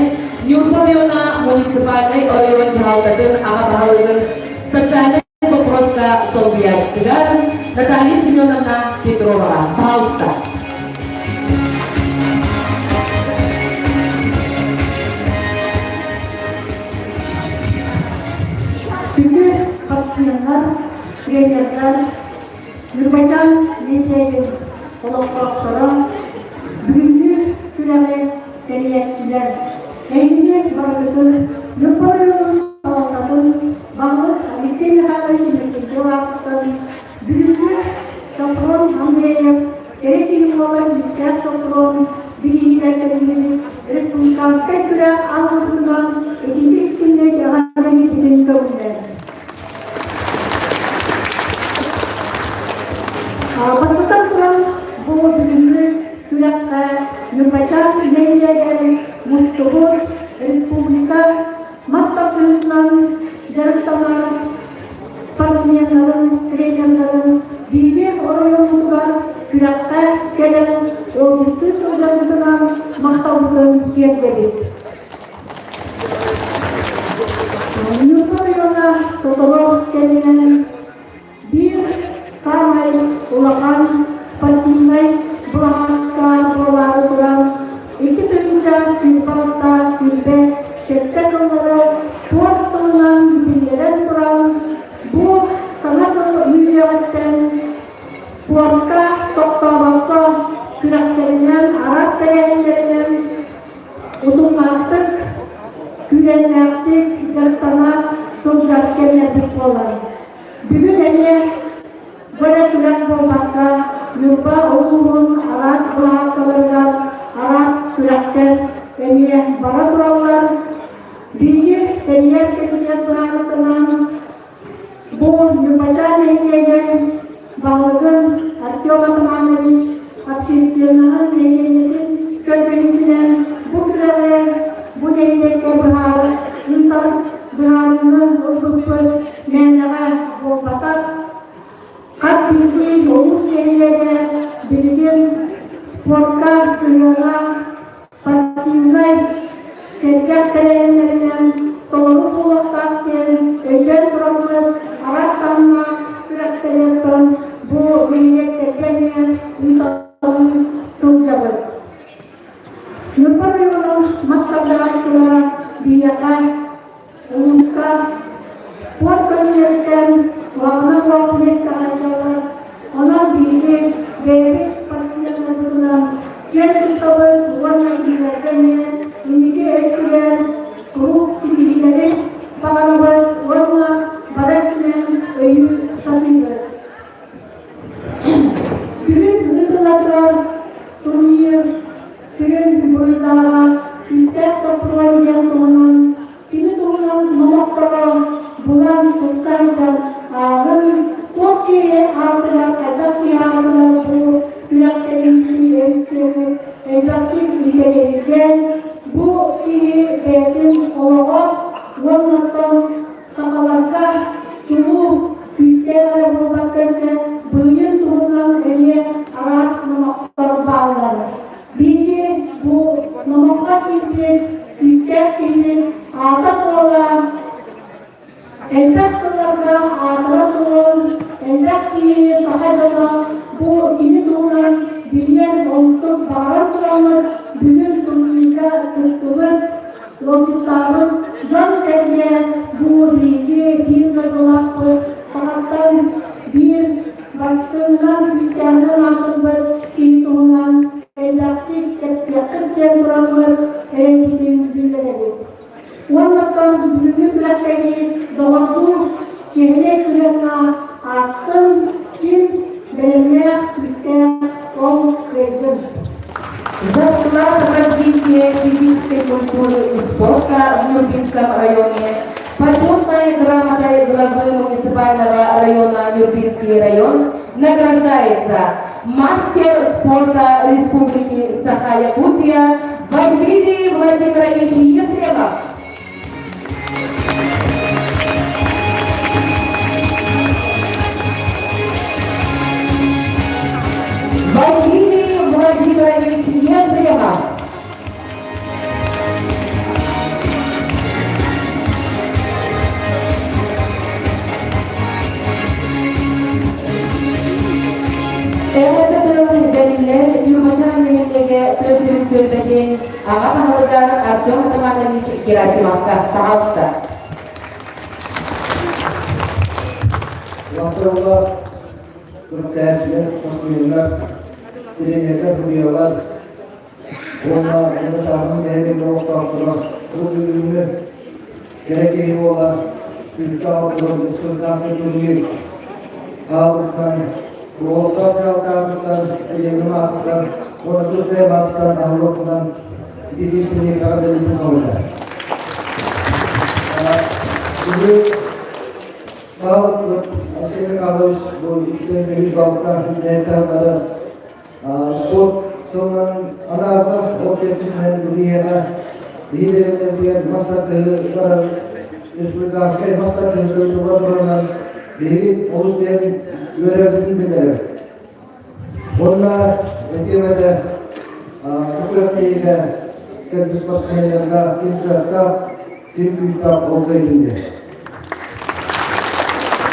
Ньурба оройуона муниципальнай оройуон дьаһалтатын аҕа баһылыгын социальнай боппуруоска солбуйааччытыгар Наталья Семеновна Петроваҕа. Пожалуйста. Күндү хапсыйаннар, тренердар, Ньурбачаан нэһилиэгин. олохтоохторо, бүгүҥҥү күрэҕи тэрийээччилэр, эһигини барыгытын Ньурба оройуонун салалтатын баһылык Алексей Михайлович Иннокентьев аатыттан бүгүҥҥү Софрон Андреев кэрэ киһи буолар күүстээх Софрон бирииһигэр тэриллибит республиканскай күрэх ааллыбытынан итиитик-истиҥник эҕэрдэлиирбитин көҥүллээн. Бастатан туран, бу бүгүҥҥү күрэххэ Ньурбачаан нэһилиэгэр мустубут республика мас тардыһыытынан дьарыктанар спортсменнарын, тренердарын биһиги оройуоммутугар күрэххэ кэлэн ыалдьыттыы сылдьарбытынан махталбытын тиэрдэбит. Ньурба оройуона сотору кэминэн биир саамай улахан спортивнай былаһаакка буолаары туран, 2026 27 сыллары туох сылынан биллэрэн туран, бу саҥа сыл үүнүөҕүттэн спортка тохтообокко күрэхтэринэн, араас тэрээһиннэринэн утумнаахтык, күүрээннээхтик дьарыктана сылдьар кэмнэрбит буолар. Бүгүн эмиэ бу эрэ күрэх буолбакка, Ньурба улууһун араас былаһааккаларыгар араас күрэхтэр эмиэ бара тураллар. Биһиги тэрийэр кэмитиэт быһаарытынан бу Ньурбачаан нэһилиэгин баһылыгын Артем Атаманович общественноһын нэһилиэнньэтин көрдөһүүтүнэн бу күрэҕи бу нэһилиэккэ быһаарар ыытар быһаарыыны ылбыппыт мээнэҕэ буолбатах. Хас биирдии улуус нэһилиэгэ билигин спортка сыһыана спортивнай сэргэх тэрээһиннэринэн толору буолуохтаах диэн өйдөөн тураммыт араас таһымнаах күрэхтэриттэн бу нэһилиэктэргэ эмиэ ыыталыы сылдьабыт. Ньурба оройуонун мас тардыһааччылара биһиэхэ улууска спорт көрүҥнэриттэн улахана суох миэстэҕэ сылдьаллар. Онон биһиги бэйэбит спортсменнарбытынан киэн туттабыт уонна кинилэргэ эмиэ инники өттүгэр куруук ситиһиилэри баҕарабыт уонна бары өттүнэн өйүү сатыыбыт. Бүгүн ыытылла турар турнир сүрүн буруйдааҕа күүстээх Соппуруон диэн туһунан кини туһунан номохторо булан сыстан дьон ааҕын, туох киһи аатыгар хайдах киһи аатыгар бу күрэхтэһиини өйдүөҕү элбэхтик интэриэһиргээн, бу киһи бэйэтин олоҕо уоннаттан сахаларга чулуу күүстээх эрэ буолбакка өссө быйыл туһунан эмиэ араас номохтор бааллар. Биһиги бу номоххо киирбит күүстээх киһибит аата-суола элбэх сылларга аатыра туруон, элбэх киһи саха дьоно бу кини туһунан билиэн олустук баҕаран тураммыт бүгүн турнирга кыттыбыт, ыалдьыттаабыт дьон-сэргэ бу биһиги биир дойдулаахпыт сахаттан биир бастыҥынан күүстээҕинэн аатырбыт киһи туһунан элбэхтик кэпсиэххит диэн тураммыт эрэлбитин биллэрэбит. Уоннаттан бүгүҥҥү күрэхтэһии доҕордуу чиэһинэй сыһыаҥҥа аастын, ким бэлэмнээх, күүстээх, ол кыайдын. За вклад в развитие физической культуры и спорта в Нюрбинском районе почетной грамотой главы муниципального района Нюрбинский район награждается мастер спорта Республики Саха-Якутия Василий Владимирович Ефремов. Василий Владимирович Ефремов. Эҕэрдэ тыл бэриллэр Ньурбачаан нэһилиэгэ тыа түөлбэтин аҕа баһылыгар Артем Атаманович Герасимовка таҕалта. Улахан күрэхтэһээччилэр, спортсменнар, тренердэр, судьуйалар уонна Ньурбатааҕы нэһилиэк олохтоохторо бу бүгүҥҥү кэрэ киһи буола Күлтээх оҕолорун сылдаах турнир аалыттан, уолаттаах дьаһалтаатыттан, Элиэним аатыттан уонна тус бэйэм аатыттан аһыллыппынан итии синиэкэҕэ бэлиэтин оҕуйда. Бүгүн Баһылыкпыт Алексей Михайлович бу иккитин үһүс балта үлэһит таһыллары спорт сылынан анаабыта. Ол чэрчитинэн бу биһиэхэ биһи дэриэбинэбитигэр мас тардыһыы барар республиканскай мас тардыһыы ыытыллар туругунан биһиги олус диэн үөрэрбитин биллэрэр. Уонна этиэм этэ, бу күрэхтэһиигэ кэлбит спортсменнарга ким кыахтаах, ким күүстээх ол кыайдын диэн.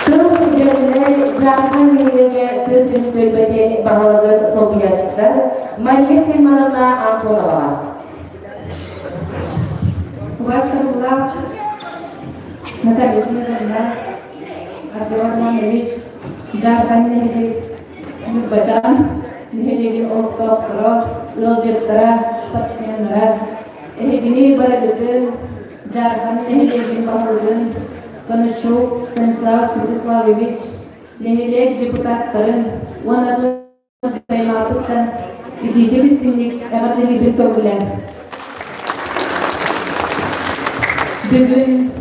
Тыл бэриллэр Дьаархан нэһилиэгэ тыа сирин түөлбэтин баһылыгын солбуйааччытыгар Мария Тельмановна Антоноваҕа. Убаастабыллаах Наталья Семеновна, Артем Романович, Дьаархан нэһилиэк Ньурбачаан нэһилиэгин олохтоохторо, ыалдьыттара, спортсменнара, эһигини барыгытын Дьаархан нэһилиэгин баһылыгын Конощук Станислав Святославович, нэһилиэк депутаттарын уонна аймаҕыттан итиитик истиҥник эҕэрдэлиибин көҥүлэ. Бүгүн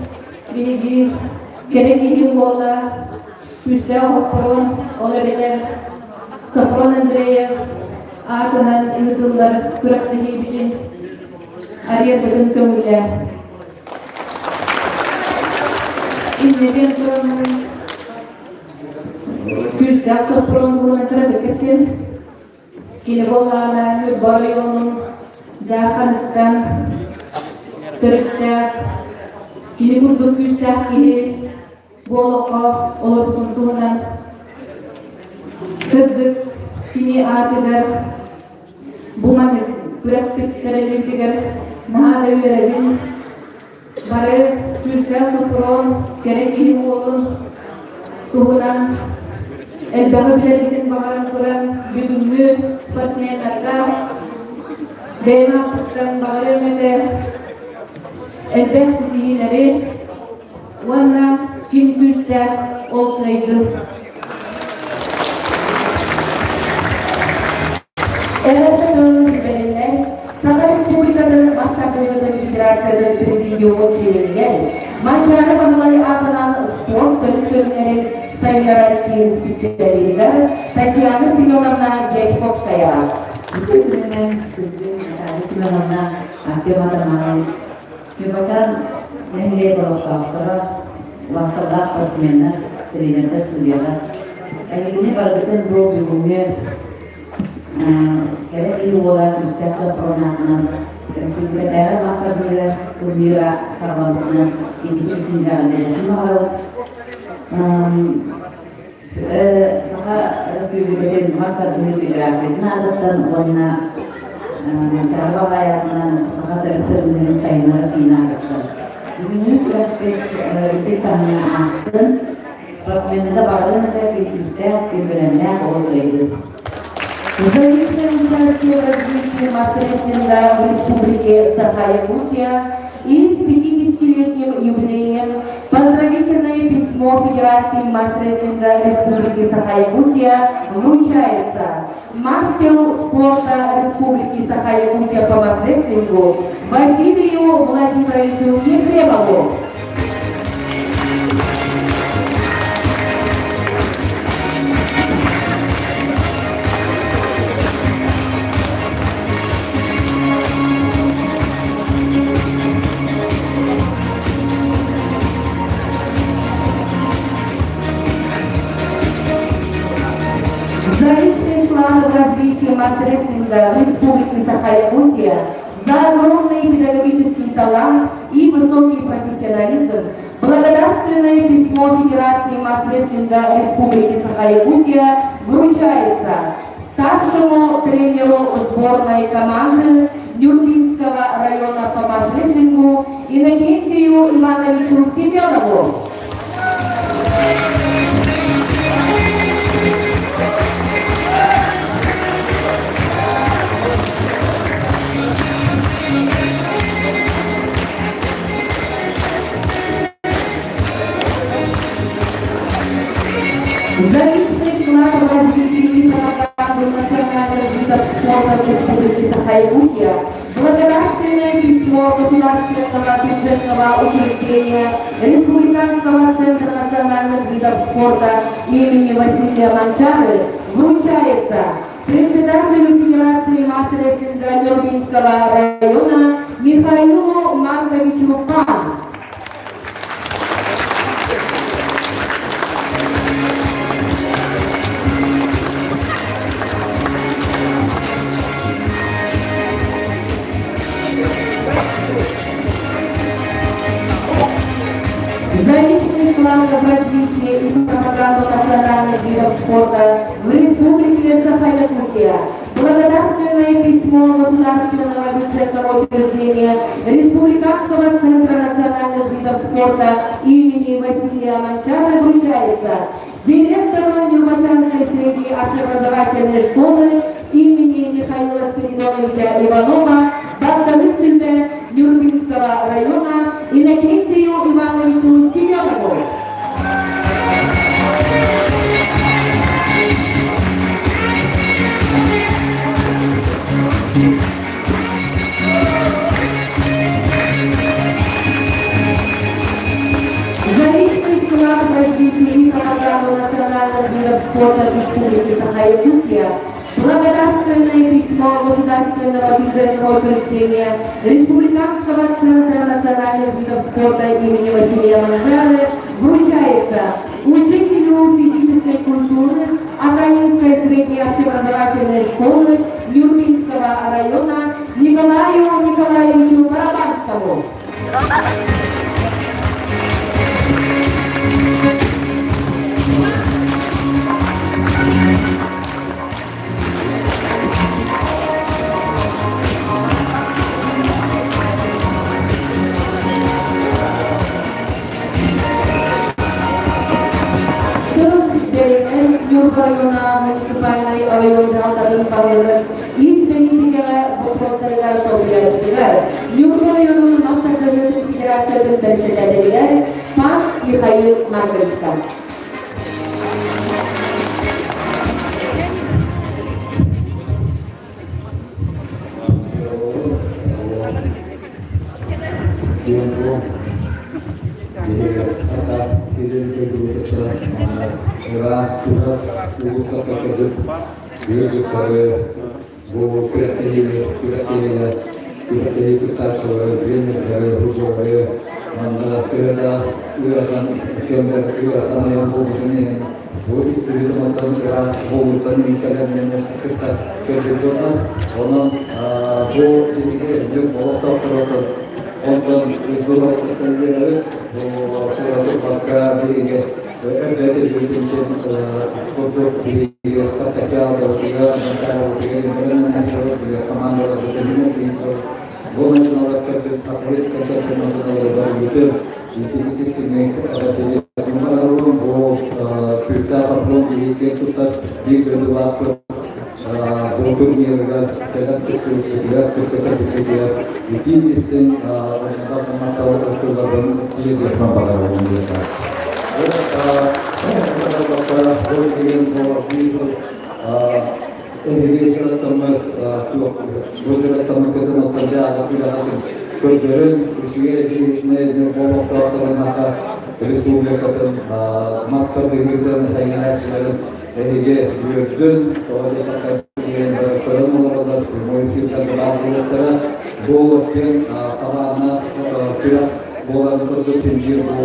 биһиги кэрэ киһи уола күүстээх оһохторун, ол эбэтэр Софрон Андреев аатынан ыытыллар күрэхтэһиибитин арыйарбытын көҥүлэ. Иннэтин тураммын күүстээх Соппуруон туһунан кыратык кэпсиэм. Кини буоллаҕына Ньурба оройуонун Дьаарханыттан төрүттээх, кини курдук күүстээх киһи бу олоххо олорбутун туһунан сырдык кини аатыгар бу маннык күрэхпит тэриллибитигэр наһаа да үөрэбин. Бары күүстээх Соппуруон кэрэ киһи уолун туһунан элбэҕи билэрбитин баҕаран туран бүгүҥҥү спортсменнарга бэйэм ааппыттан баҕарыам этэ элбэх ситиһиилэри уонна ким күүстээх ол кыайдын. Эҕэрдэ тылын бэриллэр Саха Республикатын Мастарбыһыытын Федерациятын Президиумун чилиэнигэр Манчаары Баһылай аатынан спорт төрүт көрүҥнэрин сайыннарар киин специалиһыгар Татьяна Семеновна Дьячковскаяҕа. Үтүө күнүнэн күндү Наталья Семеновна, Артем Атаманович, Ньурбачаан нэһилиэк олохтоохторо, убаасталлаах спортсменнар, тренердэр, судьуйалар. Эһигини барыгытын бу бүгүҥҥү кэрэ киһи уола күүстээх соппуруонаатынан республикатааҕы маастарбыыга турнира саҕаламмытынан инники синдээҕиннэрин баҕарабыт. Саха Республикатын мас тардыһыы федерациятын аатыттан уонна Саха Балаайатынан Саха төрүт сайыннарар киин аатыттан бүгүҥҥү күрэхпит үрдүк таһымҥа аахтын, спортсменнарга баҕарыам этэ күүстээх, күн бэлэмнээх оҕо кыайдын. За личное участие в развитии мас-рестлинга в Республике Саха-Якутия и с 50-летним юбилеем поздравительное письмо Федерации мас-рестлинга Республики Саха-Якутия вручается мастеру спорта Республики Саха-Якутия по мас-рестлингу Василию Владимировичу Ефремову. За личный вклад в развитие мас-рестлинга в Республике Саха-Якутия, за огромный педагогический талант и высокий профессионализм благодарственное письмо Федерации мас-рестлинга Республики Саха-Якутия вручается старшему тренеру сборной команды Нюрбинского района по мас-рестлингу Иннокентию Ивановичу Семенову. видов спорта Республики Саха-Якутия благодарственное письмо Государственного бюджетного учреждения Республиканского центра национальных видов спорта имени Василия Манчары вручается председателю Федерации мас-рестлинга Нюрбинского района Михаилу Марковичу Пан. За личный вклад в развитие и пропаганду национальных видов спорта в Республике Саха-Якутия благодарственное письмо Государственного бюджетного учреждения Республиканского центра национальных видов спорта имени Василия Манчары вручается директору Нюрбачанской средней общеобразовательной школы имени Михаила Спиридоновича Иванова Балтаныцельме Нюрбинского района Иннокентию Ивановичу Семенову. За личный вклад в развитие и пропаганду национальных видов спорта в Республике Саха-Якутия благодарственное письмо Государственного бюджетного учреждения Республиканского центра национальных видов спорта имени Василия Манжары вручается учителю физической культуры Аканинской средней общеобразовательной школы Нюрбинского района Николаю Николаевичу Барабанскому. Тыл бэринэн Ньурба района муниципальнай оройуон дьаһалтатын баһылыгын ис бэлиитикэҕэ боппуруостарыгар солбуйааччытыгар Ньурба районун мас тардыһыытын федерациятын бэрэссэдээтэлигэр Пан Михаил Марковичка. Бу күрэхтэһиини күрэхтэһиилэр күрэхтэһии кыттааччылары, тренердэри, судьялары манна төһө да ыарахан кэмнэр ыарахан айан буолбутун иһин бу испиридоновтан ыраах буолууттан миҥкэлэринэн кытта көрбүт дьоннор. Онон бу биһиги дьон олохтоохторо онтон республикаттан биэрэбит. Бу куораты бакка биһиги Республикатын мастер-дыгытын хайгынааччыларын эһиги үөрдүн, тоҕо диэтэххэ көрөн олороллор, прямой эфирдэр баар буолуохтара. Бу киэҥ талааннаах күрэх буоларын курдук син бу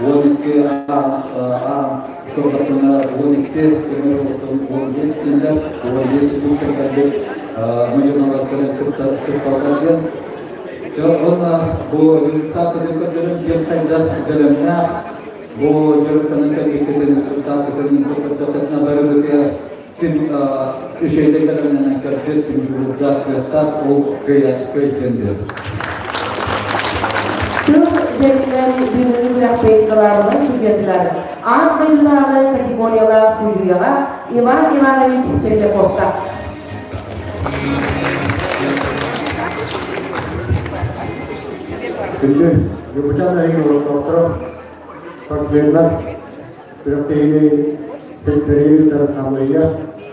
12 аан турдахпына 12 көмөр 15 кинилэр 15 тутуу мадьыналар кэлэн кытталлар диэн. Уонна бу результаты көрдөрөн диэн хайдах бэлэмнээх бу дьарыктанан кэлбиккитин результаты көрдөххүтүнэ барыгытыгар ким үчүгэйдик бэлэмнэнэн кэлбит, ким дьулуурдаах, кыахтаах, ол кыайан диэн. Тыл бэринэн бүгүҥҥү күрэхпит кылаабынай судьуйатыгар аан дойдутааҕы категориялаах судьуйаҕа Иван Иванович Пермяковка. Күндү Ньурбачаан айын олохтоохторо, спортсменнар, күрэхтэһиини тэрийэр хамыыһыйа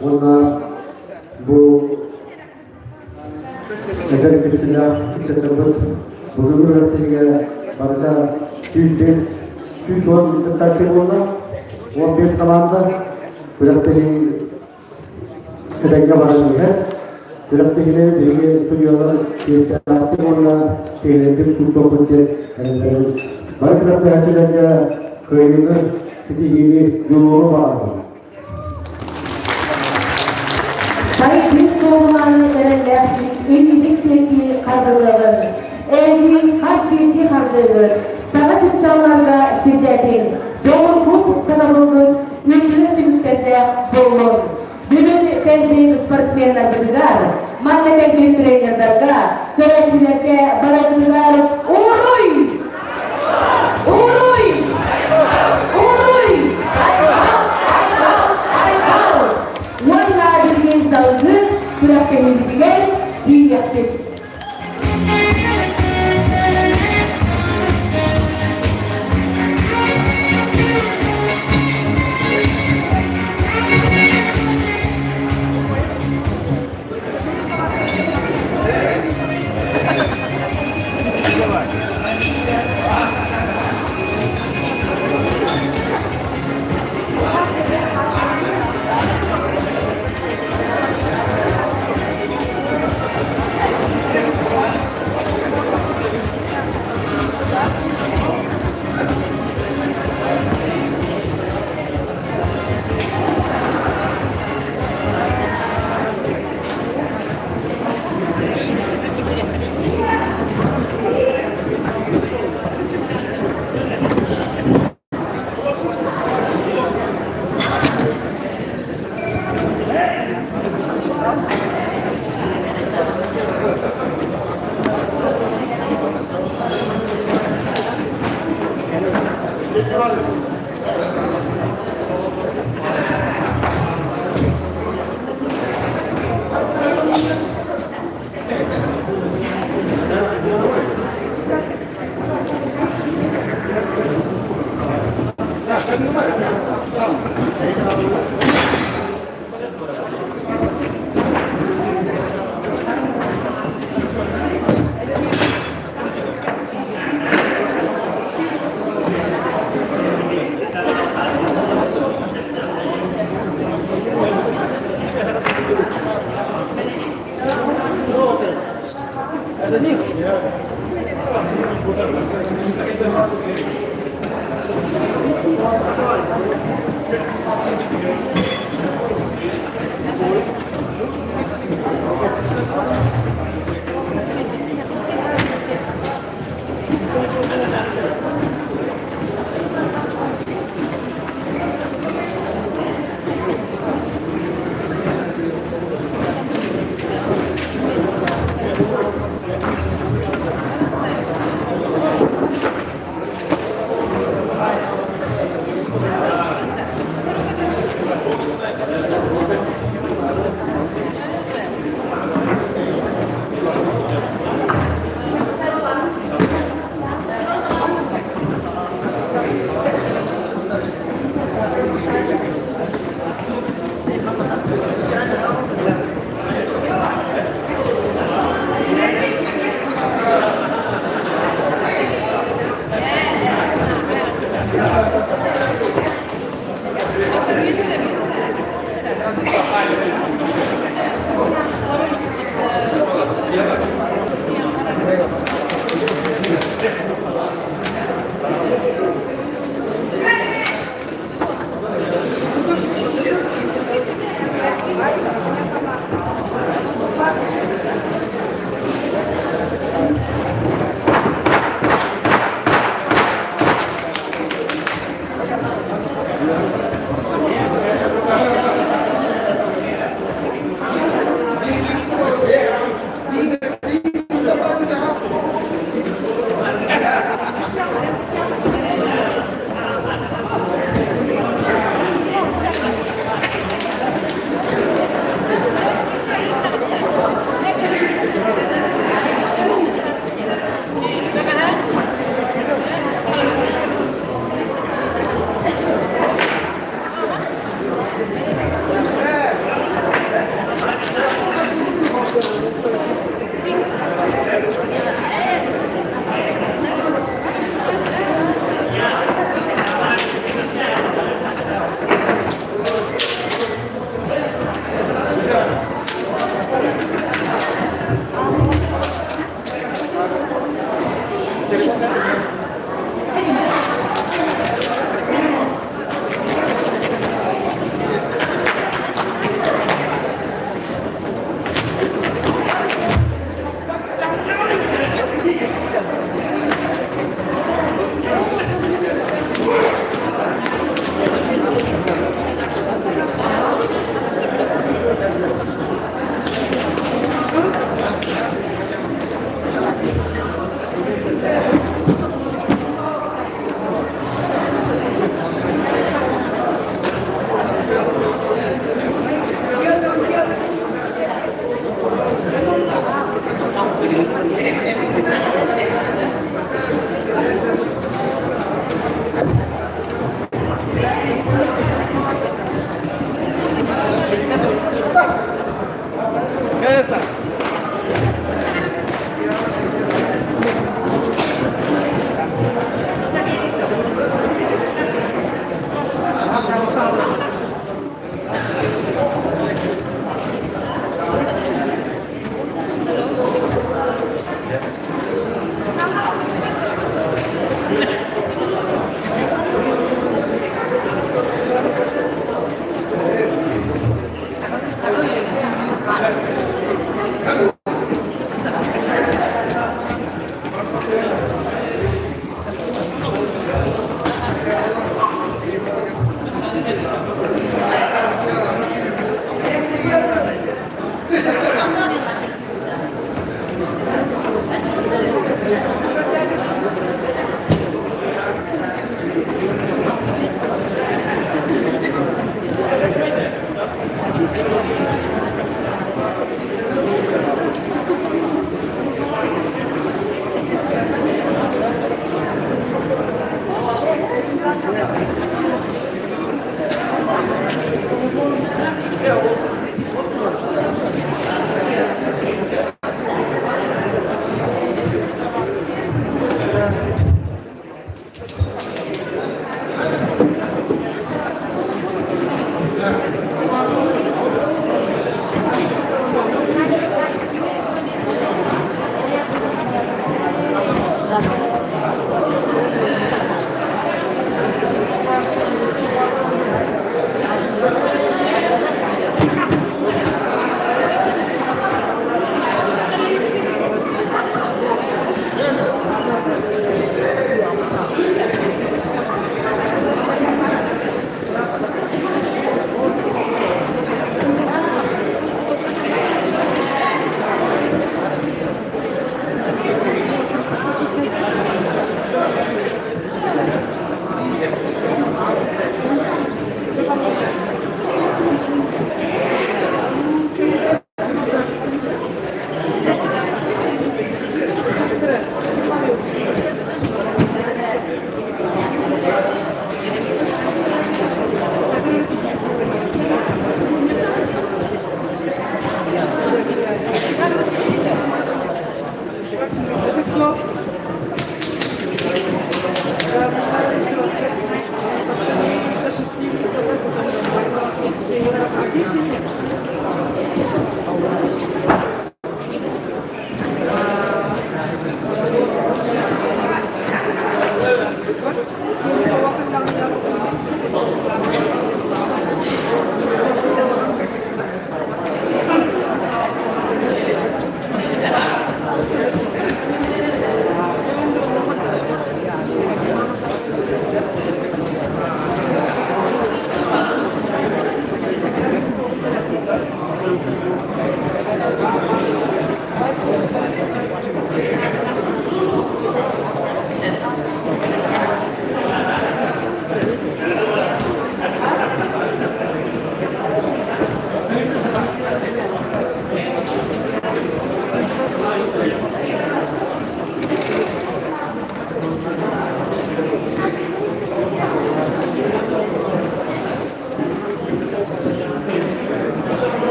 уонна бу Эдэр кэскиллээх ыччаттарбыт бүгүҥҥү күрэхтэһиигэ барыта 105, 110 кыттааччы буолла. 15 хамаанда күрэхтэһии этэҥҥэ баран иһэр. Күрэхтэһиини биһиги судьуйалар чиэстээхтик уонна чиэһинэйдик тутуохпут диэн эрэннэрэбит. Бары күрэхтэһээччилэргэ кыайыыны, ситиһиини, дьулууру баҕарабын. Сайдыы суолунан эрэллээхтик иннибит диэки хардыылыаҕын, эйигин хас биирдии хардыыгыт саҥа чыпчаалларга сирдээтин, дьоҕургут сатабылгыт үтүө түмүктэрдээх буоллун. Бүгүн кэлбит спортсменнарбытыгар, манна кэлбит тренердарга, көрөөччүлэргэ барыбытыгар уруй! Уруй! Уруй! Айхал! Айхал! Айхал! Уонна билигин салгыы күрэхтэһиибитигэр киириэхпит.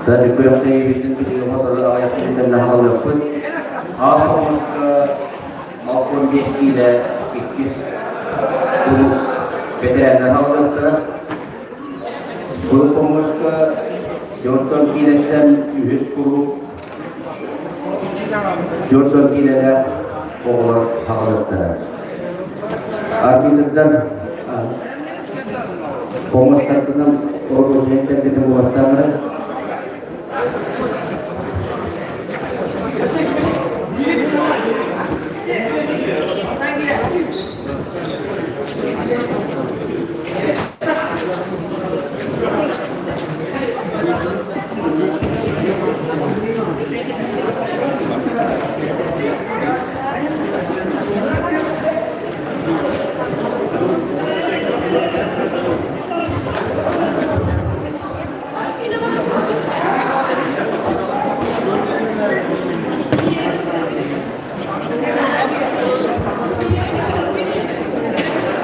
Сары күрэхтэһиибитин билигин сотору аҕыйах күнтэн наһаалыахпыт. Аах 65 киилэ иккис куруук бэтэрээннэр хаалыахтара. Куруук хомуска Дьонтон киилэттэн үһүс куруук Дьонтон киилэлээх оҕолор хаалыахтара. Арбитрдар хомустарбынан оробуочай кэлбитин уоттааннара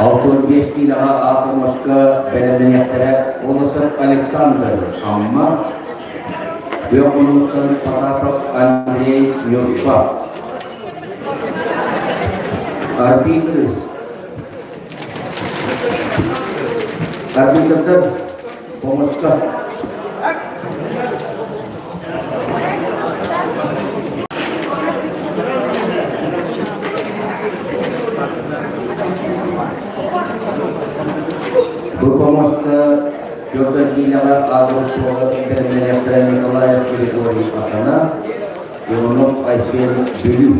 65 киилэҕэ Атомовка бэлэмнэниэхтэрэ Колосов Александр Амма, Күөх муннуктан Потапов Андрей Ньурба. Арбитры Арбитрдар Помощка. Бу помостка Петр Киилэҕэ аатырбыт суола бэриллэниэхтэрэ Николаев Григорий Акана, Иванов Айсен Бүлүү.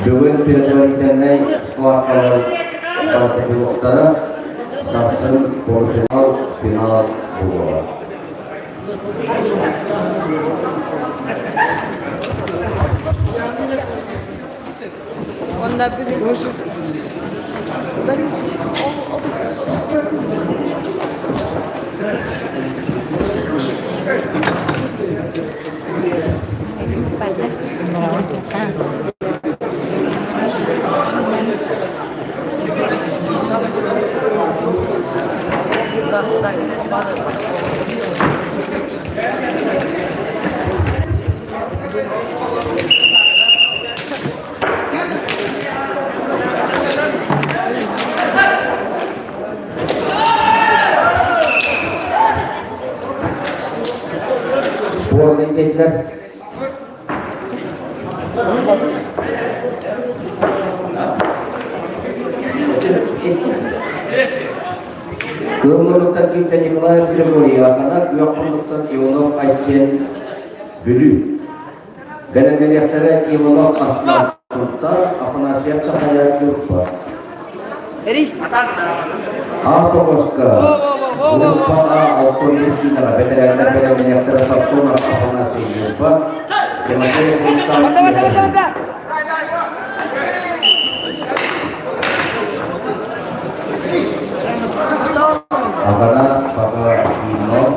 Бүгүн предварительнай схваткалар барытыллыбыттара, сарсын полуфинал, финал буолуоҕа. Onlar bizim. Ben o, Буолан кэллэр. Кыыл Муруктан Николаев Григорий Акана, Күөх Муруктан Иванов Айсен Бүлүү. Бэлэмнэниэхтэрэ Иванов Аслан Султан, Афанасьев Сахая Ньурба. Автобуска Группа А 65 бэтэрээннэр бэлэмнэниэхтэрэ Сапсонов Афанасий Ньурба, Тимофеев Рустам Барда, барда, барда, барда. Акана Папа Иванов.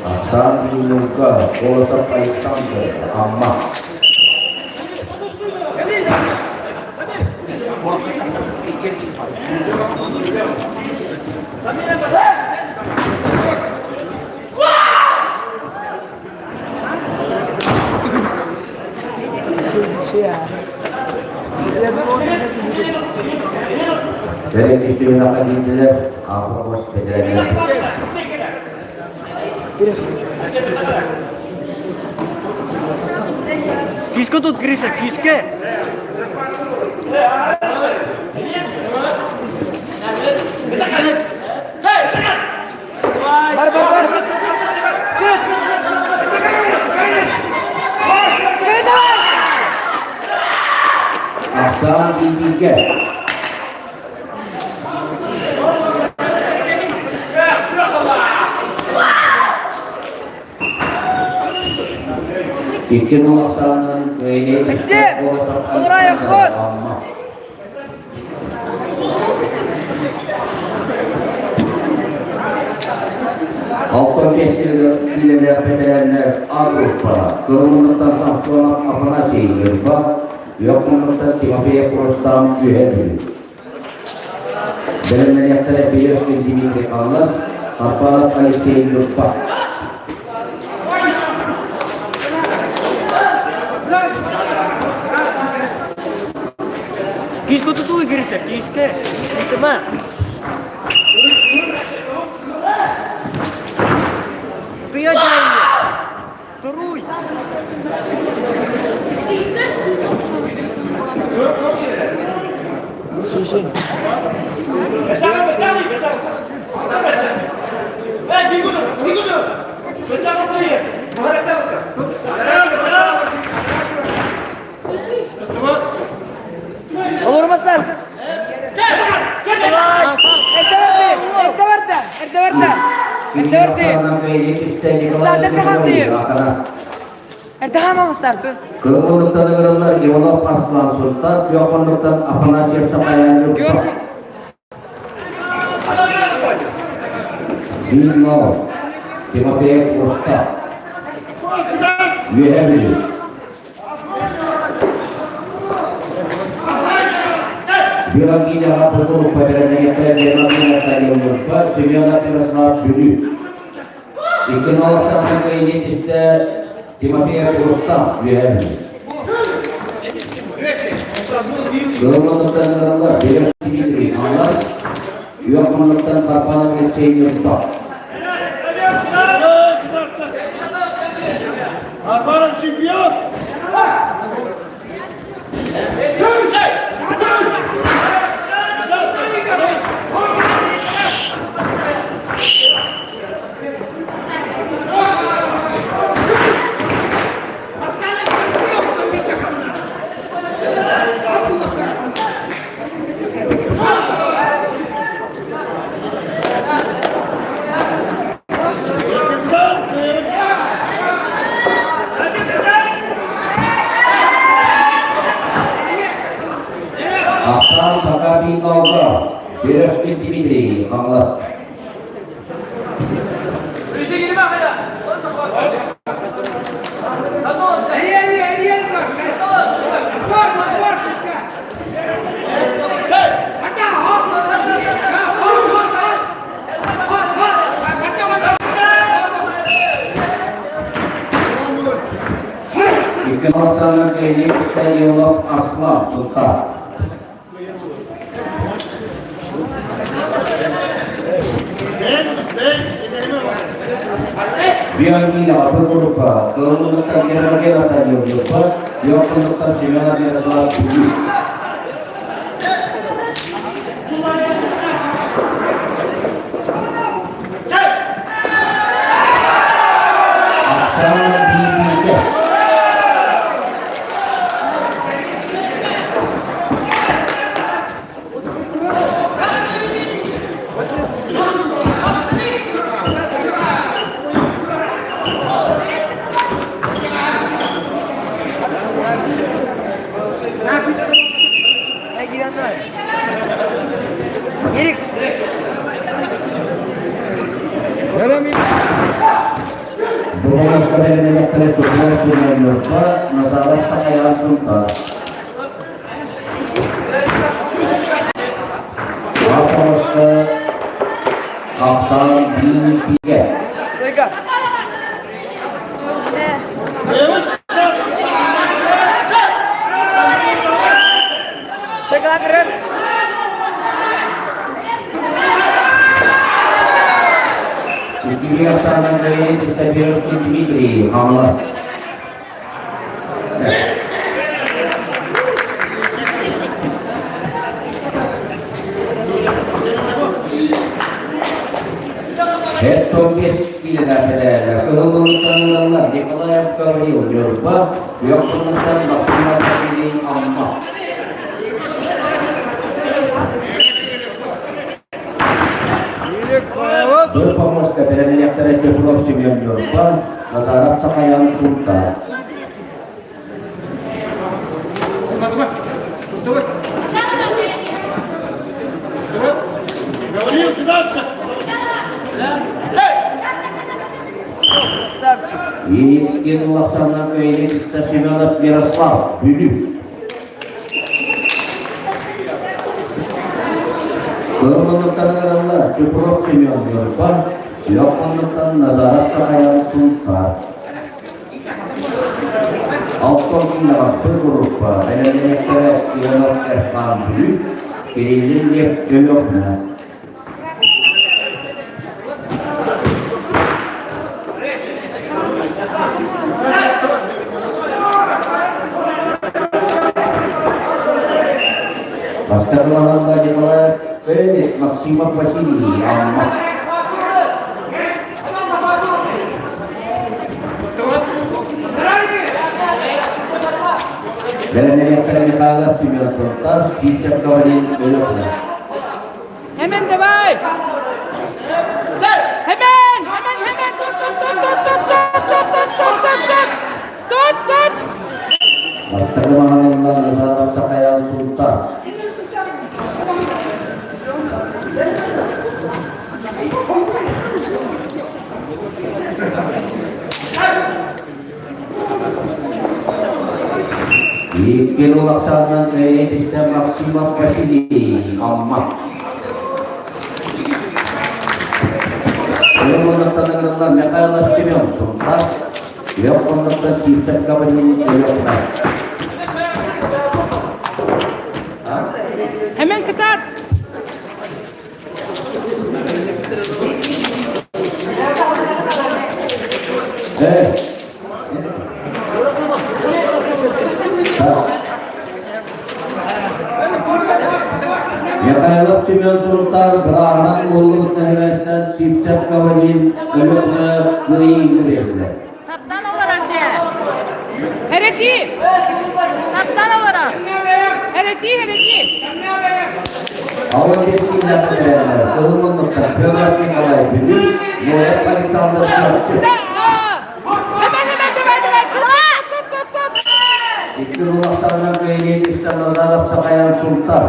Астаан Юнука, Колосов Александр, Амма. Бэлэмнээх кэлиилэр Апромос бэдэрээдэр. Киска тут, Гриша, киске! Бар, бар, бар. Сыт. Давай! Ахсаан бииргэ. 2-0 ахсаанынан кыайыы Максим! Колосов Ура, Александр ход! Амма. Алтан бес киилэлээх бэтэрээннэр А группаҕа Кылымныттан Самсонов Афанасий Ньурба, Үөх-Муннуктан Тимофеев Рустам Үөһээ Бүлүү. Бэлэмнэниэхтэрэ Березкин Дмитрий Хаҥалас, Карпалов Алексей Ньурба. Киска тутуй, Гриша, киска. Итама. Ты я Туруй. Олорбастар. Эрдэ барда! Эрдэ барда! Эрдэ барда! Стартер хантыыр. Эрдэ хаамал стартер. Кылыммыттан ыҥырыллар Иванов Аслан Сунтар, Күөххоннуктан Афанасьев Сахаян Георгий. Вильнов, Тимофеев Устав. Үөһэ Бүлүү. Биологияҕа Петр бэлэмнэниэхтэрэ Лена Даниловна, Семенов Ярослав Бүлүү. Икки ноосаанан кыайыы түстэ Тимофеев Рустам Үөһээ Бүлүү. Кылыммытыттан ыҥыраллар Берег Дмитрий Хаҥалас, Үөх Муннуктан Карпанов Алексей Ньурба. Арбаров чемпион! Ахсаан Макаби Алга, Березкин Дмитрий, Хаҥалас. Икки Ахсаанын кыайыы Ионов Аслан Сунтаар. Биологияҕа бу группа Кылыммытыттан Гермогена Данилова, Йоханныттан Семенов Ярослав Бүлүү. Ахсаан биирдиитэ. Ерик. Бу бэлэмнэниэхтэрэ Чукулар Семеновна, Назаров Сахайаан Сунтаар. Ааппаҕаска Ахсаан биир Стойка. Стойка лакырыр. Иккигэ Ахсаан Андреевич Стабировский Дмитрий Хаҥалас. Эт-15 киилэлээх кыһыл ылаллар Николаев Гаврил Ньурба, Үөх-Муннуктан Максимов Василий Амма. Dur помощка бэлэмнэниэхтэрэ Чехлов Семен Ньурба, Назаров Сахаян Сунтаар. Икки улахсаннан кыайыы Семенов Мирослав, Бүлүү. Кылманныктан ыҥыраллар Чупров Семен Ньурба, Лёпманныктан Назаров Сахаян Сунтаар. Алтан күннэҕэ группа бэлэмнэниэхтэрэ Иванов Эрхан Бүлүү, Кириллин Лев Өлүөхүмэ. Бастакы лаһанда Николаев Феликс Максимов Василий Амма. Бэлэмнэниэхтэрэ Михайлов Семен Состав, Ситер Говорин Өлөкүнэ. Hemen давай! Hemen! Hemen hemen! Tut tut tut tut tut tut tut tut tut tut tut! Tut tut! Бастакы маҕаһыыннар Назаров Сахаян Султан. Икки улахсаанынан кэйиэтистэ Максимов Василий Амма. Өлөмонноттан Михайлов Семен Сунтар, Леопольдтан Сивцев Гаврил Өлөкнай. Hemen кытаат! Михайлов Семен Сунтар бырааһынан уоллубут нэһилиэктэн Сивцев Гаврил Өлөкнө кыайыыны биэрдилэр. Таптан олорор Эрети! Таптан олорор. Эрети, эрети! Ауыл кииннээхтэрэ кыһыл муннуктар Федор Николай Бүлүү, Ноев Александр Чурапчы. Hemen hemen давай давай! Tut tut tut! Икки улахтарынан кыайыы истэн Назаров Сахаян Султан.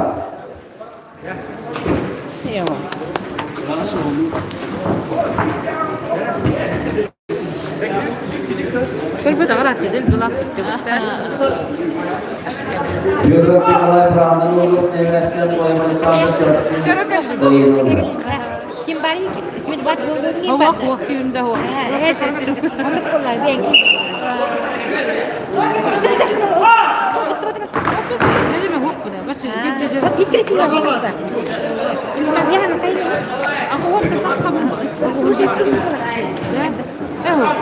Федор Николай Браанын уолун нэһилиэктэн Ноев Александр Чурапчы кыайыыны ылла. Ким бар Ким бар Ким бар?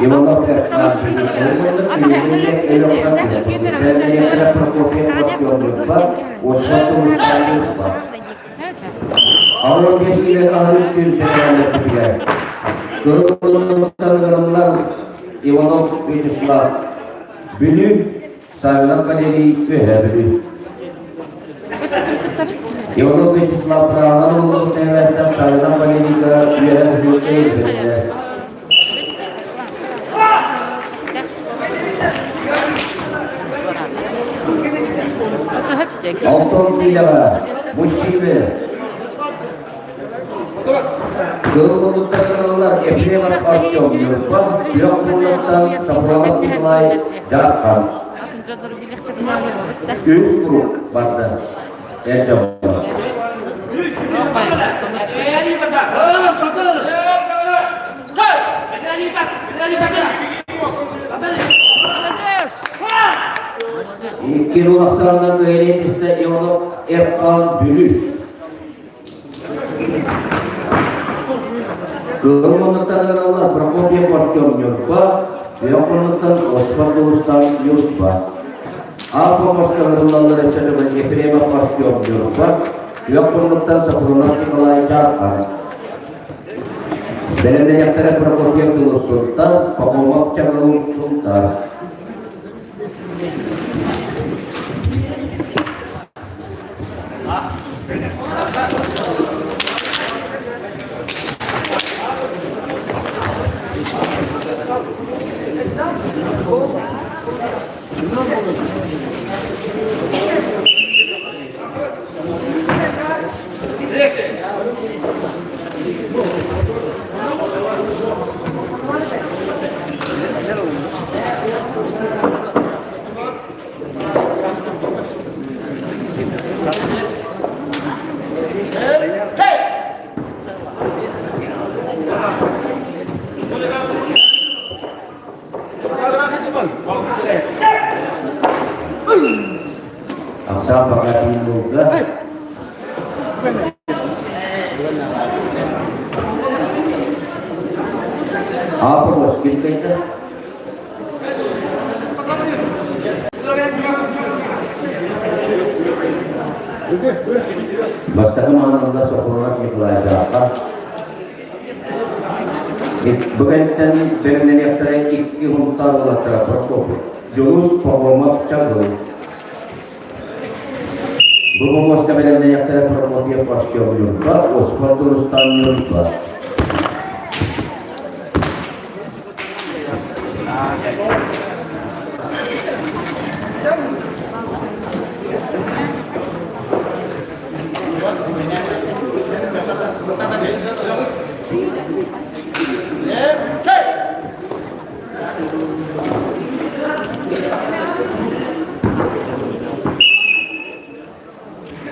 Иванов Ауыл кешкиле аһын күн тэтээлэппитигэр Кырыллар Иванов Вячеслав Бүлүү Савинов Валерий Үөһээ Бүлүү Иванов Вячеслав Саалар улуус нэһилиэктэр Савинов Валерийга Үөһээ Бүлүү кэйбэтилэр. Алтын киилэҕэ мужчины Кыллыбыттарылар Ефремов Артем Ньурба, Күөх Муунаттан Сапронов Николай Дьаархан. Үс круг барда. Эр дьоҥҥо. Икки улахсааннан үөрэтистэ Иванов Эрхан Бүлүү. Кыһыл муннуктан Прокопьев Артем Ньурба, Леопольдтан Оспан Дулустан Ньурба. А помостан ырыллаллар Ефремов Артем Ньурба, Леопольдтан Сапронов Николай Дьаархан. Бэлэмнэниэхтэрэ Прокопьев Дулустуттан, Попомов Чагылун Сунтаар. Ахсаан Бакатинуга Апорос килбэйдэ. Бастакы маанылла Соколов Николай Жаапа. Бу кэнниттэн бэлэмнэниэхтэрэ икки хонуктаах уолаттара Прокопий, Дьулус Пахомов Чагыл. Бу помоска бэлэмнэниэхтэрэ Прокопьев Артем Ньурба, Осипов Дурустан Ньурба.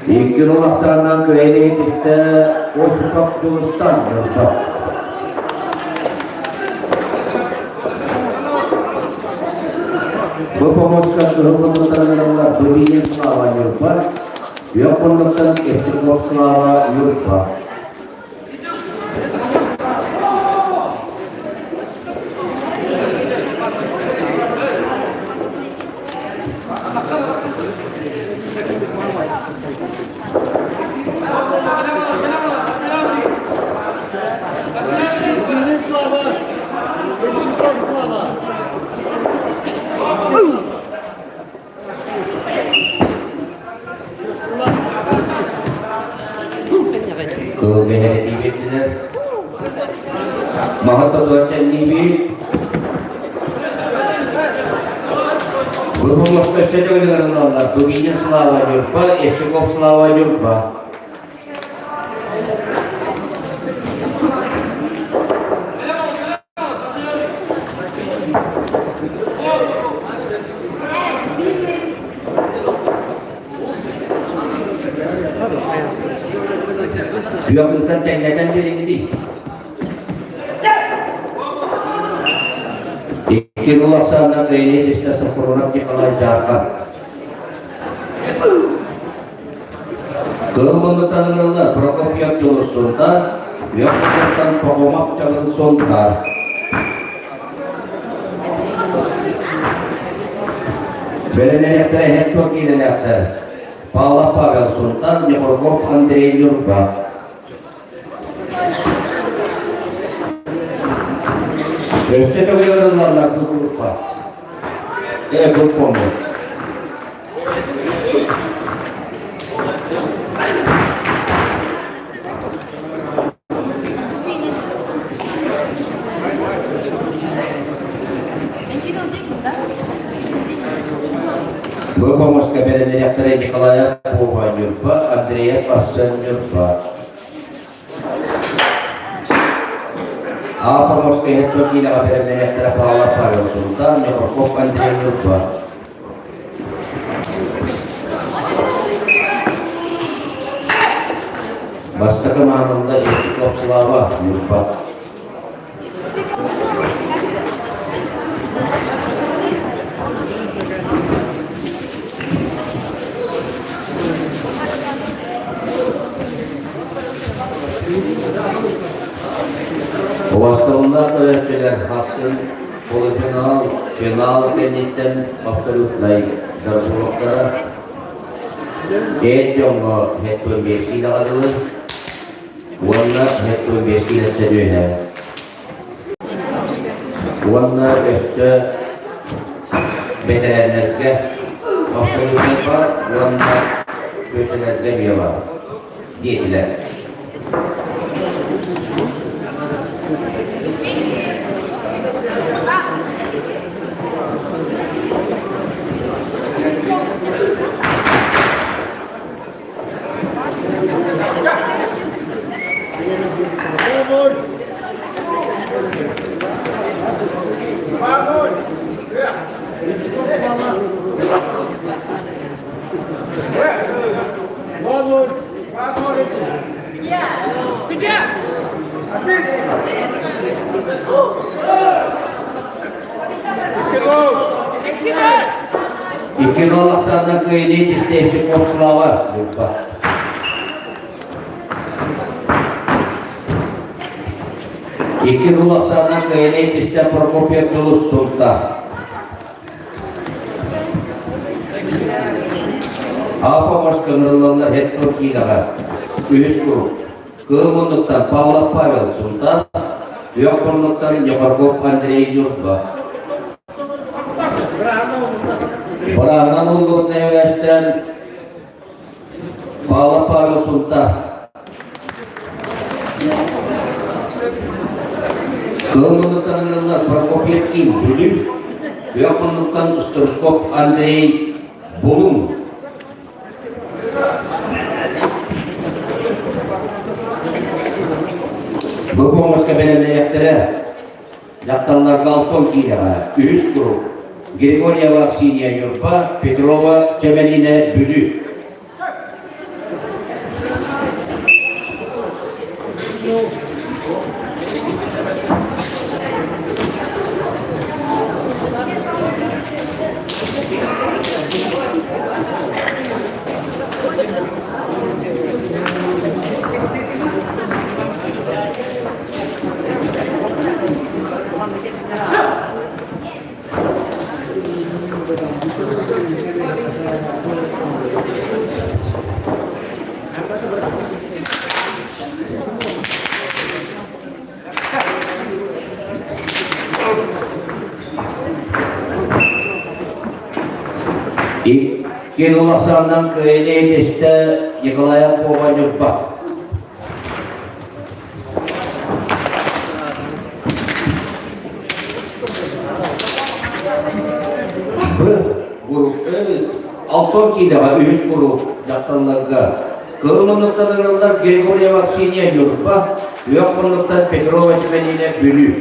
Икки рол ахсаанынан кыайан иһитистэ Осипов Дьулустан Ньурба. Бу помоска кыһыл муннуктарынан Дубинин Слава Ньурба, Үөх муннуктан Эстиков Слава Ньурба. Кылгыһэритии биэрдилэр. Маһы тотуор тэнниибит. Бу өссө төгүл ыҥырыллаллар. Дубинин Слава Ньурба, Евсюков Слава Ньурба. Үөҕүттэн тэҥнэтэн биэриҥ дии. Икки рул ахсааннаах Леонид Истэ Сапронов Николай Дьаархан. Кыыл муннуттан ыҥырыллар Прокопьев Дьулус Сунтаар, Үөх Сунтан Пахомов Чагын Сунтаар. Бэлэмнэниэхтэрэ Хеттор киинэлээхтэр Павлов Павел Сунтан, Нехорков Андрей Ньурба. Өссө төгүл ырыллаллар тутулукка. Э, бұл помню. Бу хомуска бэлэмнэниэхтэрэ Николаев Вова Ньурба, Андреев Арсен Ньурба. А хомуска иһит киинэҕэ бэлэмнэниэхтэрэ Павлов Павел Султан, Михалков Андрей Ньурба. Бастакы маанылла Евсюков Слава Ньурба. Убастабыллаах көрөөччүлэр хассын полуфинал, финал кэнниттэн абсолютнай дорогуоктара эр дьоҥҥо хеттуон биэс киилэҕэ дылы уонна 75 киилэттэн үөһэ уонна өссө бэтэрээннэргэ абсолютнай баар уонна сүөтэлэргэ эмиэ баар диэтилэр. 2-0 ахсаанынан кыайыы Степчиков Слава Ньурба. 2-0 ахсаанынан кыайыы түстэ Прокопьев Дьулус Сунта. Апа көҥүллаллар Хеттор киилэҕэ үһүс куруук Кыыл муннуктан Павлов Павел Сунтар, Үөх муннуктан Ньохоргоп Андрей Ньурба. Бырааһынан уллубут нэһилиэктэн Павлов Павел Сунтар. Кыыл муннуктан ыҥырыллар Прокопьев Ким Бүлүү, Үөх муннуктан Стручков Андрей Булуҥ. Бу помоска бэлэмнэниэхтэрэ дьахталларга алтон киилэҕэ үһүс куруук Григорьева Аксинья Ньурба, Петрова Чэмэлиинэ Бүлүү. Икки улахсаанынан кыайыны этистэ Николаев Вова Ньурба. Алтон киилэҕэ үһүс куруук дьахталларга Кыһыл муннуктан ыҥырыллар Григорьева Аксинья Ньурба, Үөх муннуктан Петрова Чэмэлиинэ Бүлүү.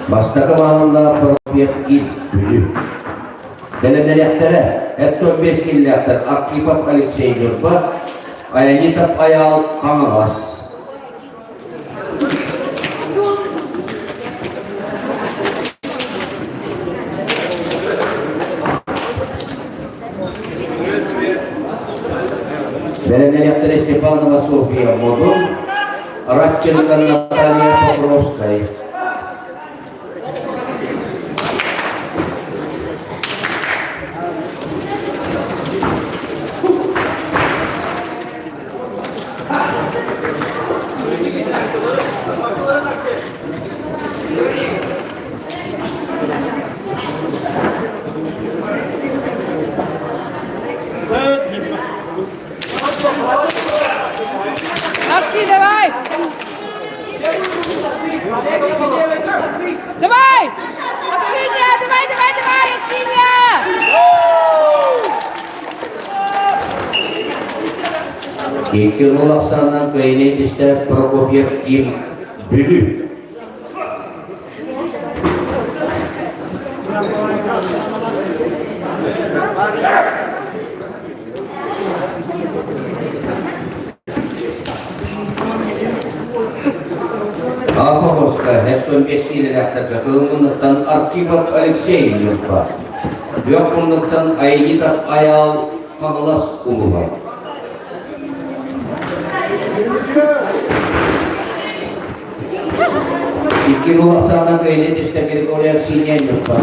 Бастакы маалаллаах Прокопьев Ким Бүлүү. Бэлэмнэниэхтэрэ 45 киллээхтэр Архипов Алексей Ньурба, Аянитов Айаал Хаҥалас. Бэлэмнэниэхтэрэ Степанова София Модун, Радченко Наталья Покровская. Макси, давай! Давай! Аксинья, давай, давай, давай, Аксинья! Икки уол ахсаанынан кыайыны истэ Прокопьев Ким Бүлүү. Апа Хеттон бэстиилэлээхтэргэ кылыммыныттан Архипов Алексей Ньурба, Бүөх муннуктан Айнитов Айаал Хаҥалас улууһа. Икки жыл ахсаанынан кыайыы түстэ Григорий Аксинья Ньурба.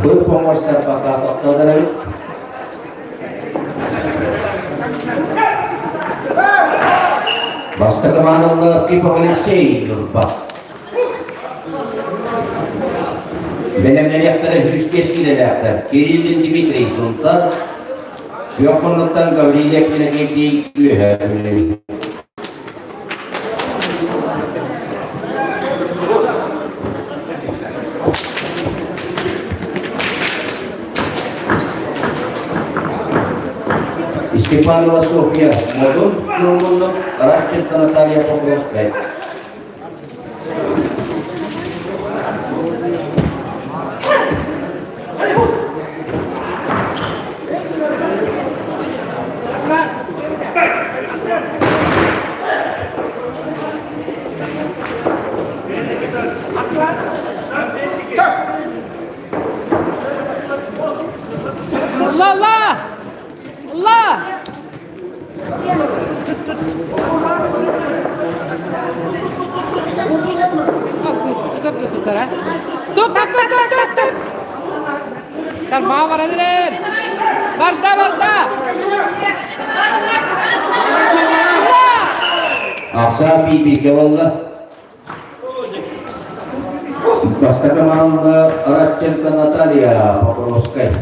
Был помощник пока тохтоодор эбит. Бастакы мааныллар Кипов Алексей Ньурба. Бэлэмнэниэхтэрэ үһүс киилэлээхтэр Кириллин Дмитрий Сунтар, Күөх муннуктан Гаврильев Иннокентий Үөһээ Бүлүү. Степанова Софья Модун, Кылмуннук, Радченко Наталья Покровская. Allah Allah! Allah! Тук, тук, тук, тук, тук, тук! Тарбаа бараллар! Барда, барда! Ахсаа биир буолла. Бастакы маалла Радченко Наталья Покровская.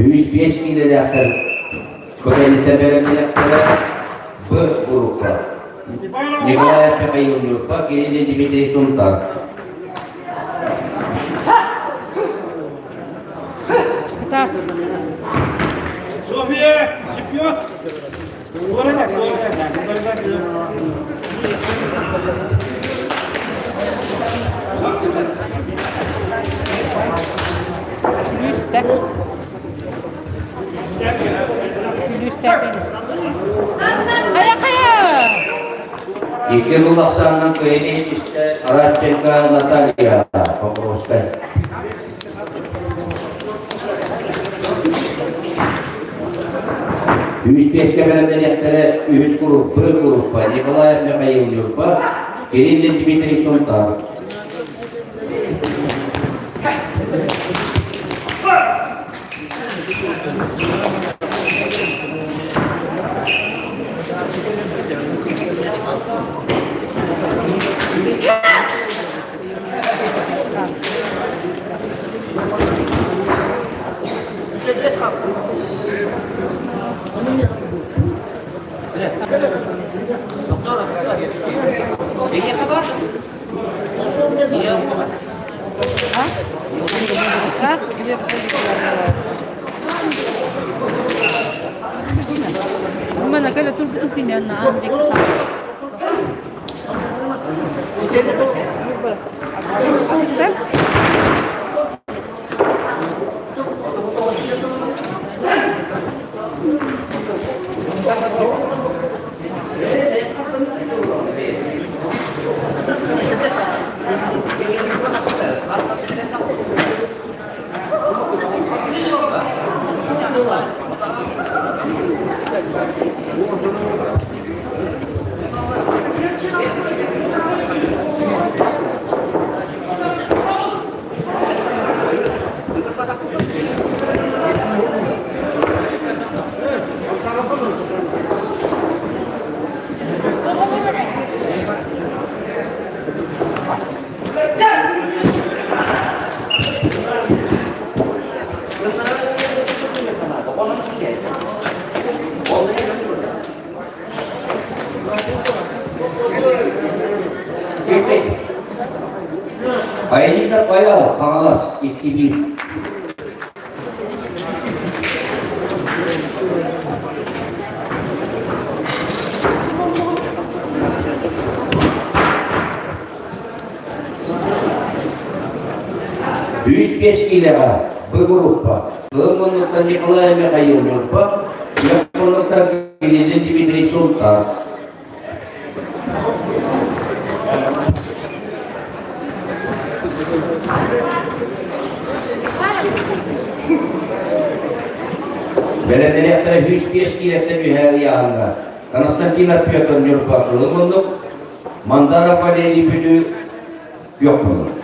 Үс биэс миилэлээхтэр Көтөлүттэн бэлэмнэнэхтэрэ Б группа. Николаев Михаил Ньурба, Кирилл Дмитрий Сунтар. Так. София, чемпион! Күлүүстэ. Күлүүстэ. Хайа хайа! Икки рул ахсаанынан кыайыы истэ Радченко Наталья Покровская. Үһүс пиэскэ бэлэмнэниэхтэрэ үһүс группа, группа Николаев Михаил Ньурба, Кириллин Дмитрий Сунтар. А? Mana kala tul tul na am Аэлита Паял, Хаҥалас, 2-1. Үс биэс киилэҕэ Б группа Кыыл муннуктан Николай Михаил Ньурба, Күөх муннуктан Кириллин Дмитрий Сунтар. Бэлэмнэниэхтэрэ 105 киилэттэн үһээ ыйааһыҥҥа Константинов Петр Ньурба Кыыл муннук, Мандаров Валерий Бүлүү күөх муннук.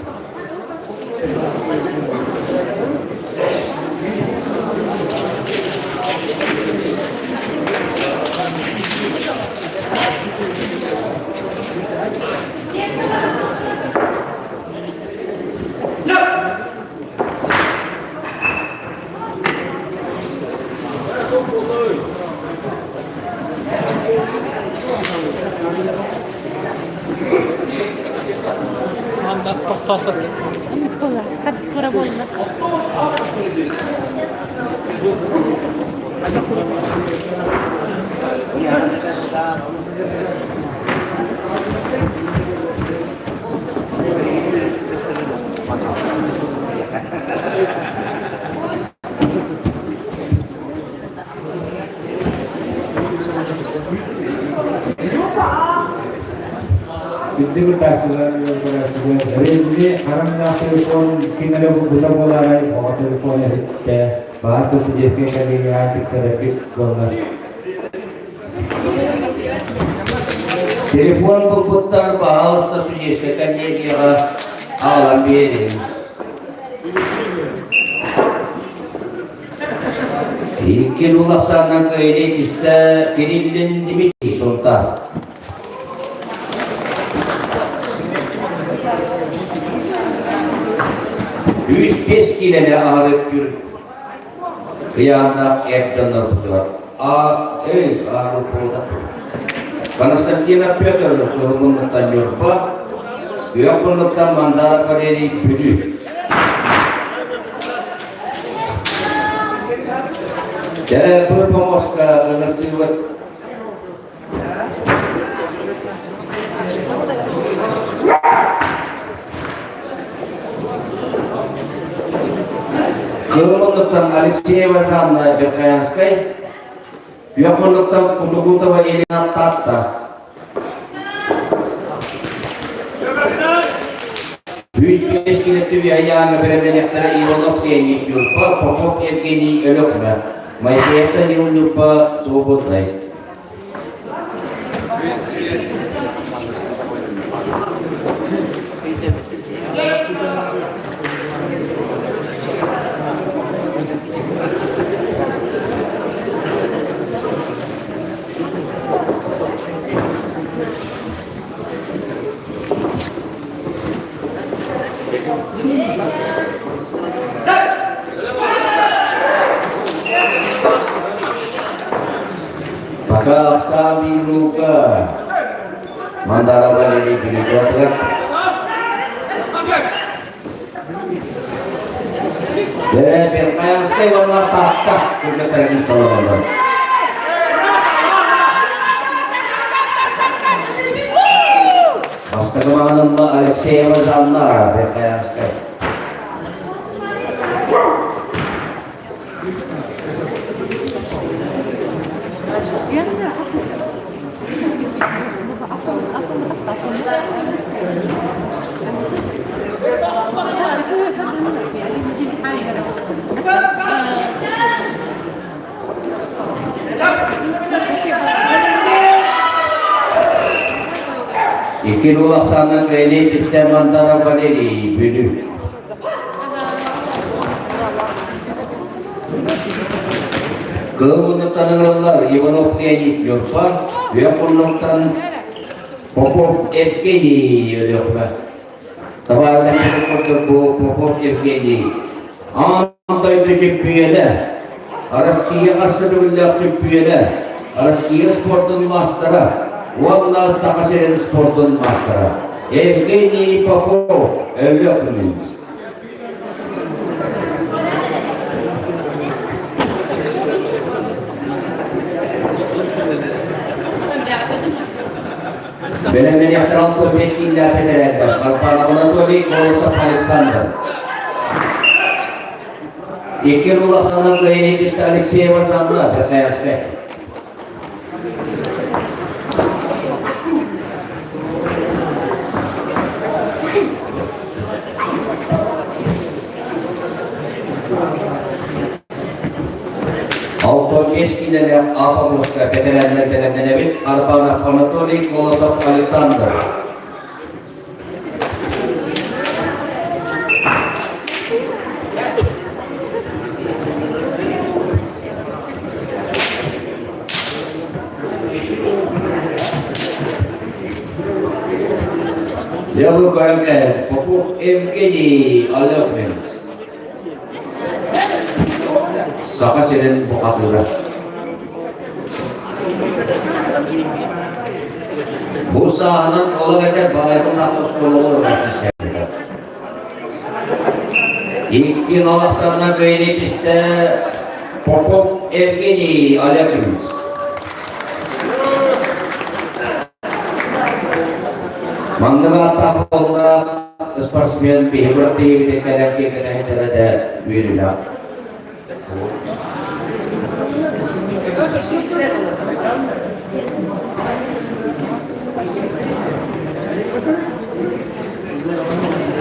Күндү кытааччылар, көрөөччүлэр, Резми харамнаах телефон ким эрэ булбута буолаарай, оҕо телефон эһиттэ, баар судейскай коллегияҕа тиксэрэргит буоллар. Телефон булбуттар, баһаалыста судейскай коллегияҕа аҕалан биэриҥ. Икки улахсааннан кыайыы түстэ Кириллин Дмитрий Сунтар. Үс бес киилэни аһарык күр ыйааннаах эр дьоннорбутугар А. Эй, Арупода. Константинов Петр Кыһылмуннуттан Ньурба, Үөх Мандаров Валерий Бүлүү. Дьэ, помоска ыныртыыбыт. Кыһыл Алексеева Жанна Верхоянскай, Үөх Кутукутова Елена Татта. 105 килэтү Айаана бэлэмнэниэхтэрэ Иванов Леонид Ньурба, Попов Евгений Өлөкмө, Моисеев Данил Ньурба Свободнай. Maka Sabiruka Mandala Valery Дмитриевна Верхоянскай уонна Таатта кыргыттарын солололлор. Бастакы маҕанылла Алексеева Жанна Верхоянскай. Икки улахсааннан Валерий Тистэ Мандаров Валерий Бүлүү. Кыыл муннуктан ылаллар Иванов Леонид Ньурба, Үөх муннуктан Попов Евгений Өлүөхүмэ. Табаарынан курдук бу Попов Евгений аан дойду чөмпүйүөнэ, Россия хас да төгүллээх чөмпүйүөнэ, Россия спордун маастара уонна Саха сирин спордун маастара Евгений Попов Өлүөхүмүнс. Бэлэмнэниэхтэр 65 кииллээх бэтэрээттэр Карпанов Анатолий, Колосов Александр. Икки улаханынан кыайыы Алексеева Жанна, ПТС. 65 киилэлээх Апа Москва бэтэрээннэр бэлэмнэнэбит Арбанов Анатолий, Колосов Александр. Дьэ бу көрөн кэлэн Попов Евгений Алехминс. Саха сирин бухатыыра. Бу сааһынан олох этэр балайдын оскуолаҕа олорор Икки налахсанна кыайыы түстэ Попов Евгений Олегович. Маннык ааттаах буолла спортсмен биһи быраттыйыбытын кэлэн киэкэнэһитэрэ да үөрүүлээх.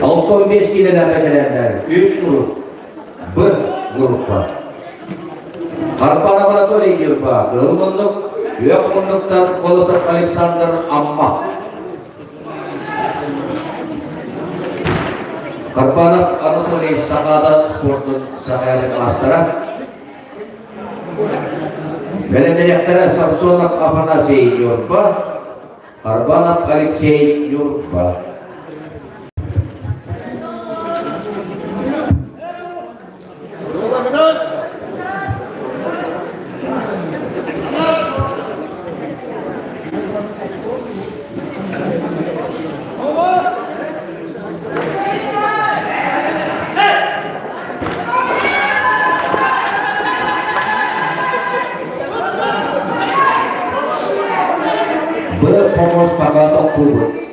65 килэлээх бэтэрээннэр үс групп Б группа. Харпан Анатолий Ньурба, Кыһыл муннук, Күөх муннуктан Колосов Александр Амма. Карпанов Анатолий Сахада спордун саҕайарын маастара. Бэлэмнэниэхтэрэ Самсонов Афанасий Ньурба, Карбанов Алексей Ньурба. Б. Помос пока тохтуубут.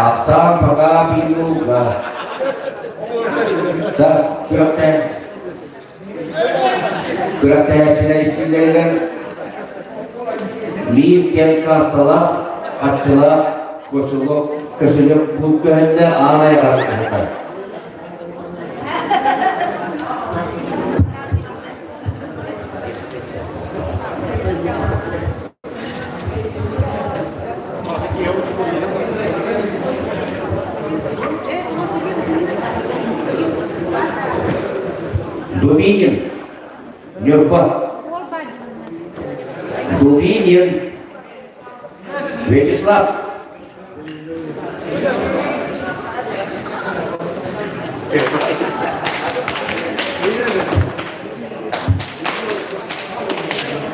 Ахсаан пока биир Да, күрэхтэ күрэхтэһээччилэр истиилэригэр биир кэм карталаах, хаччылаах, кошелек, кошелек бул көһүннэ аан айаҕар сытар. Дубинин, Ньурба. Дубинин, Вячеслав.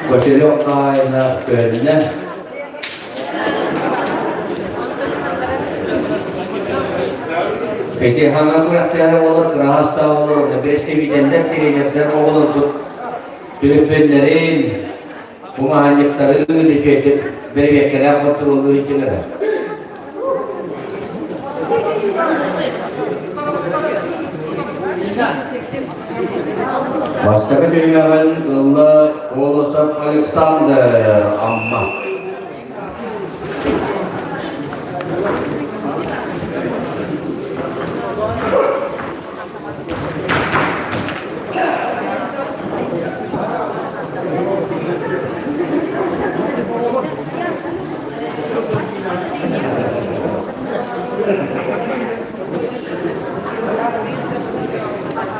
Кошелек хаайына көннө. Ити хаҥа күрэхтэһэ олор, кыраһаста олор, бэрэстэбиитэллэр, тренердэр оҕолорбут түлүппүннэрин, Умаһанньыктарын үчүгэйдик бэрэбиэркэлээх хонтуруоллуур инчиҥэрэ. Бастакы түһүмэҕин ылла Колосов Александр Амма.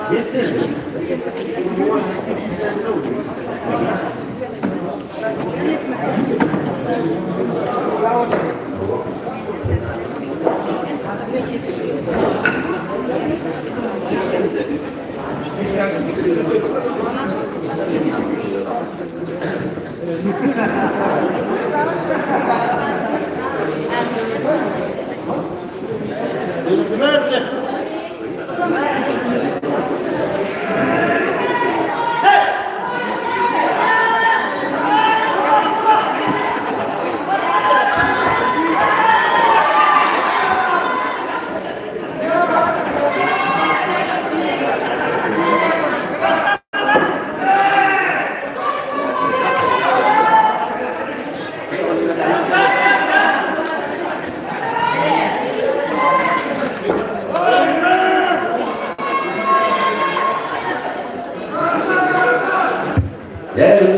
Дьэ,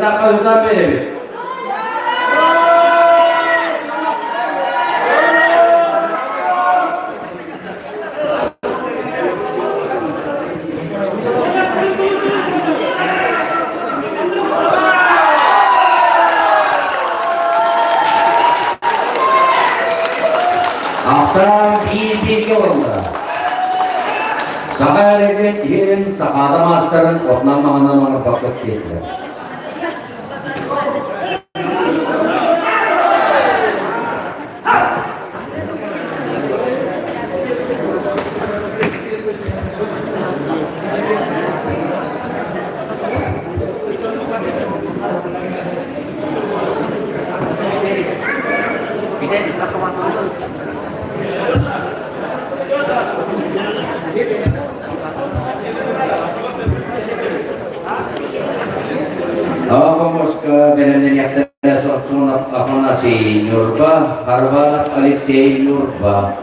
ыһыктаахха ыһыктаах биэрэбит. Ахсаан биир бииргэ буолла. Саха эрэгин иһин сахаада маастарын отунан маҥанан оҥорбокко диэтилэр. Аҕа бэлэмнэниэхтэрэ Сорсунов Афанасий Ньурба, Харбанов Алексей Ньурба.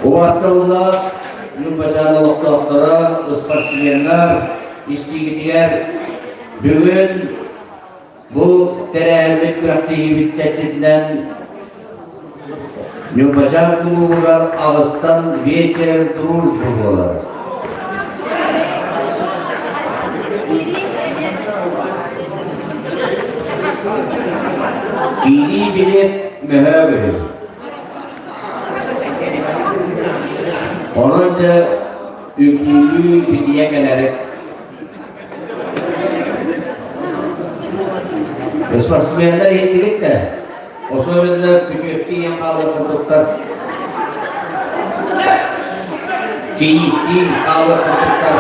Убастабыллаах Ньурбачаан олохтоохторо, спортсменнар истиигитигэр бүгүн Бу тэрээһиммит күрэхтэһиибит чэрчитинэн Ньурбачаан кулуубугар аҕыстан вечер дружбы буолар. Киирии билиэт мөһөөбүһү. Онон дьэ үҥкүүлүү битийэ кэлэрик Спортсменнар иһиттигит да, особенно күтүөттүү иһэн хаалар курдуктар. Кийииттиин хаалар курдуктар.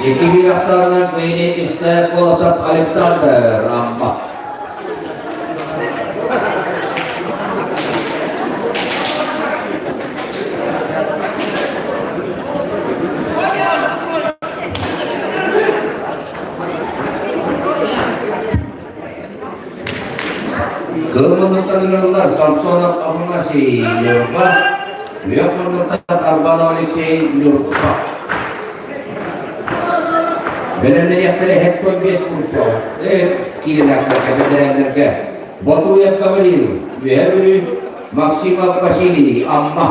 2000 ахсаанынан Квейнетистэ Колосов Александр Амма. Кылмынныттан ыҥырыллар Самсонов Афанасий Ньурба, Үөх муннуктан Арбанов Алексей Ньурба. Бэлэмнэниэхтэрэ һэккон биэс курдук киирэлээхтэргэ бэтэрээннэргэ Ботуев Гаврил, Үөһэ Бүлүү, Максимов Василий, Амма.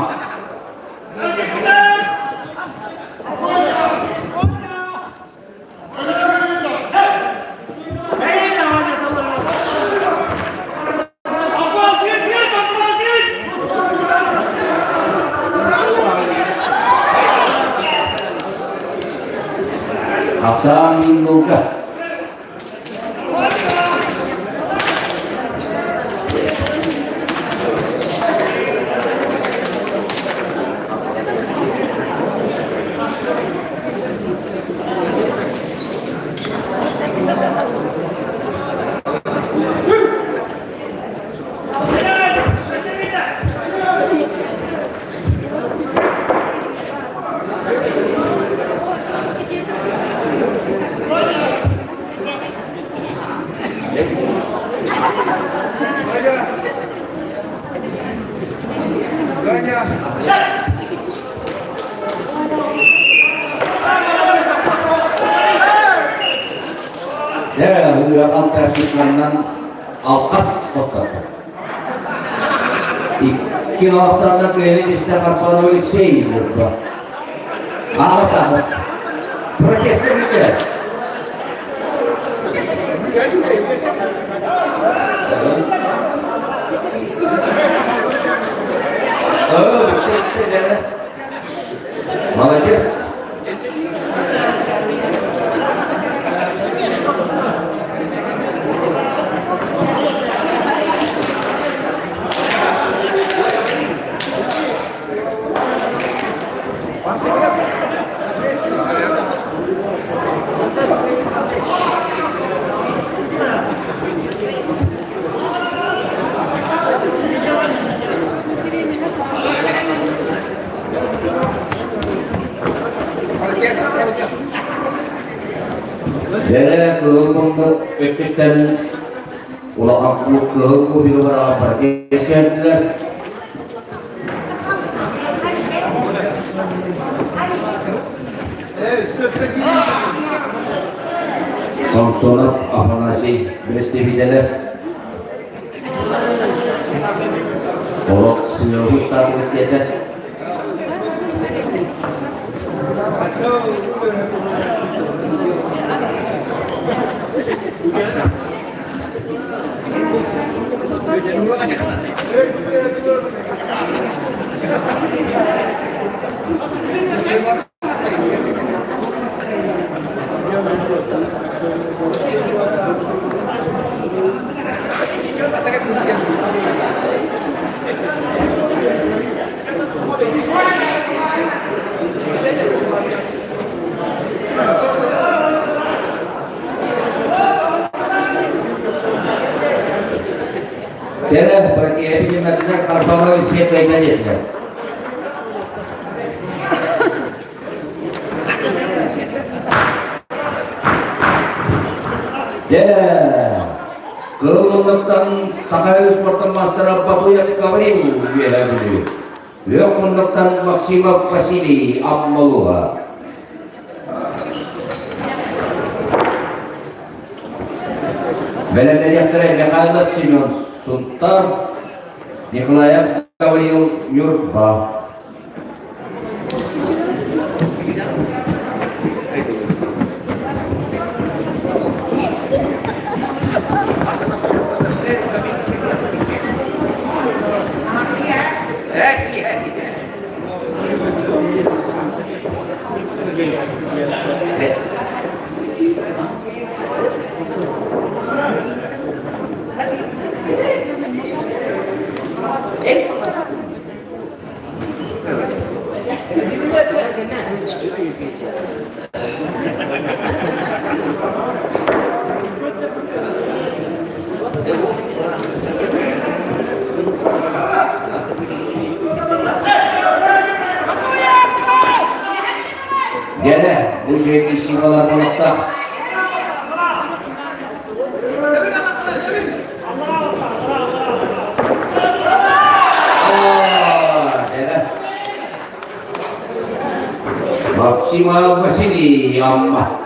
Ахсаан мин булга. Дьэ, ыахан ташикларынан алхас хоттордо. Икки алсаана кыайан истэ Карпанов Алексей буолла. Аҕыс аҕыс. Протеста бүтэ. Молодец. Дьэ, кыһыл муннук өттүттэн улахан куб кыһыл кубигы бараҕа протест Самсонов Афанасий бэрэстэбиитэлэ Олох сыабыт таабыт диэтэ. Кэлэ, биракиэпи Карпанов Алексей кыайда диэтилэр. Дьэ, кыһыл муннуктан Саха спортун маастара Батуев Гаврил үөһэ Бүлүү. Күөх муннуктан Максимов Василий Аммалуга. Бэлэмнэниэхтэрэ Михайлов Семен Сунтар, Николаев Гаврил Ньурба. Дьэ, бу үчүгэй символар буолуохтаах. Максима Василий Амма.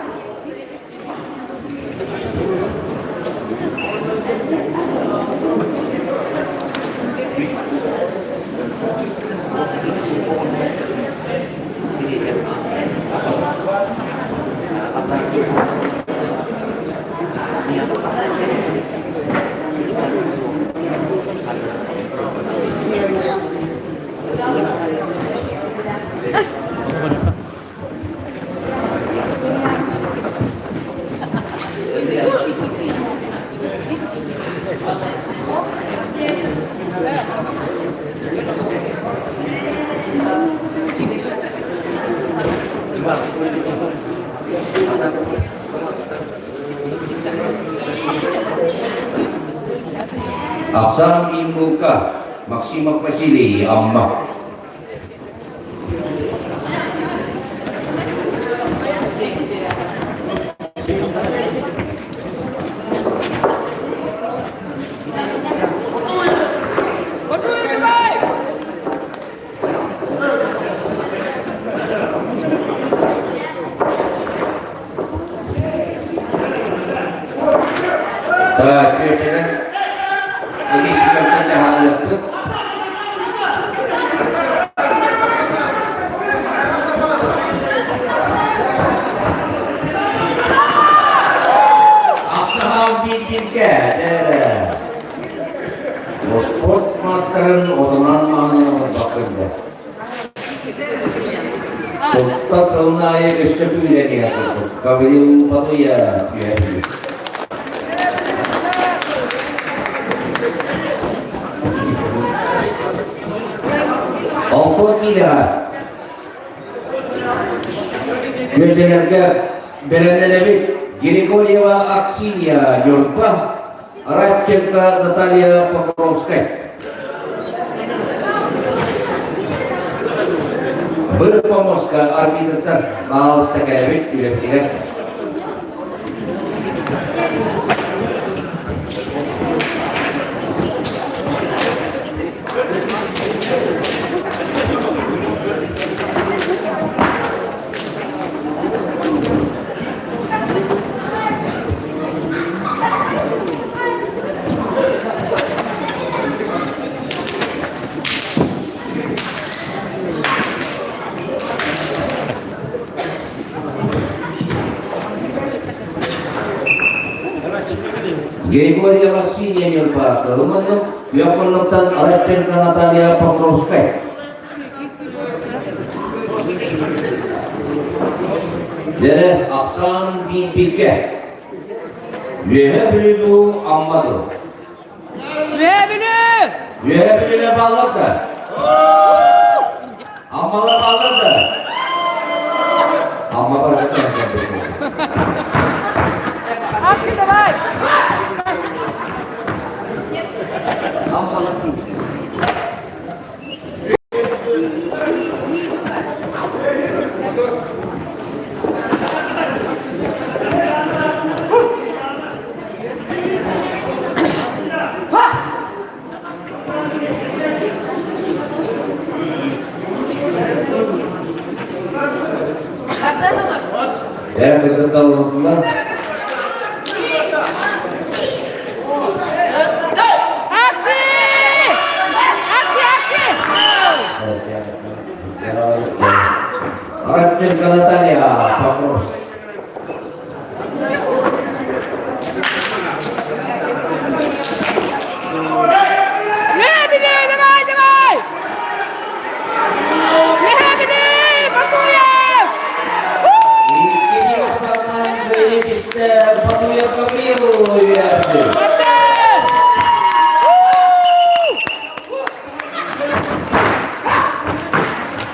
Ахсаан Ингулка, Максимов Василий, Амма. Чүөчэлэр Алексеевтан таһаарыахпыт. Ахсаһаал биир-бииргэ Спорт маастарын отунан маһынан оҥорбокко Сылтан сылын аайы өссө күүлэниэ курдук Гаврил Батуя түһэрбит. Олтуон киилэҕэ Күөдьэлэргэ бэлэмнэнэбит Григорьева Аксинья Ньурба, Радченко Наталья Покровская. Быр помоска арбитыттар баалыста кэлэбит үлэбитигэр. Григорьева Василия Ньурба Кылыманнык, Күөх Радченко Наталья Покровская. Дэрэ ахсаан биир-бииргэ. Үөһэ Бүлүү дуу, Амма дуу? Үөһэ Бүлүү! Үөһэ Бүлүүлэр бааллар да? Аммалар бааллар да? Амма барыта Акси, давай! Аммалар Эр кыргыттар олордулар. Акси! Акси, акси! Радченко Наталья Покровская. Лебеди, давай, давай! Лебеди, Батуев! Иккини охсаннан бэйэтиттэ Батуев Гаврил үөрдү.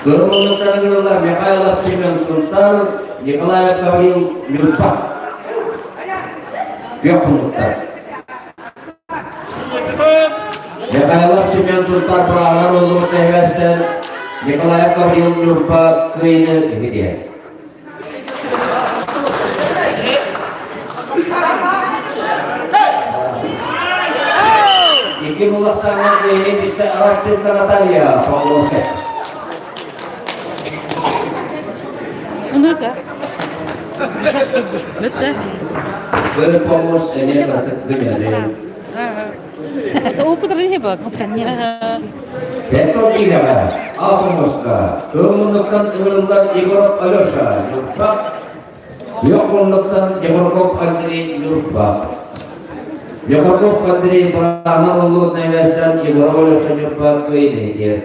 Кырмызыктан ыҥырыллар Михайлов Семен Сунтар, Николаев Гаврил Ньурба. Күөх муннуктар. Михайлов Семен Сунтар бырааҕар оллубут нэһилиэктэр Николаев Гаврил Ньурба кыайыны иһитиэ. Икки мулахсаҥҥа кыайыны бистэ Арактинка Наталья Павловская. Ну-ка. Бүттэ. Бөрө помос эмиэ кыратык гынары. Это опыт рыбок. Петр Киеве, Атомовка, Кылмынныктан ыҥырыллар Егоров Алеша, Ньурба, Йокмуннуктан Егорков Андрей Ньурба. Егорков Андрей Браана Оллур нэвэстэн Егоров Алеша Ньурба кыайыны диэн.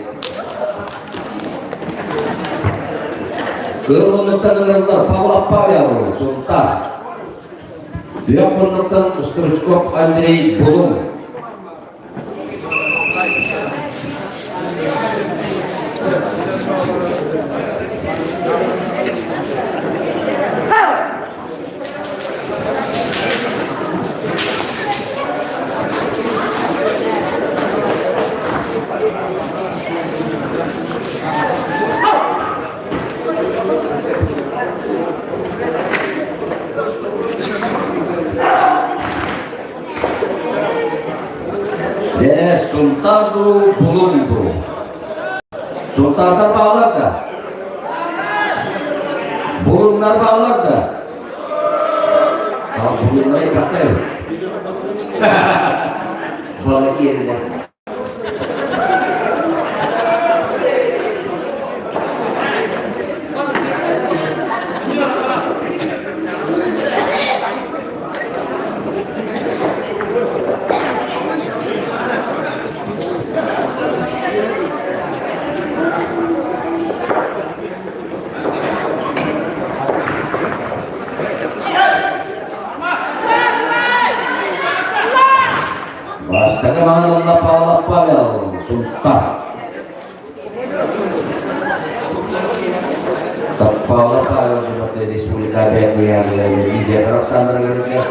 Кылмынныктан ыҥырыллар Павлов Павел, Сунтар. Йокмуннуктан Стручков Андрей Булун. Дьэ, Сунтаар дуу, Булуҥ дуу? Сунтаардар бааллар да? Булуҥнар бааллар да? Булуҥнары элбэхтэр эбит. Павла киэринэ. Бастакы маҥан ылла Павлов Павел, Сунтар. Павлов Павел Республика Лидия Александровна.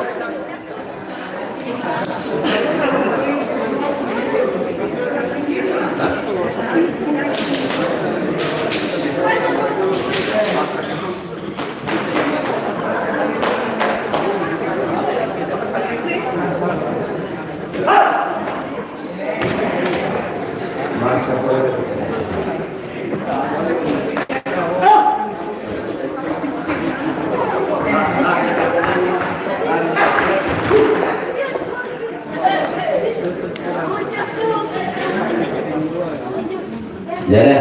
Дьэрэ.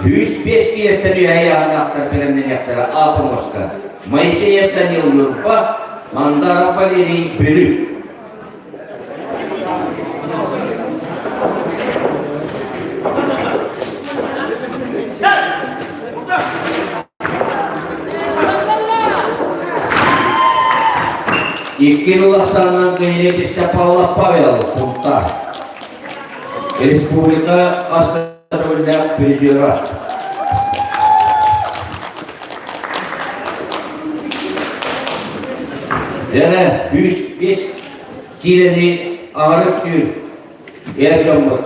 105 киһиттэн үһэ аһаҥаахтар бэлэмнэниэхтэрэ Атомовка. Моисеев Данил Ньурба, Мандаров Валерий Бүлүү. Икки улахсаанынан кыайыы Павлов Павел Сунтаар. Республика астарыллаах призера. Дьэ, 105 киилэни аҕарык түүр эр дьоммут.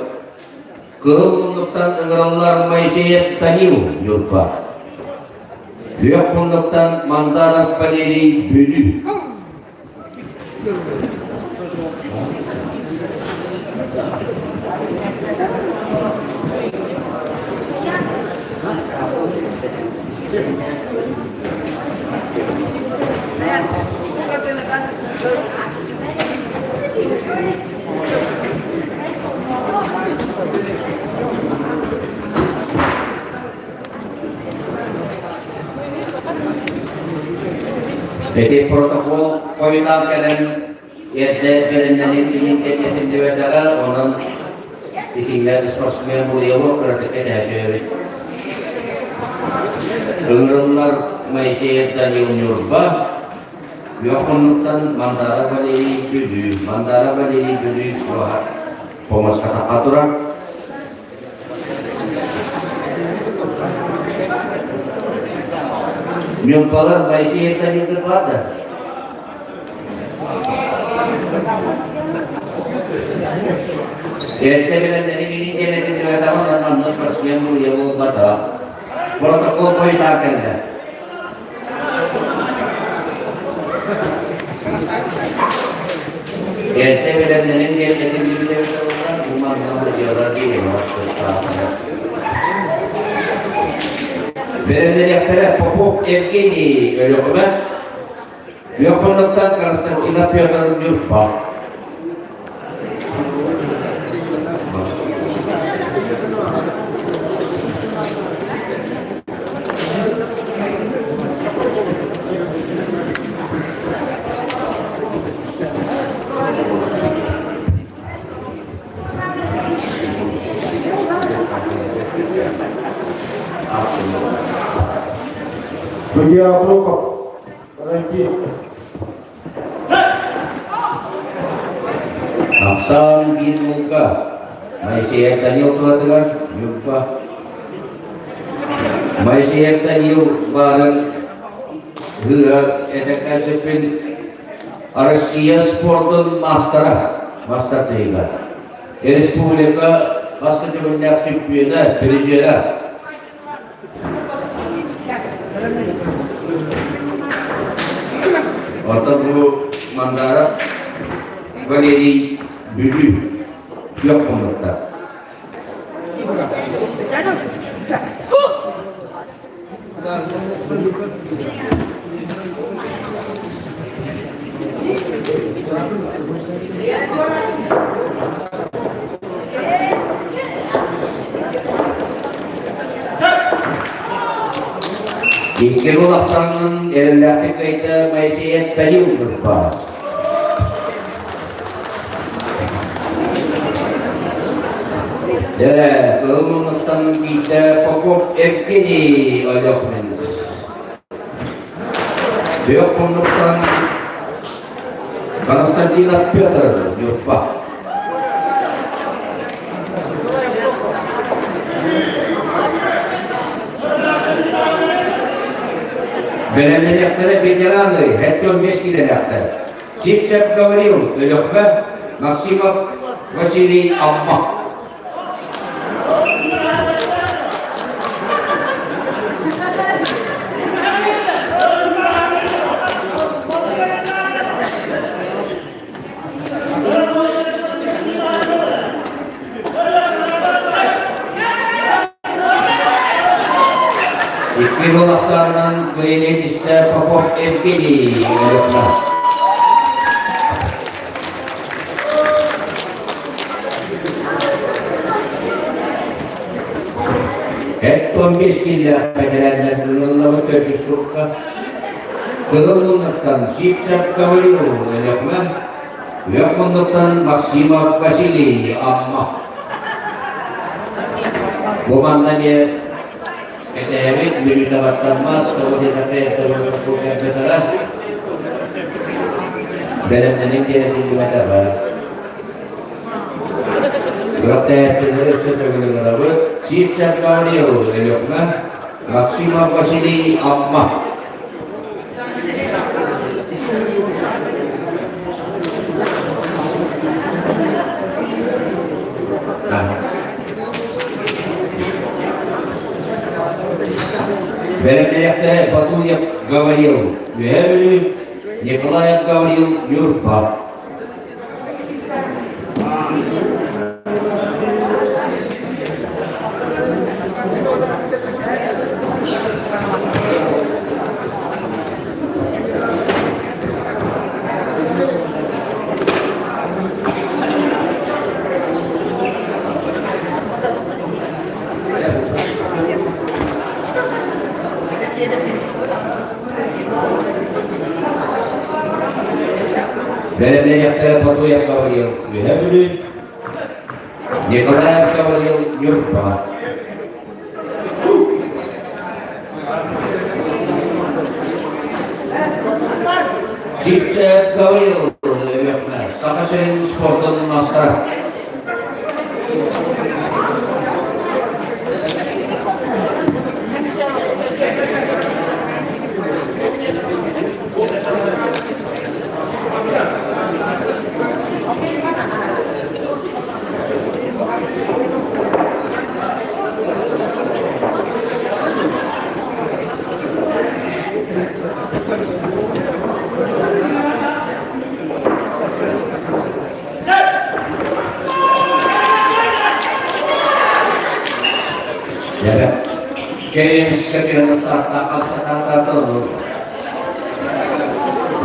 Кыһыл муннуктан ыҥыраллар Моисеев Данил Ньурба. Күөх муннуктан Мандаров Валерий Бүлүү. Ити протокол хойутаан кэлэн эрдэ бэлэмнэнин иһин кэтэтиллибэтэҕэ, онон итиннэ спортсмен Мурьева кыратык этээччи Ыҥырыллар Моисеев Данил Ньурба, Күөх муннуктан Мандара Валерий Бүлүү, Мандара Валерий Бүлүү помоскатахха турар. Ньурбалар Моисеев Данилга баар да? Эрдэ билэннэрин кэлэтиллибэтэҕин манна спортсмен буруйа буолбата. Протокол хойутаан кэллэ. Эрдэ бэлэмнэнэн диэн бу манна дьыала Бэлэмнэниэхтэрэ Попов Евгений Өлүөхүмэ, Күөх Константинов Петр Ньурба. Судья Прокоп, подойти. Ахсаан биир мулга Моисеев Данил тулатыгар Ньурба. Моисеев Данил баарын ыыра этэккэ Россия спордун маастара, мастер тыйыга. Республика бастакы төгүллээх чемпиона, призера. Оттон бу Мандаров Валерий Бүлүү күөх хомуттар. Икки жыл ахсаанын эрэллээхтик кыайда Моисеев Данил Ньурба. Дьэ, кыһыл муннуктан киирдэ Попов Евгений Олехмин. Күөх муннуктан Константинов Петр Ньурба. Бэлэмнэниэхтэрэ ветераны, 75 килэлээхтэр. Сивцев Гаврил Өлөхмө, Максимов Василий Амма. Икки жыл ахсаанынан кыайыы Попов Евгений Өлөхмө. Эт 15 киилээх бэтэрээннэр ылыллыбыт төрдүс курукка Кыһыл муннуктан Сивцев Гаврил Өлөхмө, Күөх муннуктан Максимов Василий Амма. Бу манна эмиэ кэтэһэбит, мүнүүтэ баттаммат, тоҕо диэтэххэ кэлбэтэрэ бэлэмнэнин диэн этиллибэтэҕэ. Күрэхтэһээччилэри өссө төгүл ыҥырабыт. Сивцев Гаврил Өлөхмө, Максимов Василий Амма. Бэлэмнэниэхтэрэ Батуев Гаврил Үөһээ Бүлүү, Николаев Гаврил Ньурба. Бэлэмнэниэхтэрэ Батуев Гаврил Үөһээ Бүлүү, Николаев Гаврил Ньурба. Сивцев Гаврил Өлүөхүмэ, Саха сирин спордун маастара.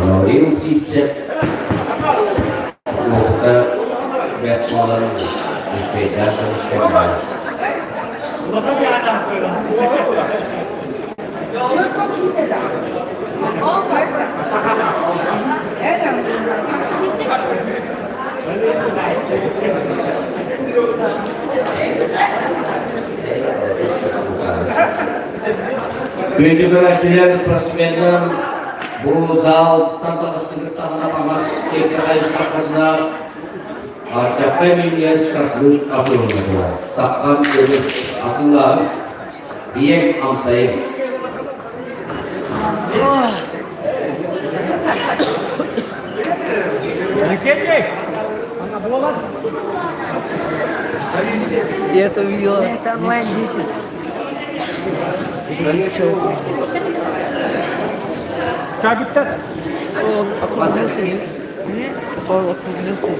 Гаврил Сивцев уопута бэрт буолан үспүйдээх көмүскэллээх. Күндү көрөөччүлэр, спортсменнар бу заалтан таҕыстыгыт таһына хаҥас диэки хайыстаххытына Ардьаппай минньигэс шашлык атыыланар. Таххан өлөр атыылаһын, биэм амсайын. Я это увидела. Это онлайн 10. Это 10 человек. Он округлился, нет? Он округлился.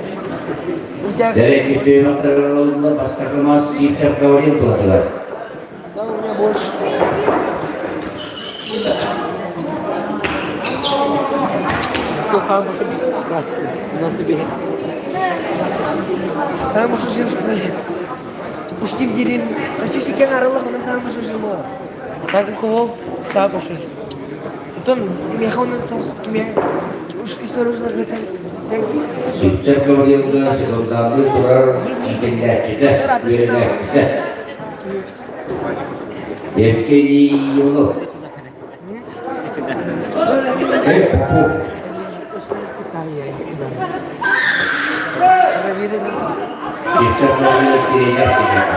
У тебя... Дәрек үстүймақтарында бастакы Сивцев Гаврил туһатылар. Да, у меня больше. Кто самый большой бизнес в России? У нас убери. Самый большой жим Почти в деревне. Россия кең аралах, у нас самый большой жим была. Так у кого самый большой? Потом Михаил киме история уже Сивцев Гаврилга секунданныы турар иитиллээччитэ, үөрэнээччитэ. Евгений Иванов. Эппу. Сивцев Гаврилов тириэньэр сыһыата.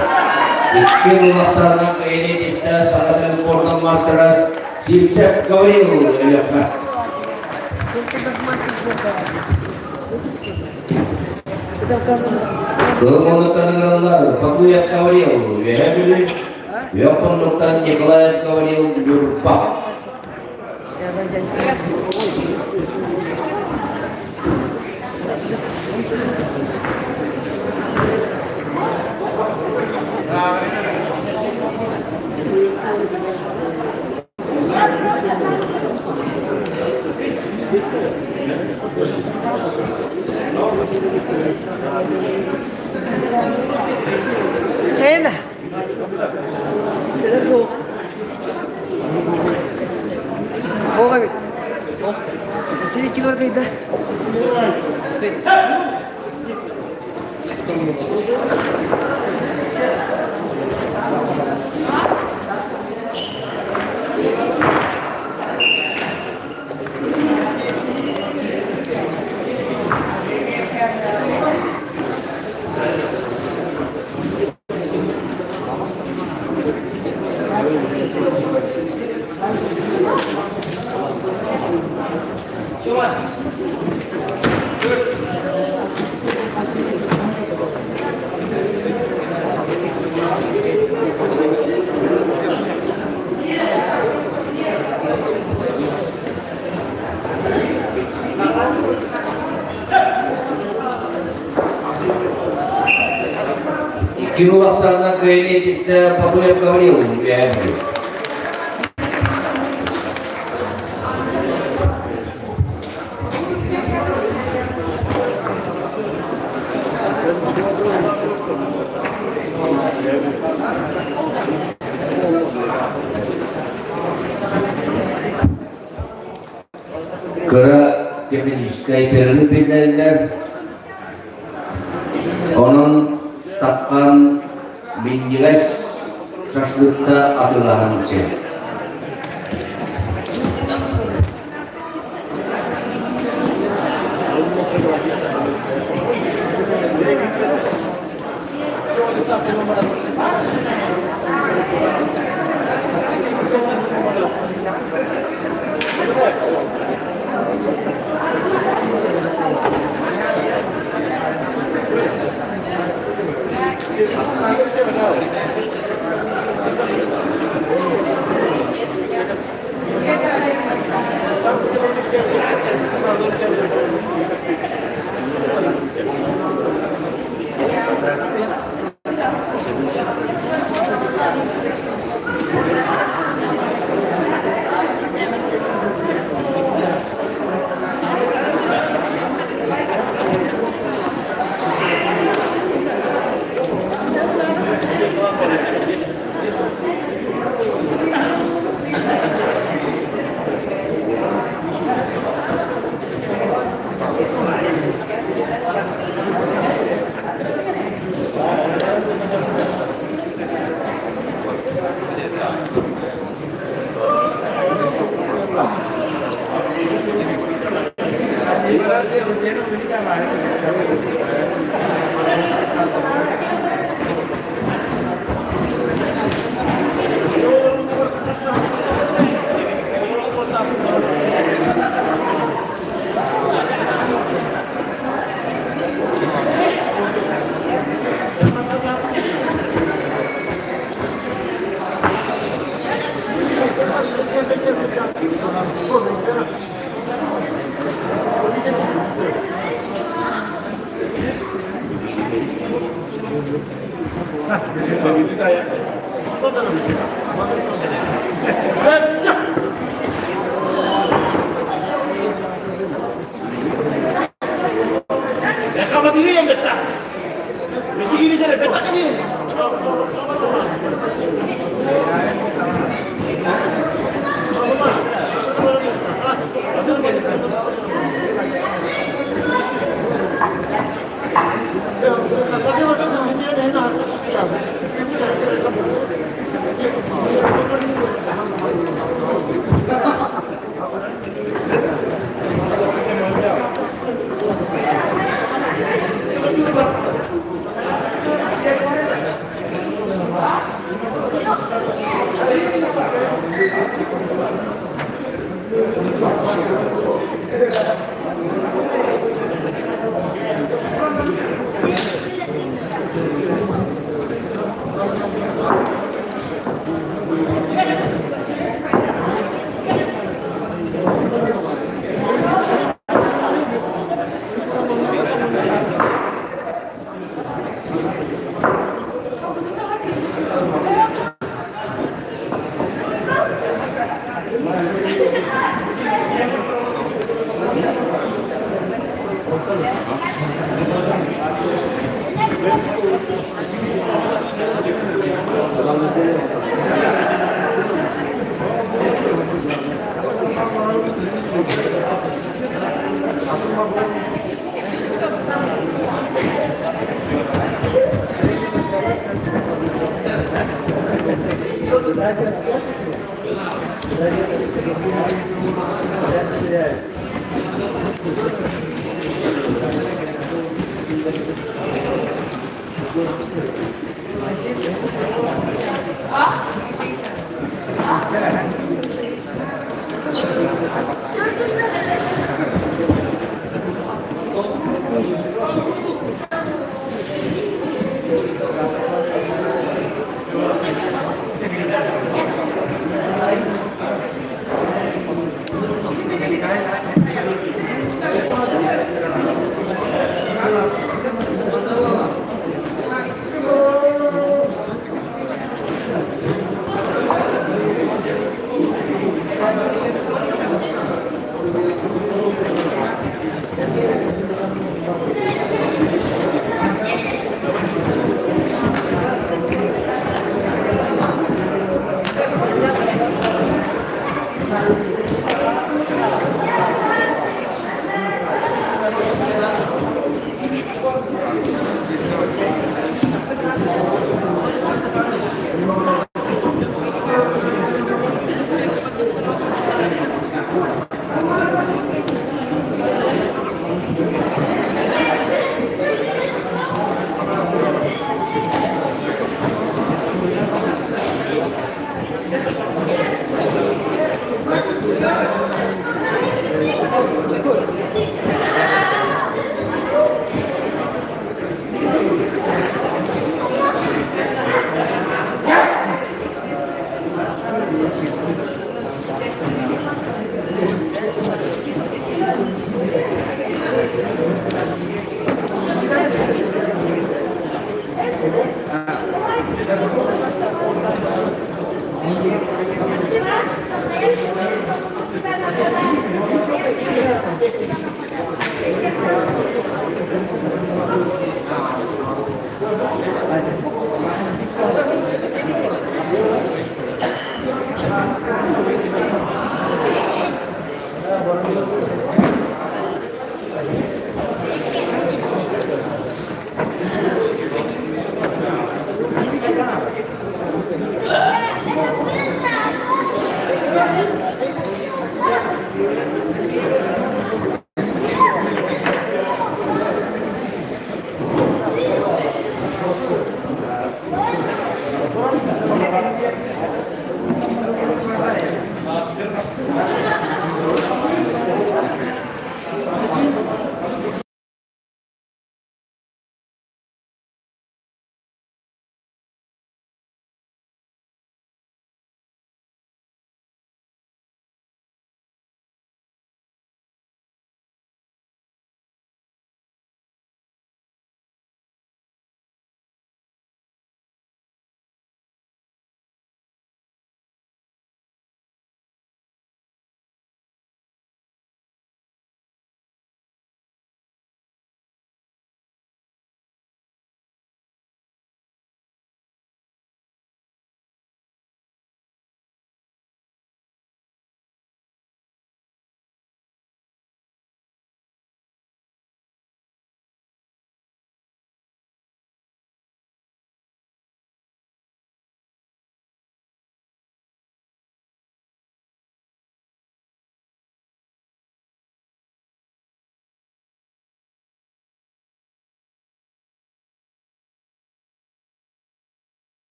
Икки улахсааннан кыайыы саха спордун маастара Сивцев Гаврил Өлөхмө. Кыл муннуктан ыҥыраллар Бакуев Гаврил Үөһээ Бүлүү, Үөх муннуктан Николаев Гаврил Ньурба. Хена. Ой, Василий кино когда? Икки улахсааннан кыайыы тистэ Бакуев Гаврил Үөһээ Бүлүү. Кыра техническэй перерыв биллэриллэр. Онон таххан минньигэс шашлыкта атыылаһан сиэн.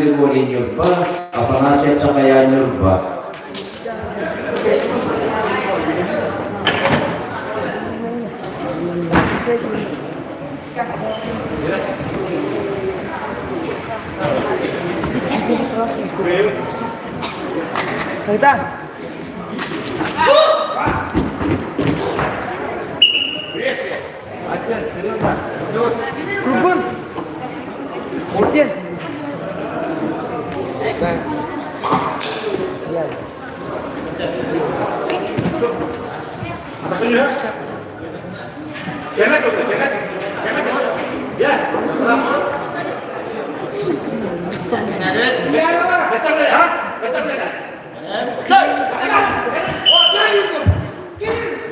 Григорий Ньурба, Афанасий Чахайаан Ньурба. Когда? Кругун! Сен!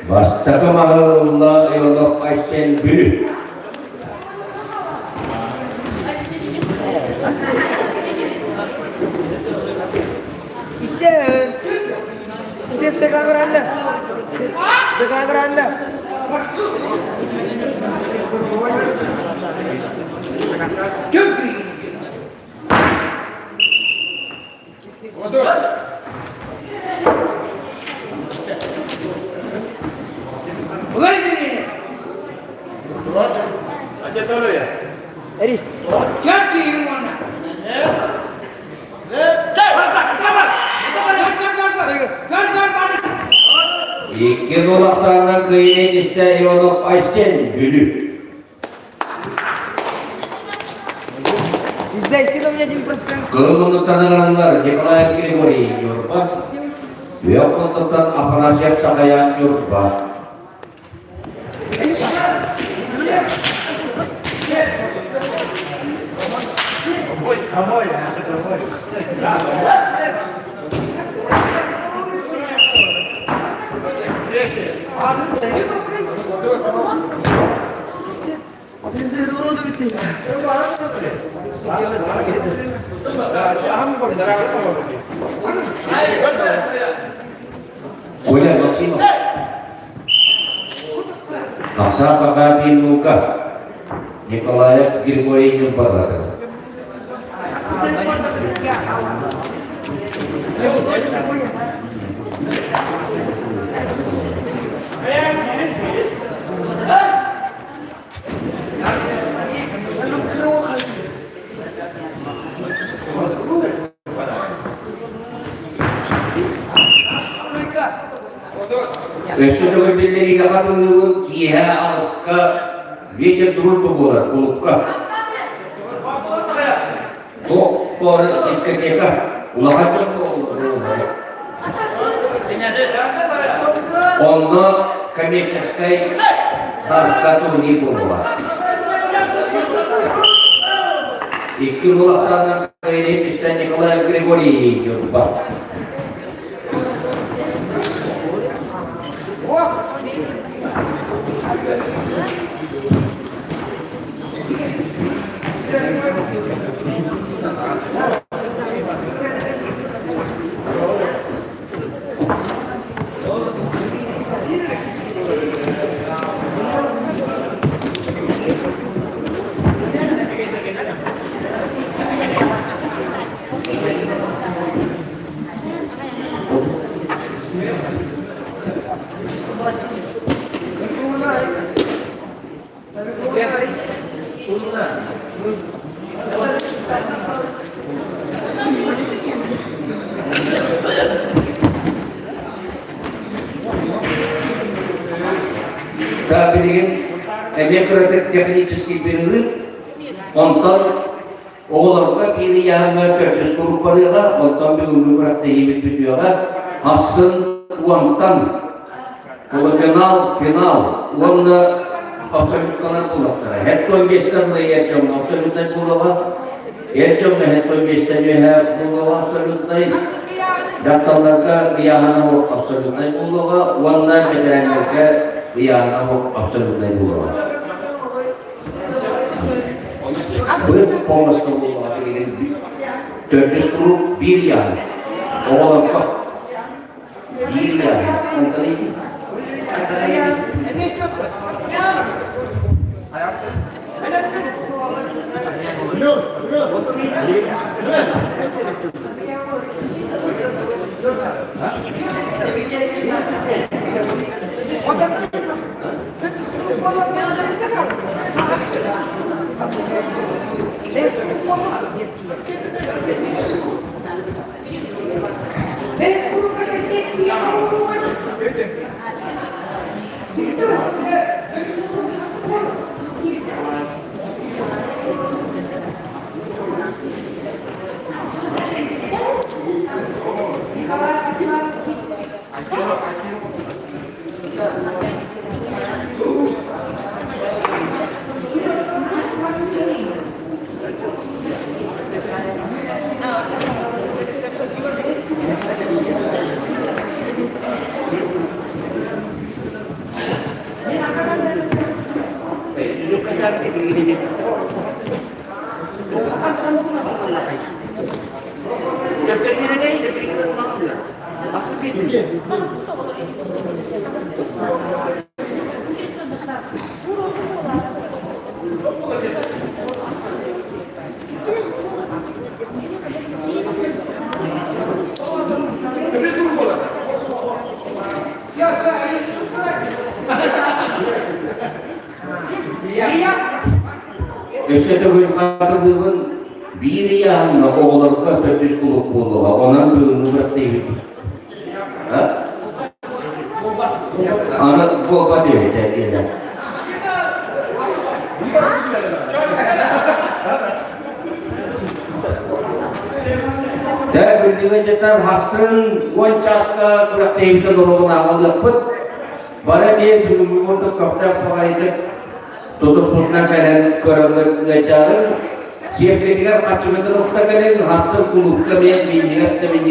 Бастакы маһылла Иванов Айсен Бүлүү. Икки гол ахсаанынан кыайыы истэ Иванов Айсен Бүлүү. Кыыл муннуктан ыҥыраллар Николаев Григорий Ньурба, Үөх муннуктан Афанасьев Сахаян Ньурба. Коля Максимов. Тахса пока Лука. Николаев Григорий Нюрбагаров. Өссө төгүл биллэриигэ хатылыыбын киэһэ аҕыска вечер дружба буолар кулукка. Туох дискотека улахан дьон Онно коммерческай таска турнир буолуоҕа. Икки уол ахсаанынан Каиревичтан Николай Григорьевич Ньурба. Да, билигин эмиэ кыратык технический перерыв, онтон оҕолорго биир ыйааһыҥҥа төрдүс куруук барыаҕа, онтон бүгүҥҥү күрэхтэһиибит бүтүөҕэ. Ахсын уонтан полуфинал, финал уонна абсолюткалар буолуохтара. Һэттон биэстэн ыла эр дьоҥҥо абсолютнай буолуоҕа, эр дьоҥҥо һэттон биэстэн үөһэ буолуоҕа абсолютнай, дьахталларга ыйааһына абсолютнай буолуоҕа уонна бэтэрээннэргэ ыйааһына абсолютнай буолуоҕа. Бу помоска буолуоҕа билигин төрдүс куруук биир ыйааһын. Оҕолорго биир ыйааһын. Онтон ити. Өссө төгүл хатылыыбын биир ыйааһыҥҥа оҕолорго төрдүс кулууп буолуоҕа. Онон бүгүҥҥү күрэхтэһиибит Аны буолбат эбит диэнэ. Дэ күндүгүн дьиттэн хассын уон чааска күрэхтэһиибитин олоҕун аҕалыахпыт. Бары эмиэ бүгүҥҥү курдук көхтөөх баҕайытык тутуспутунан кэлэн көрөммүт ыалдьаарын, сиэпкитигэр харчыгытын укта кэлин, хассын кулуупка эмиэ минньигэс да минньигэс.